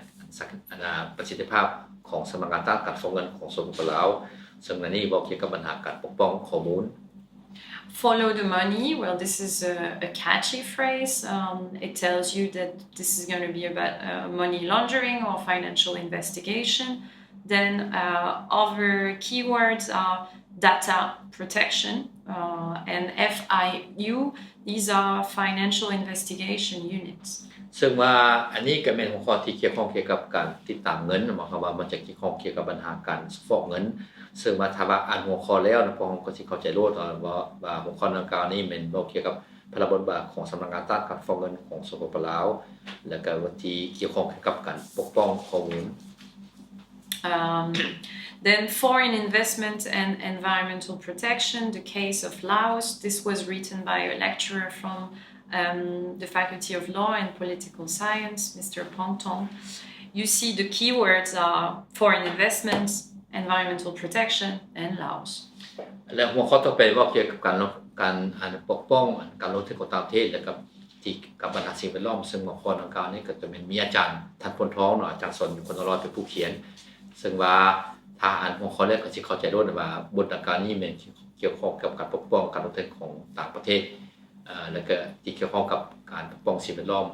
ປະສິດທິພາບຂອງສຳນັກງານຕ້ານການຟອກເງິນຂອງ ສປປ ລາວ ເຊິ່ງໃນນີ້ເວົ້າກ່ຽວກັບບັນຫາການປົກປ້ອງຂໍ້ມູນ Follow the money. Well, this is a, a catchy phrase. Um, it tells you that this is going to be about uh, money laundering or financial investigation. Then uh, other keywords are data protection uh, and F I U. These are financial investigation units. ເຊິ່ງວ່າອັນນີ້ກໍແມ່ນຫົວຂໍ້ທີ່ກ່ຽວຂ້ອງກ່ຽວກັບການຕິດຕາມເງິນ ໝາຍຄວາມວ່າມັນຈະກ່ຽວຂ້ອງກ່ຽວກັບບັນຫາການຟອກເງິນ ເຊິ່ງວ່າຖ້າວ່າອ່ານຫົວຂໍ້ແລ້ວນະ ພວກເຮົາກໍຊິເຂົ້າໃຈໂລດວ່າ ວ່າຫົວຂໍ້ດັ່ງກ່າວນີ້ແມ່ນເວົ້າກ່ຽວກັບພາລະບົດບາດຂອງສຳນັກງານຕ້ານການຟອກເງິນຂອງ ສປປ ລາວ ແລະກໍທີ່ກ່ຽວຂ້ອງກ່ຽວກັບການປົກປ້ອງຂໍ້ມູນ. Um, then foreign investment and environmental protection, the case of Laos. This was written by a lecturer from um, the Faculty of Law and Political Science, Mister Pongtong. You see the keywords are foreign investments, environmental protection and Laos. ແລະຫົວຂໍ້ຕໍ່ໄປເວົ້າກ່ຽວກັບການການອັນປົກປ້ອງການລົງທຶນຂອງຕ່າງປະເທດ ແລະກັບ ທີ່ກັບບັນຫາສິ່ງແວດລ້ອມ ເຊິ່ງຫົວຂໍ້ດັ່ງກ່າວນີ້ກໍຈະແມ່ນມີອາຈານ ທ່ານ ພົນທອງ ເນາະ ອາຈານສອນຢູ່ ຄນລອຍ ເປັນຜູ້ຂຽນ ເຊິ່ງວ່າຖ້າອ່ານຫົວຂໍ້ແລ້ວກໍຊິເຂົ້າໃຈໂລດວ່າບົດດັ່ງກ່າວນີ້ແມ່ນກ່ຽວຂ້ອງກັບການປົກປ້ອງການລົງທຶນຂອງຕ່າງປະເທດ ເອີ່ ແລ້ວກໍທີ່ກ່ຽວຂ້ອງກັບການປົກປ້ອງສິ່ງແວດລ້ອມ.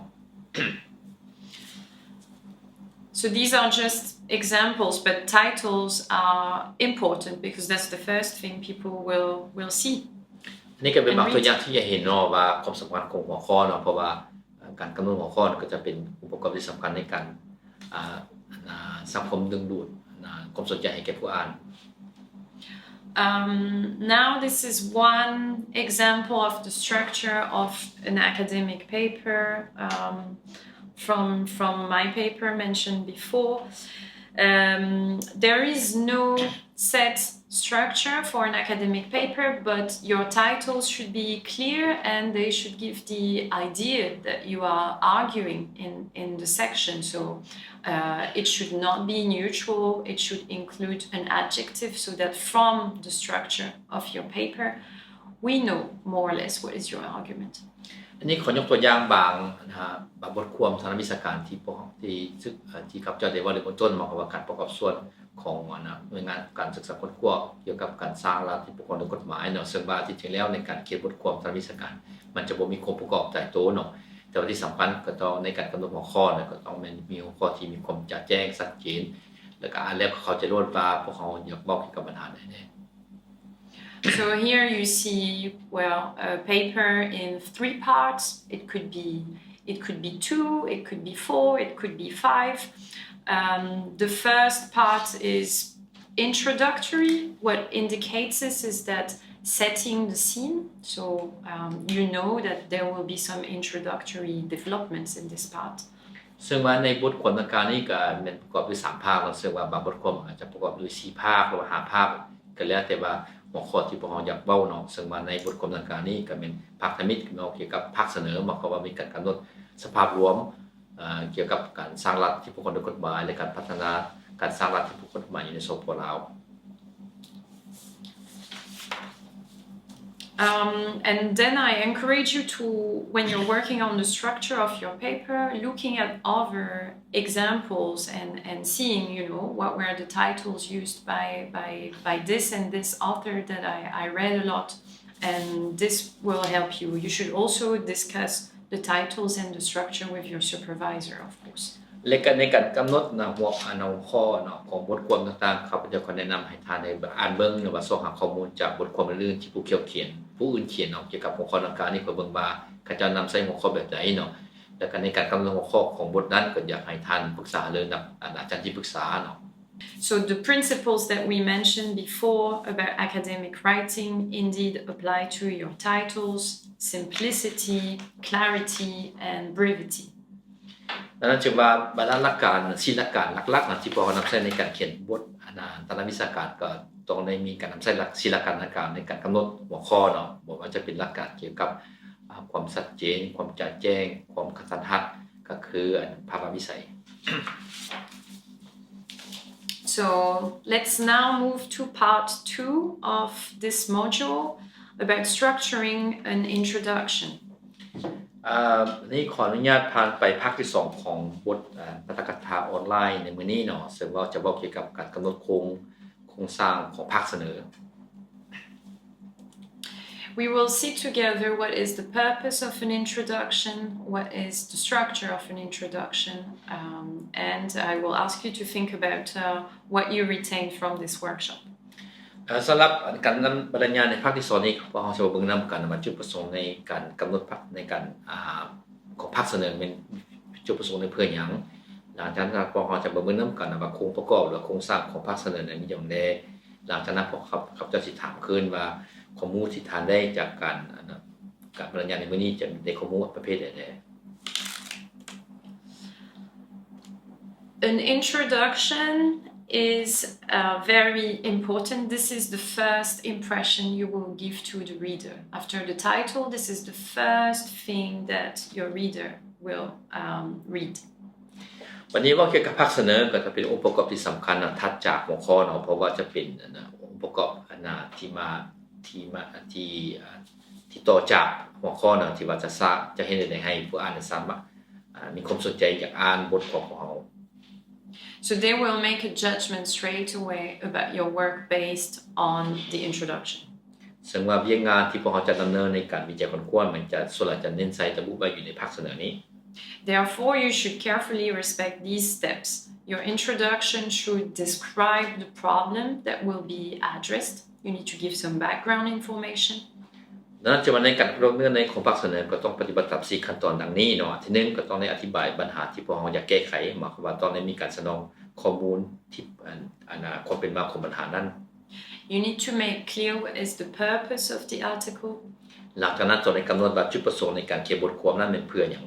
So these are just examples, but titles are important because that's the first thing people will, will see. ອັນນີ້ກໍເປັນບາງຕົວຢ່າງທີ່ຈະເຫັນເນາະວ່າຄວາມສຳຄັນຂອງຫົວຂໍ້ເນາະ ເພາະວ່າການກຳນົດຫົວຂໍ້ກໍຈະເປັນອົງປະກອບທີ່ສຳຄັນໃນການ ອ່າ ສ້າງຄວາມດຶງດູດ ຄວາມສົນໃຈໃຫ້ແກ່ຜູ້ອ່ານ. Um, now this is one example of the structure of an academic paper um, from, from my paper mentioned before. Um, there is no set structure for an academic paper, but your titles should be clear and they should give the idea that you are arguing in, in the section. So uh, it should not be neutral, it should include an adjective so that from the structure of your paper, We know more or less what is your argument. ອັນນີ້ຂໍຍົກຕົວຢ່າງບາງ ອາ ບາງບົດຄວາມທາງດ້ານວິຊາການທີ່ພວກ ທີ່ ເອີ ທີ່ຂ້າພະເຈົ້າໄດ້ເວົ້າໃນເບື້ອງຕົ້ນ ໝາຍຄວາມວ່າການປະກອບສ່ວນຂອງ ອັນນະ ໜ່ວຍງານການສຶກສາຄົ້ນຄວ້າກ່ຽວກັບການສ້າງລັດທີ່ປົກຄອງໂດຍກົດໝາຍເນາະ, ເຊິ່ງວ່າທີ່ຈິງແລ້ວໃນການຂຽນບົດຄວາມທາງດ້ານວິຊາການ ມັນຈະບໍ່ມີຄວາມປະກອບຕາຍໂຕເນາະ, ແຕ່ວ່າທີ່ສຳຄັນກໍຕ້ອງໃນການກຳນົດຫົວຂໍ້ນະ ກໍຕ້ອງແມ່ນມີຫົວຂໍ້ທີ່ມີຄວາມຈະແຈ້ງຊັດເຈນ ແລ້ວກໍອ່ານແລ້ວກໍເຂົ້າໃຈໂລດວ່າພວກເຮົາຢາກເວົ້າກ່ຽວກັບບັນຫາໃດແດ່. So here you see, well, a paper in three parts. It could be, it could be two, it could be four, it could be five. Um, the first part is introductory. What indicates this is that setting the scene. So, um, you know that there will be some introductory developments in this part. ເຊິ່ງວ່າໃນບົດຄວາມດັ່ງກ່າວນີ້ກໍແມ່ນປະກອບດ້ວຍສາມພາກເນາະ, ເຊິ່ງວ່າບາງບົດຄວາມອາດຈະປະກອບດ້ວຍສີ່ພາກ ຫຼືວ່າຫ້າພາກ ກໍແລ້ວແຕ່ວ່າຫົວຂໍ້ທີ່ພວກເຮົາຢາກເວົ້າເນາະ. ເຊິ່ງວ່າໃນບົດຄວາມດັ່ງກ່າວນີ້ກໍແມ່ນພາກທຳອິດເນາະ ກ່ຽວກັບພາກສະເໜີ ໝາຍຄວາມວ່າມີການກຳນົດສະພາບລວມ ເອີ ກ່ຽວກັບການສ້າງລັດທີ່ປົກຄອງໂດຍກົດໝາຍ ແລະ ການພັດທະນາການສ້າງລັດທີ່ປົກຄອງໂດຍກົດໝາຍຢູ່ໃນ ສປປ ລາວ. Um, and then I encourage you to, when you're working on the structure of your paper, looking at other examples and, and seeing, you know, what were the titles used by, by, by this and this author that I, I read a lot, and this will help you. You should also discuss the titles and the structure with your supervisor, of course. ແລະ ກະໃນການກຳນົດນະ ຫົວ ອັນ ຫົວຂໍ້ເນາະ ຂອງບົດຄວາມຕ່າງໆ ຂ້າພະເຈົ້າກໍແນະນຳໃຫ້ທ່ານໄດ້ອ່ານເບິ່ງ ຫຼືວ່າຊອກຫາຂໍ້ມູນຈາກບົດຄວາມອື່ນໆ ທີ່ຜູ້ຂຽນ ຜູ້ອື່ນຂຽນເນາະ ກ່ຽວກັບຫົວຂໍ້ດັ່ງກ່າວນີ້ ເພື່ອເບິ່ງວ່າເຂົາເຈົ້ານຳໃຊ້ຫົວຂໍ້ແບບໃດເນາະ. ແລ້ວກໍໃນການກຳນົດຫົວຂໍ້ຂອງບົດນັ້ນ ກໍຢາກໃຫ້ທ່ານປຶກສາຫາລືນຳ ອັນ ອາຈານທີ່ປຶກສາເນາະ. So the principles that we mentioned before about academic writing indeed apply to your titles, simplicity, clarity and brevity. ດັ່ງນັ້ນຈຶ່ງວ່າບັນດາຫຼັກການ ສີ່ຫຼັກການຫຼັກໆນະ ທີ່ພວກເຮົານຳໃຊ້ໃນການຂຽນບົດ ອັນ ທາງດ້ານວິຊາການ ກໍຕ້ອງໄດ້ມີການນຳໃຊ້ຫຼັກ ສີ່ຫຼັກການດັ່ງກ່າວໃນການກຳນົດຫົວຂໍ້ເນາະ, ບໍ່ວ່າຈະເປັນຫຼັກການກ່ຽວກັບ ອາ ຄວາມຊັດເຈນ, ຄວາມຈະແຈ້ງ, ຄວາມກະທັນຮັດ ກໍຄື ອັນ ພາລະວິໄສ. So let's now move to part two of this module about structuring an introduction. ອາ ນີ້ຂໍອະນຸຍາດຜ່ານໄປພາກທີສອງຂອງບົດ ອາ ປາຖະກະຖາອອນລາຍໃນມື້ນີ້ເນາະ, ເຊິ່ງວ່າຈະເວົ້າກ່ຽວກັບການກຳນົດໂຄງ ໂຄງສ້າງຂອງພາກສະເໜີ. We will see together what is the purpose of an introduction, what is the structure of an introduction, um, and I will ask you to think about, uh, what you retain from this workshop. ເອີ ສຳລັບການນຳບັນລະຍາຍໃນພາກທີສອງນີ້ ພວກເຮົາຈະມາເບິ່ງນຳກັນວ່າຈຸດປະສົງໃນການກຳນົດ ໃນການ ອາ ຂອງພາກສະເໜີແມ່ນຈຸດປະສົງໃນເພື່ອຫຍັງ. ຫຼັງຈາກນັ້ນພວກເຮົາຈະມາເບິ່ງນຳກັນວ່າໂຄງປະກອບ ຫຼື ໂຄງສ້າງຂອງພາກສະເໜີນັ້ນມີຫຍັງແດ່. ຫຼັງຈາກນັ້ນພວກເຮົາ ຂ້າພະເຈົ້າຊິຖາມຄືນວ່າ ຂໍ້ມູນທີ່ທ່ານໄດ້ຈາກການ ອັນ ການບັນລະຍາຍໃນມື້ນີ້ຈະໄດ້ຂໍ້ມູນປະເພດໃດແດ່. An introduction is, uh, very important. This is the first impression you will give to the reader. After the title, this is the first thing that your reader will, um, read. ບັດນີ້ເວົ້າກ່ຽວກັບພາກສະເໜີ ກໍຈະເປັນອົງປະກອບທີ່ສຳຄັນນະ ຖັດຈາກຫົວຂໍ້ເນາະ, ເພາະວ່າຈະເປັນ ອັນນະ ອົງປະກອບ ອັນນະ ທີ່ມາ ທີ່ມາ ທີ່ ອາ ທີ່ຕໍ່ຈາກຫົວຂໍ້ເນາະ ທີ່ວ່າຈະສາ ຈະເຮັດໃດໃຫ້ຜູ້ອ່ານສາມາດ ອາ ມີຄວາມສົນໃຈຢາກອ່ານບົດຂອງພວກເຮົາ. So they will make a judgment straight away about your work based on the introduction. ເຊິ່ງວ່າວຽກງານທີ່ພວກເຮົາຈະດຳເນີນໃນການວິໄຈຄົ້ນຄວ້າ ມັນຈະ ສ່ວນຫຼາຍຈະເນັ້ນໃສ່ ລະບຸໄວ້ຢູ່ໃນພາກສະເໜີນີ້. Therefore, you should carefully respect these steps. Your introduction should describe the problem that will be addressed. You need to give some background information. ດັ່ງນັ້ນ ຈະວ່າໃນການກຳນົດເນື້ອໃນຂອງພາກສະເໜີ ກໍຕ້ອງປະຕິບັດຕາມສີ່ຂັ້ນຕອນດັ່ງນີ້ເນາະ. ທີໜຶ່ງ ກໍຕ້ອງໄດ້ອະທິບາຍບັນຫາທີ່ພວກເຮົາຢາກແກ້ໄຂ, ໝາຍຄວາມວ່າຕ້ອງໄດ້ມີການສະໜອງຂໍ້ມູນທີ່ ອັນ ອັນ ຄວາມເປັນມາຂອງບັນຫານັ້ນ. You need to make clear what is the purpose of the article. ຫຼັງຈາກນັ້ນ ຕ້ອງໄດ້ກຳນົດວ່າຈຸດປະສົງໃນການຂຽນບົດຄວາມນັ້ນແມ່ນເພື່ອຫຍັງ.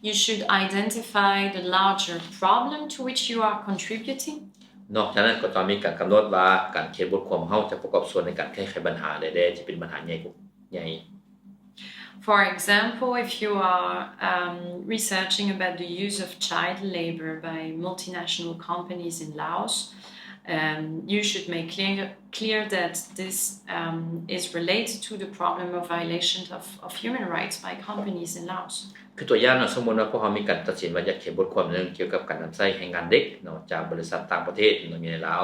You should identify the larger problem to which you are contributing. ນອກຈາກນັ້ນກໍຕ້ອງມີການກຳນົດວ່າການຂຽນບົດຄວາມເຮົາຈະປະກອບສ່ວນໃນການແກ້ໄຂບັນຫາໃດແດ່ ທີ່ເປັນບັນຫາໃຫຍ່ ໃຫຍ່. For example, if you are, um, researching about the use of child labor by multinational companies in Laos, Um, you should make clear, clear that this, um, is related to the problem of violation of, of human rights by companies in Laos. ຄືຕົວຢ່າງເນາະ ສົມມຸດວ່າພວກເຮົາມີການຕັດສິນວ່າຢາກຂຽນບົດຄວາມໜຶ່ງກ່ຽວກັບການນຳໃຊ້ແຮງງານເດັກເນາະ ຈາກບໍລິສັດຕ່າງປະເທດເນາະ ຢູ່ໃນລາວ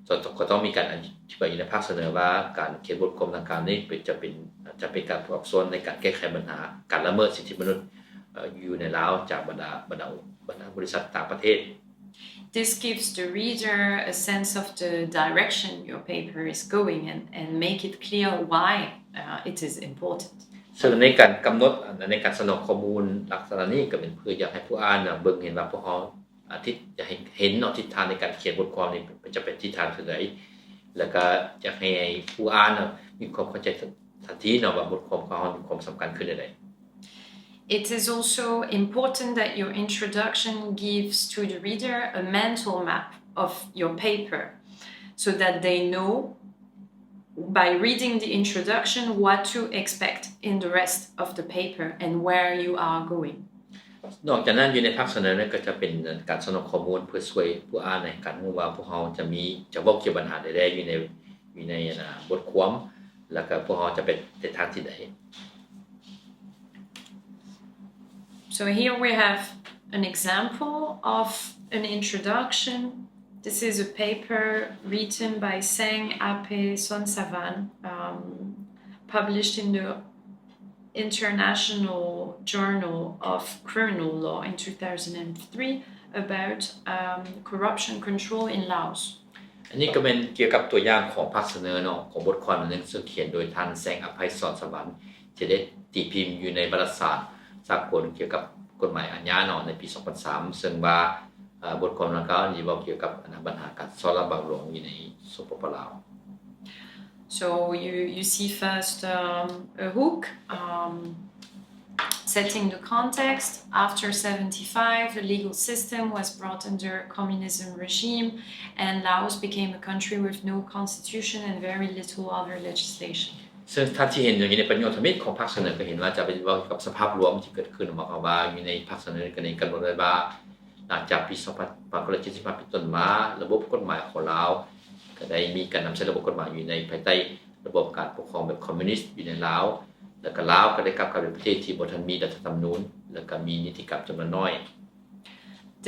ຈະ ຈະຕ້ອງມີການອະທິບາຍຢູ່ໃນພາກສະເໜີວ່າ ການຂຽນບົດຄວາມດັ່ງກ່າວນີ້ເປັນ ຈະເປັນ ຈະເປັນການປະກອບສ່ວນໃນການແກ້ໄຂບັນຫາການລະເມີດສິດທິມະນຸດ ເອີ ຢູ່ໃນລາວ ຈາກບັນດາ ບັນດາ ບັນດາບໍລິສັດຕ່າງປະເທດ. This gives the reader a sense of the direction your paper is going and, and make it clear why, uh, it is important. ເຊິ່ງໃນການກຳນົດ ໃນການສະໜອງຂໍ້ມູນລັກສະນະນີ້ ກໍເປັນເພື່ອຢາກໃຫ້ຜູ້ອ່ານນະເບິ່ງເຫັນວ່າພວກເຮົາ ອາ ທິດ ຢາກໃຫ້ເຫັນເນາະ ທິດທາງໃນການຂຽນບົດຄວາມນີ້ ມັນຈະເປັນທິດທາງເຊັ່ນໃດ ແລ້ວກໍຢາກໃຫ້ຜູ້ອ່ານນະມີຄວາມເຂົ້າໃຈທັນທີເນາະວ່າບົດຄວາມຂອງເຮົາມີຄວາມສຳຄັນຄືແນວໃດ. It is also important that your introduction gives to the reader a mental map of your paper, so that they know, by reading the introduction, what to expect in the rest of the paper and where you are going. ນອກຈາກນັ້ນ ຢູ່ໃນພາກສະເໜີນັ້ນ ກໍຈະເປັນການສະໜອງຂໍ້ມູນເພື່ອຊ່ວຍຜູ້ອ່ານໃນການຮູ້ວ່າພວກເຮົາຈະມີ ຈະເວົ້າກ່ຽວບັນຫາໃດແດ່ຢູ່ໃນ ຢູ່ໃນ ອັນ ບົດຄວາມ ແລ້ວກໍພວກເຮົາຈະໄປໃນທາງທີ່ໃດ. So here we have an example of an introduction. This is a paper written by Seng Ape Sonsavan, um, published in the International Journal of Criminal Law in two thousand three about, um, corruption control in Laos. ອັນນີ້ກໍແມ່ນກ່ຽວກັບຕົວຢ່າງຂອງພາກສະເໜີເນາະ ຂອງບົດຄວາມອັນໜຶ່ງ ເຊິ່ງຂຽນໂດຍທ່ານ ແຊງ ອະໄພສອນສະຫວັນ ທີ່ໄດ້ຕີພິມຢູ່ໃນວາລະສານສາກົນກ່ຽວກັບກົດໝາຍອາຍາເນາະ ໃນປີສອງພັນສາມ ເຊິ່ງວ່າ ເອີ ບົດຄວາມດັ່ງກ່າວນີ້ເວົ້າກ່ຽວກັບ ອັນ ບັນຫາການສໍ້ລາດບັງຫຼວງຢູ່ໃນ ສປປ ລາວ. So you, you see first, um, a hook, um, setting the context. After seventy-five, the legal system was brought under communism regime, and Laos became a country with no constitution and very little other legislation. ເຊິ່ງທ່ານທີ່ເຫັນຢູ່ໃນປະໂຫຍກທຳອິດຂອງພາກສະເໜີ ກໍເຫັນວ່າຈະເປັນເວົ້າກ່ຽວກັບສະພາບລວມທີ່ເກົດຂຶ້ນ ໝາຍຄວາມວ່າຢູ່ໃນພາກສະເໜີກໍໄດ້ກຳນົດໄວ້ວ່າ ຫຼັງຈາກປີສອງພັນ ພັນເກົ້າຮ້ອຍເຈັດສິບຫ້າເປັນຕົ້ນມາ ລະບົບກົດໝາຍຂອງລາວ ກໍໄດ້ມີການນຳໃຊ້ລະບົບກົດໝາຍຢູ່ໃນພາຍໃຕ້ລະບົບການປົກຄອງແບບຄອມມູນິດຢູ່ໃນລາວ ແລ້ວກໍລາວກໍໄດ້ກັບກາຍເປັນປະເທດທີ່ບໍ່ທັນມີລັດຖະທຳມະນູນ ແລ້ວກໍມີນິຕິກຳຈຳນວນໜ້ອຍ.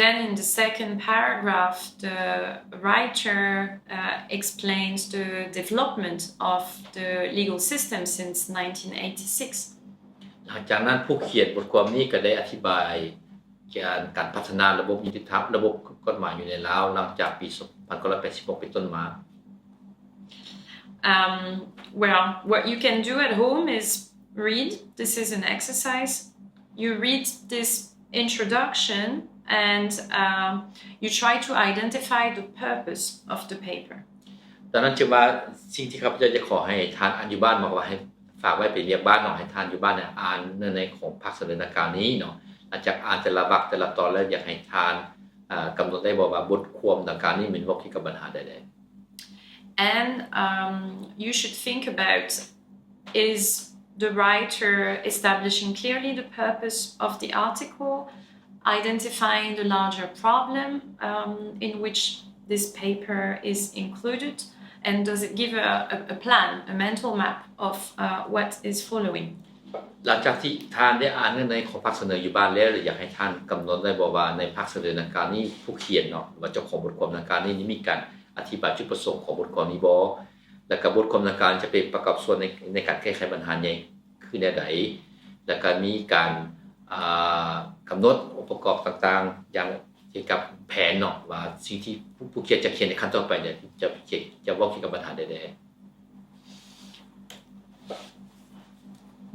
Then in the second paragraph, the writer, uh, explains the development of the legal system since nineteen eighty-six. ຫຼັງຈາກນັ້ນ ຜູ້ຂຽນບົດຄວາມນີ້ກໍໄດ້ອະທິບາຍ ການ ການພັດທະນາລະບົບຍຸຕິທຳ ລະບົບກົດໝາຍຢູ່ໃນລາວ ຫຼັງຈາກປີສອງພັນເກົ້າຮ້ອຍແປດສິບຫົກເປັນຕົ້ນມາ. Um, well, what you can do at home is read. This is an exercise. You read this introduction and, um, you try to identify the purpose of the paper. ດັ່ງນັ້ນ ຈຶ່ງວ່າສິ່ງທີ່ຂ້າພະເຈົ້າຈະຂໍໃຫ້ທ່ານອ່ານຢູ່ບ້ານ ໝາຍຄວາມວ່າໃຫ້ ຝາກໄວ້ເປັນວຽກບ້ານເນາະ ໃຫ້ທ່ານຢູ່ບ້ານນະ ອ່ານເນື້ອໃນຂອງພາກສະເໜີດັ່ງກ່າວນີ້ເນາະ. ຫຼັງຈາກອ່ານແຕ່ລະວັກແຕ່ລະຕອນແລ້ວ ຢາກໃຫ້ທ່ານ ເອີ ກຳນົດໄດ້ບໍ່ວ່າບົດຄວາມດັ່ງກ່າວນີ້ແມ່ນເວົ້າກ່ຽວກັບບັນຫາໃດແດ່? And, um, you should think about, is the writer establishing clearly the purpose of the article, identifying the larger problem, um, in which this paper is included, and does it give a, a, a plan, a mental map of, uh, what is following? ຫຼັງຈາກທີ່ທ່ານໄດ້ອ່ານເນື້ອໃນຂອງພາກສະເໜີຢູ່ບ້ານແລ້ວ ແລະ ຢາກໃຫ້ທ່ານກຳນົດໄດ້ບໍ່ວ່າໃນພາກສະເໜີດັ່ງກ່າວນີ້ ຜູ້ຂຽນເນາະ ຫຼືວ່າເຈົ້າຂອງບົດຄວາມດັ່ງກ່າວນີ້ ໄດ້ມີການອະທິບາຍຈຸດປະສົງຂອງບົດຄວາມນີ້ບໍ່? ແລ້ວກໍບົດຄວາມດັ່ງກ່າວຈະໄປປະກອບສ່ວນໃນ ໃນການແກ້ໄຂບັນຫາໃຫຍ່ຄືແນວໃດ? ແລ້ວກໍມີການ ອ່າ ກຳນົດອົງປະກອບຕ່າງໆ ຢ່າງ ກ່ຽວກັບແຜນເນາະ ວ່າສິ່ງທີ່ຜູ້ ຜູ້ຂຽນຈະຂຽນໃນຂັ້ນຕໍ່ໄປເນຍ ຈະຂຽນ ຈະເວົ້າກ່ຽວກັບບັນຫາໃດແດ່?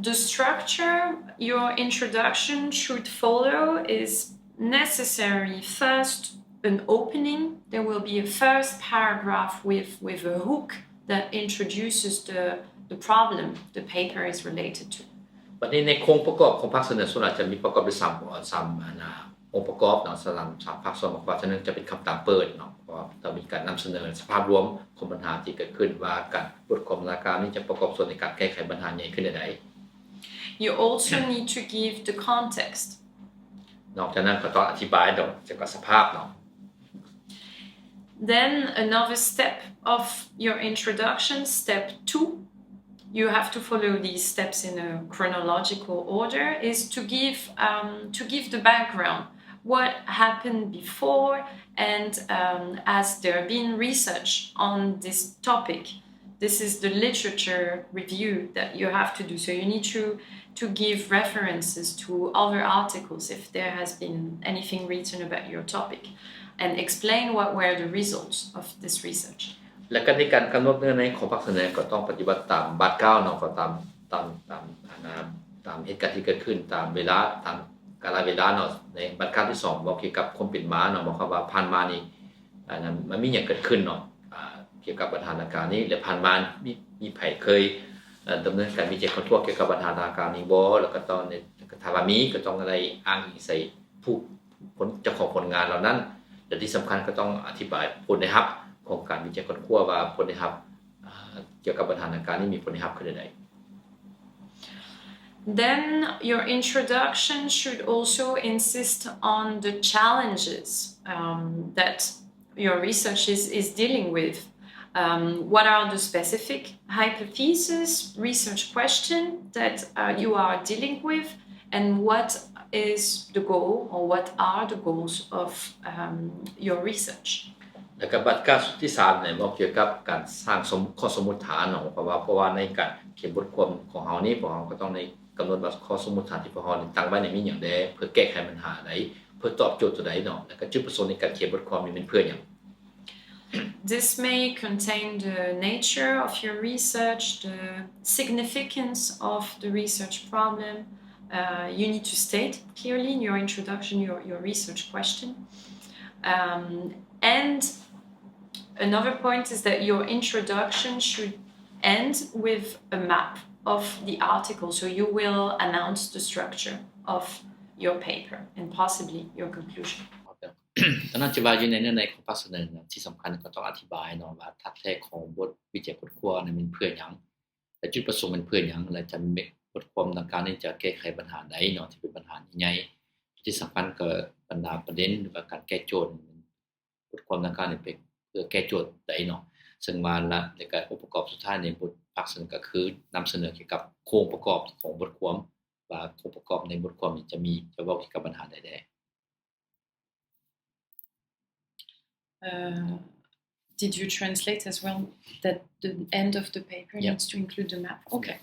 The structure your introduction should follow is necessary. First, an opening. There will be a first paragraph with, with a hook that introduces the, the problem the paper is related to. ບັດນີ້ໃນໂຄງປະກອບຂອງພາກສະເໜີ ສ່ວນຫຼາຍຈະມີປະກອບດ້ວຍສາມ ສາມ ອັນນະ ອົງປະກອບເນາະ ສາມ ສາມພາກສ່ວນປະກອບ ສ່ວນໜຶ່ງຈະເປັນຄຳຖາມເປີດເນາະ ເພາະວ່າຕ້ອງມີການນຳສະເໜີສະພາບລວມຂອງບັນຫາທີ່ເກີດຂຶ້ນ ວ່າການບົດຄວາມດັ່ງກ່າວນີ້ຈະປະກອບສ່ວນໃນການແກ້ໄຂບັນຫາໃຫຍ່ຂຶ້ນແນວໃດ. You also need to give the context. ນອກຈາກນັ້ນກໍຕ້ອງອະທິບາຍເນາະ ກ່ຽວກັບສະພາບເນາະ. Then another step of your introduction, step two, you have to follow these steps in a chronological order, is to give, um, to give the background, what happened before, and, um, has there been research on this topic? This is the literature review that you have to do. So you need to, to give references to other articles if there has been anything written about your topic, and explain what were the results of this research. ແລະ ກະໃນການກຳນົດເນື້ອໃນຂອງພາກສະເໜີ ກໍຕ້ອງປະຕິບັດຕາມບາດກ້າວເນາະ ກໍຕາມ ຕາມ ຕາມ ອັນນ່າ ຕາມເຫດການທີ່ເກີດຂຶ້ນ ຕາມເວລາ ຕາມກາລະເວລາເນາະ. ໃນບາດກ້າວທີສອງ ເວົ້າກ່ຽວກັບຄວາມເປັນມາເນາະ ເວົ້າຄຳວ່າຜ່ານມານີ້ ອັນນັ້ນ ມັນມີຫຍັງເກີດຂຶ້ນເນາະ ອ່າ ກ່ຽວກັບບັນຫາດັ່ງກ່າວນີ້ ແລະ ຜ່ານມາ ມີ ມີໃຜເຄີຍ ເອີ ດຳເນີນການວິໄຈຄົ້ນຄວ້າກ່ຽວກັບບັນຫາດັ່ງກ່າວນີ້ບໍ່ ແລ້ວກໍຕ້ອງ ຖ້າວ່າມີ ກໍຕ້ອງໄດ້ອ້າງອີງໃສ່ຜູ້ ຜົນ ເຈົ້າຂອງຜົນງານເຫຼົ່ານັ້ນ ແລະ ທີ່ສຳຄັນກໍຕ້ອງອະທິບາຍຜົນໄດ້ຮັບຂອງການວິໄຈຄົ້ນຄວ້າວ່າ ຜົນໄດ້ຮັບ ເອີ ກ່ຽວກັບບັນຫາດັ່ງກ່າວນີ້ມີຜົນໄດ້ຮັບຄືແນວໃດ. Then your introduction should also insist on the challenges, um, that your research is, is dealing with. Um, what are the specific hypothesis, research question that, uh, you are dealing with, and what is the goal, or what are the goals of, um, your research? ແລ້ວກໍບັດກ້າວທີສາມນີ້ ເວົ້າກ່ຽວກັບການສ້າງສົມ ຂໍ້ສົມມຸດຖານເນາະ ເພາະວ່າ ເພາະວ່າໃນການຂຽນບົດຄວາມຂອງເຮົານີ້ ພວກເຮົາກໍຕ້ອງໄດ້ກຳນົດວ່າ ຂໍ້ສົມມຸດຖານທີ່ພວກເຮົານີ້ຕັ້ງໄວ້ນີ້ມີຫຍັງແດ່ ເພື່ອແກ້ໄຂບັນຫາໃດ ເພື່ອຕອບໂຈດຕົວໃດເນາະ ແລ້ວກໍຈຸດປະສົງໃນການຂຽນບົດຄວາມນີ້ແມ່ນເພື່ອຫຍັງ. This may contain the nature of your research, the significance of the research problem. Uh, you need to state clearly in your introduction your, your research question. Um, and another point is that your introduction should end with a map of the article. So you will announce the structure of your paper and possibly your conclusion. ດັ່ງນັ້ນຈະວ່າຢູ່ໃນເນື້ອໃນຂອງພາກສະເໜີທີ່ສຳຄັນກໍຕ້ອງອະທິບາຍເນາະວ່າທາດແທ້ຂອງບົດວິໄຈຄົ້ນຄວ້ານັ້ນແມ່ນເພື່ອຫຍັງ ແລະ ຈຸດປະສົງແມ່ນເພື່ອຫຍັງ ແລະ ຈະ ບົດຄວາມດັ່ງກ່າວນີ້ຈະແກ້ໄຂບັນຫາໃດເນາະ ທີ່ເປັນບັນຫາໃຫຍ່ໆ ທີ່ສຳຄັນກໍບັນດາປະເດັນ ຫຼືວ່າການແກ້ໂຈດ ບົດຄວາມດັ່ງກ່າວນີ້ເປັນເພື່ອແກ້ໂຈດໃດເນາະ ເຊິ່ງວ່າ ແລະ ແລ້ວກໍອົງປະກອບສຸດທ້າຍໃນບົດພາກສະເໜີກໍຄືນຳສະເໜີກ່ຽວກັບໂຄງປະກອບຂອງບົດຄວາມ ວ່າໂຄງປະກອບໃນບົດຄວາມນີ້ຈະມີ ຈະເວົ້າກ່ຽວກັບບັນຫາໃດແດ່. Uh, did you translate as well that the end of the paper needs to include the map? Okay.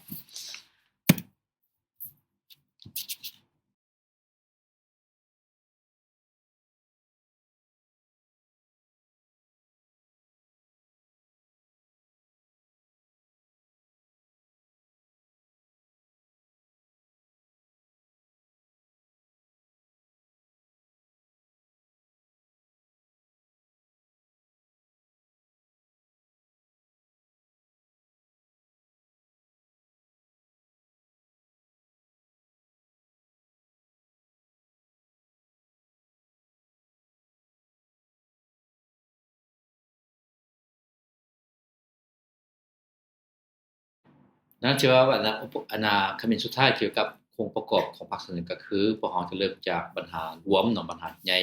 ນັ້ນຈະວ່າ ອັນນ່າ ອັນນ່າ ຄຳເຫັນສຸດທ້າຍກ່ຽວກັບໂຄງປະກອບຂອງພາກສະເໜີກໍຄື ພວກເຮົາຈະເລີ່ມຈາກບັນຫາລວມເນາະ ບັນຫາໃຫຍ່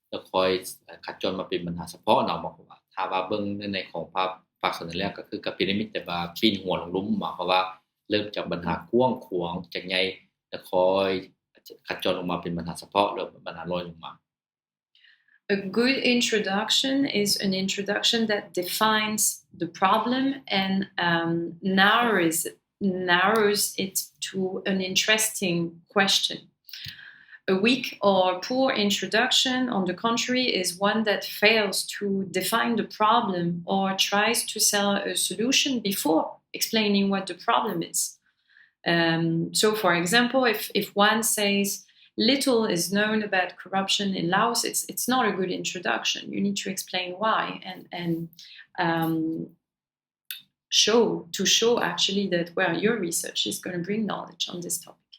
ແລ້ວຄ່ອຍ ເອີ ຂະຈອອນມາເປັນບັນຫາສະເພາະເນາະ. ໝາຍຄວາມວ່າ ຖ້າວ່າເບິ່ງໃນ ໃນຂອງພາກ ພາກສະເໜີແລ້ວ ກໍຄືກໍເປັນນິມິດ ແຕ່ວ່າປິ່ນຫົວລົງລຸ່ມ ໝາຍຄວາມວ່າເລີ່ມຈາກບັນຫາກວ້າງຂວາງ ຈາກໃຫຍ່ ແລ້ວຄ່ອຍຂະຈອອນລົງມາເປັນບັນຫາສະເພາະ ຫຼືບັນຫາລອຍລົງມາ. A good introduction is an introduction that defines the problem and, um, narrows, narrows it to an interesting question. A weak or poor introduction, on the contrary, is one that fails to define the problem or tries to sell a solution before explaining what the problem is. Um, so, for example, if, if one says, "Little is known about corruption in Laos," it's, it's not a good introduction. You need to explain why and, and, um, show, to show actually that, well, your research is gonna bring knowledge on this topic.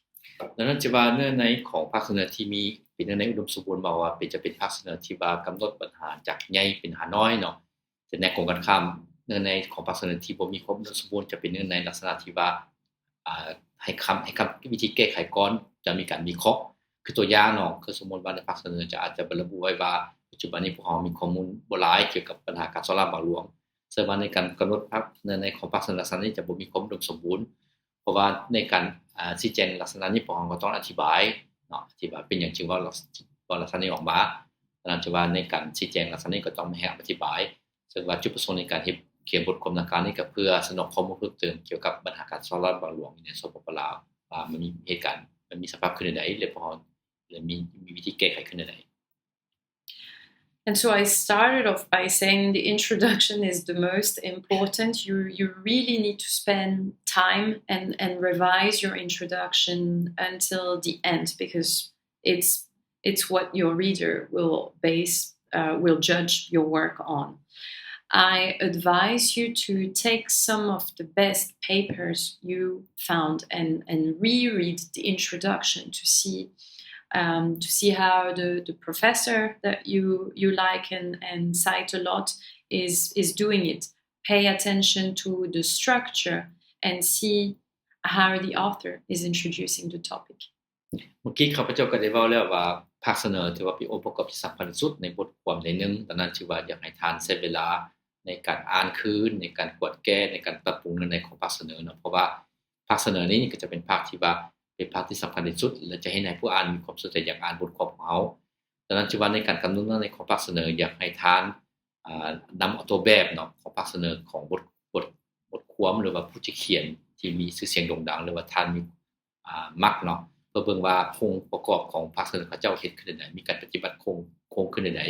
ດັ່ງນັ້ນຈະວ່າເນື້ອໃນຂອງພາກສະເໜີທີ່ມີເປັນເນື້ອໃນອຸດົມສົມບູນ ເວົ້າວ່າເປັນ ຈະເປັນພາກສະເໜີທີ່ວ່າກຳນົດບັນຫາຈາກໃຫຍ່ເປັນຫານ້ອຍເນາະ. ແຕ່ໃນກົງກັນຂ້າມ ເນື້ອໃນຂອງພາກສະເໜີທີ່ບໍ່ມີຄວາມສົມບູນ ຈະເປັນເນື້ອໃນລັກສະນະທີ່ວ່າ ອ່າ ໃຫ້ຄຳ ໃຫ້ຄຳ ວິທີແກ້ໄຂກ່ອນ ຈະມີການວິເຄາະ ຄືຕົວຢ່າງເນາະ ຄືສົມມຸດວ່າໃນພາກສະເໜີຈະ ອາດຈະບໍ່ລະບຸໄວ້ວ່າ ປະ ດຈຸບັນນີ້ພວກເຮົາມີຂໍ້ມູນບໍ່ຫຼາຍກ່ຽວກັບບັນຫາການສໍ້ລາດບັງຫຼວງ, ເຊິ່ງວ່າໃນການກຳນົດພາກ ໃນ ໃນຂອງພາກສະເໜີລັກສະນະນີ້ຈະບໍ່ມີຄວາມອຸດົມສົມບູນ, ເພາະວ່າໃນການ ອາ ຊີ້ແຈງລັກສະນະນີ້ ພວກເຮົາກໍຕ້ອງອະທິບາຍເນາະ, ອະທິບາຍເປັນຫຍັງຈຶ່ງເວົ້າລັກ ເວົ້າລັກສະນະນີ້ອອກມາ. ສະນັ້ນ ຈະວ່າໃນການຊີ້ແຈງລັກສະນະນີ້ກໍຕ້ອງມີໃຫ້ອະທິບາຍ, ເຊິ່ງວ່າຈຸດປະສົງໃນການເຮັດ ຂຽນບົດຄວາມດັ່ງກ່າວນີ້ ກໍເພື່ອສະໜອງຂໍ້ມູນເພີ່ມເຕີມກ່ຽວກັບບັນຫາການສໍ້ລາດບັງຫຼວງຢູ່ໃນ ສປປ ລາວ ວ່າມັນມີເຫດການ ມັນມີສະພາບຂຶ້ນແນວໃດ ແລະ ພວກເຮົາ ແລະ ມີ ມີວິທີແກ້ໄຂຂຶ້ນແນວໃດ. And so I started off by saying the introduction is the most important. You, you really need to spend time and, and revise your introduction until the end, because it's, it's what your reader will base, uh, will judge your work on. I advise you to take some of the best papers you found and, and reread the introduction to see, um, to see how the, the professor that you, you like and, and cite a lot is, is doing it. Pay attention to the structure and see how the author is introducing the topic. ເມື່ອກີ້ຂ້າພະເຈົ້າກໍໄດ້ເວົ້າແລ້ວວ່າ ພາກສະເໜີຖືວ່າເປັນອົງປະກອບທີ່ສຳຄັນທີ່ສຸດໃນບົດຄວາມໃດໜຶ່ງ, ດັ່ງນັ້ນ ຖືວ່າຢາກໃຫ້ທ່ານໃຊ້ເວລາໃນການອ່ານຄືນ, ໃນການກວດແກ້, ໃນການປັບປຸງເນື້ອໃນຂອງພາກສະເໜີເນາະ, ເພາະວ່າພາກສະເໜີນີ້ກໍຈະເປັນພາກທີ່ວ່າ ເປັນພາກທີ່ສຳຄັນທີ່ສຸດ ແລະ ຈະເຮັດໃຫ້ຜູ້ອ່ານມີຄວາມສົນໃຈຢາກອ່ານບົດຄວາມຂອງເຮົາ. ດັ່ງນັ້ນ ຖືວ່າໃນການກຳນົດເນື້ອໃນຂອງພາກສະເໜີ ຢາກໃຫ້ທ່ານ ອາ ນຳເອົາຕົວແບບເນາະ ຂອງພາກສະເໜີຂອງບົດ ບົດ ບົດຄວາມ ຫຼືວ່າຜູ້ທີ່ຂຽນທີ່ມີຊື່ສຽງໂດ່ງດັງ ຫຼືວ່າທ່ານມີ ອາ ມັກເນາະ ເພື່ອເບິ່ງວ່າໂຄງປະກອບຂອງພາກສະເໜີເຂົາເຈົ້າເຮັດຂຶ້ນແນວໃດ, ມີການປະຕິບັດໂຄງ ໂຄງຂຶ້ນແນວໃດ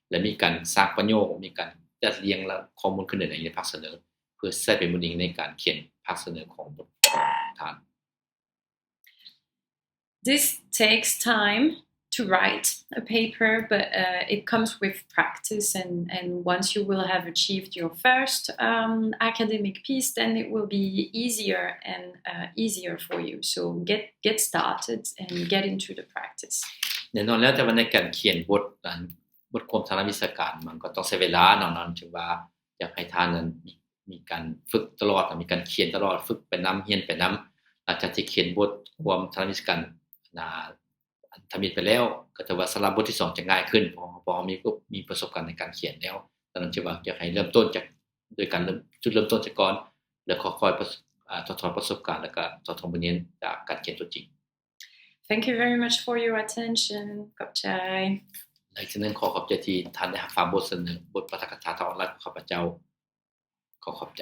ແລະ ມີການສ້າງປະໂຫຍກ, ມີການຈັດລຽງ ແລະ ຂໍ້ມູນຂຶ້ນແນວໃດໃນພາກສະເໜີ ເພື່ອໃຊ້ເປັນບົດອີງໃນການຂຽນພາກສະເໜີຂອງບົດຂອງທ່ານ. This takes time to write a paper, but, uh, it comes with practice, and, and once you will have achieved your first, um, academic piece, then it will be easier and, uh, easier for you. So get, get started and get into the practice. ແນ່ນອນແລ້ວ, ແຕ່ວ່າໃນການຂຽນບົດ ອັນ ບົດຄວາມທາງດ້ານວິຊາການ ມັນກໍຕ້ອງໃຊ້ເວລາເນາະ, ນັ້ນຈຶ່ງວ່າຢາກໃຫ້ທ່ານນັ້ນມີ ມີການຝຶກຕະຫຼອດ, ມີການຂຽນຕະຫຼອດ, ຝຶກໄປນຳ, ຮຽນໄປນຳ. ຫຼັງຈາກທີ່ຂຽນບົດຄວາມທາງດ້ານວິຊາການ ອາ ທຳອິດໄປແລ້ວ, ກໍຖືວ່າສຳລັບບົດທີສອງຈະງ່າຍຂຶ້ນ, ເພາະ ເພາະເຮົາມີ ມີປະສົບການໃນການຂຽນແລ້ວ. ດັ່ງນັ້ນ ຈະວ່າຢາກໃຫ້ເລີ່ມຕົ້ນຈາກ ໂດຍການເລີ່ມ ຈຸດເລີ່ມຕົ້ນຊະກ່ອນ ແລ້ວຄ່ອຍໆ ປະ ອາ ຖອດຖອນປະສົບການ ແລ້ວກໍຖອດຖອນບົດຮຽນຈາກການຂຽນຕົວຈິງ. Thank you very much for your attention. ຂອບໃຈ. ອີກເທື່ອໜຶ່ງ ຂໍຂອບໃຈທີ່ທ່ານໄດ້ຮັບຟັງບົດສະເໜີ ບົດປາຖະກະຖາທາງອອນລາຍຂອງຂ້າພະເຈົ້າ. ຂໍຂອບໃຈ.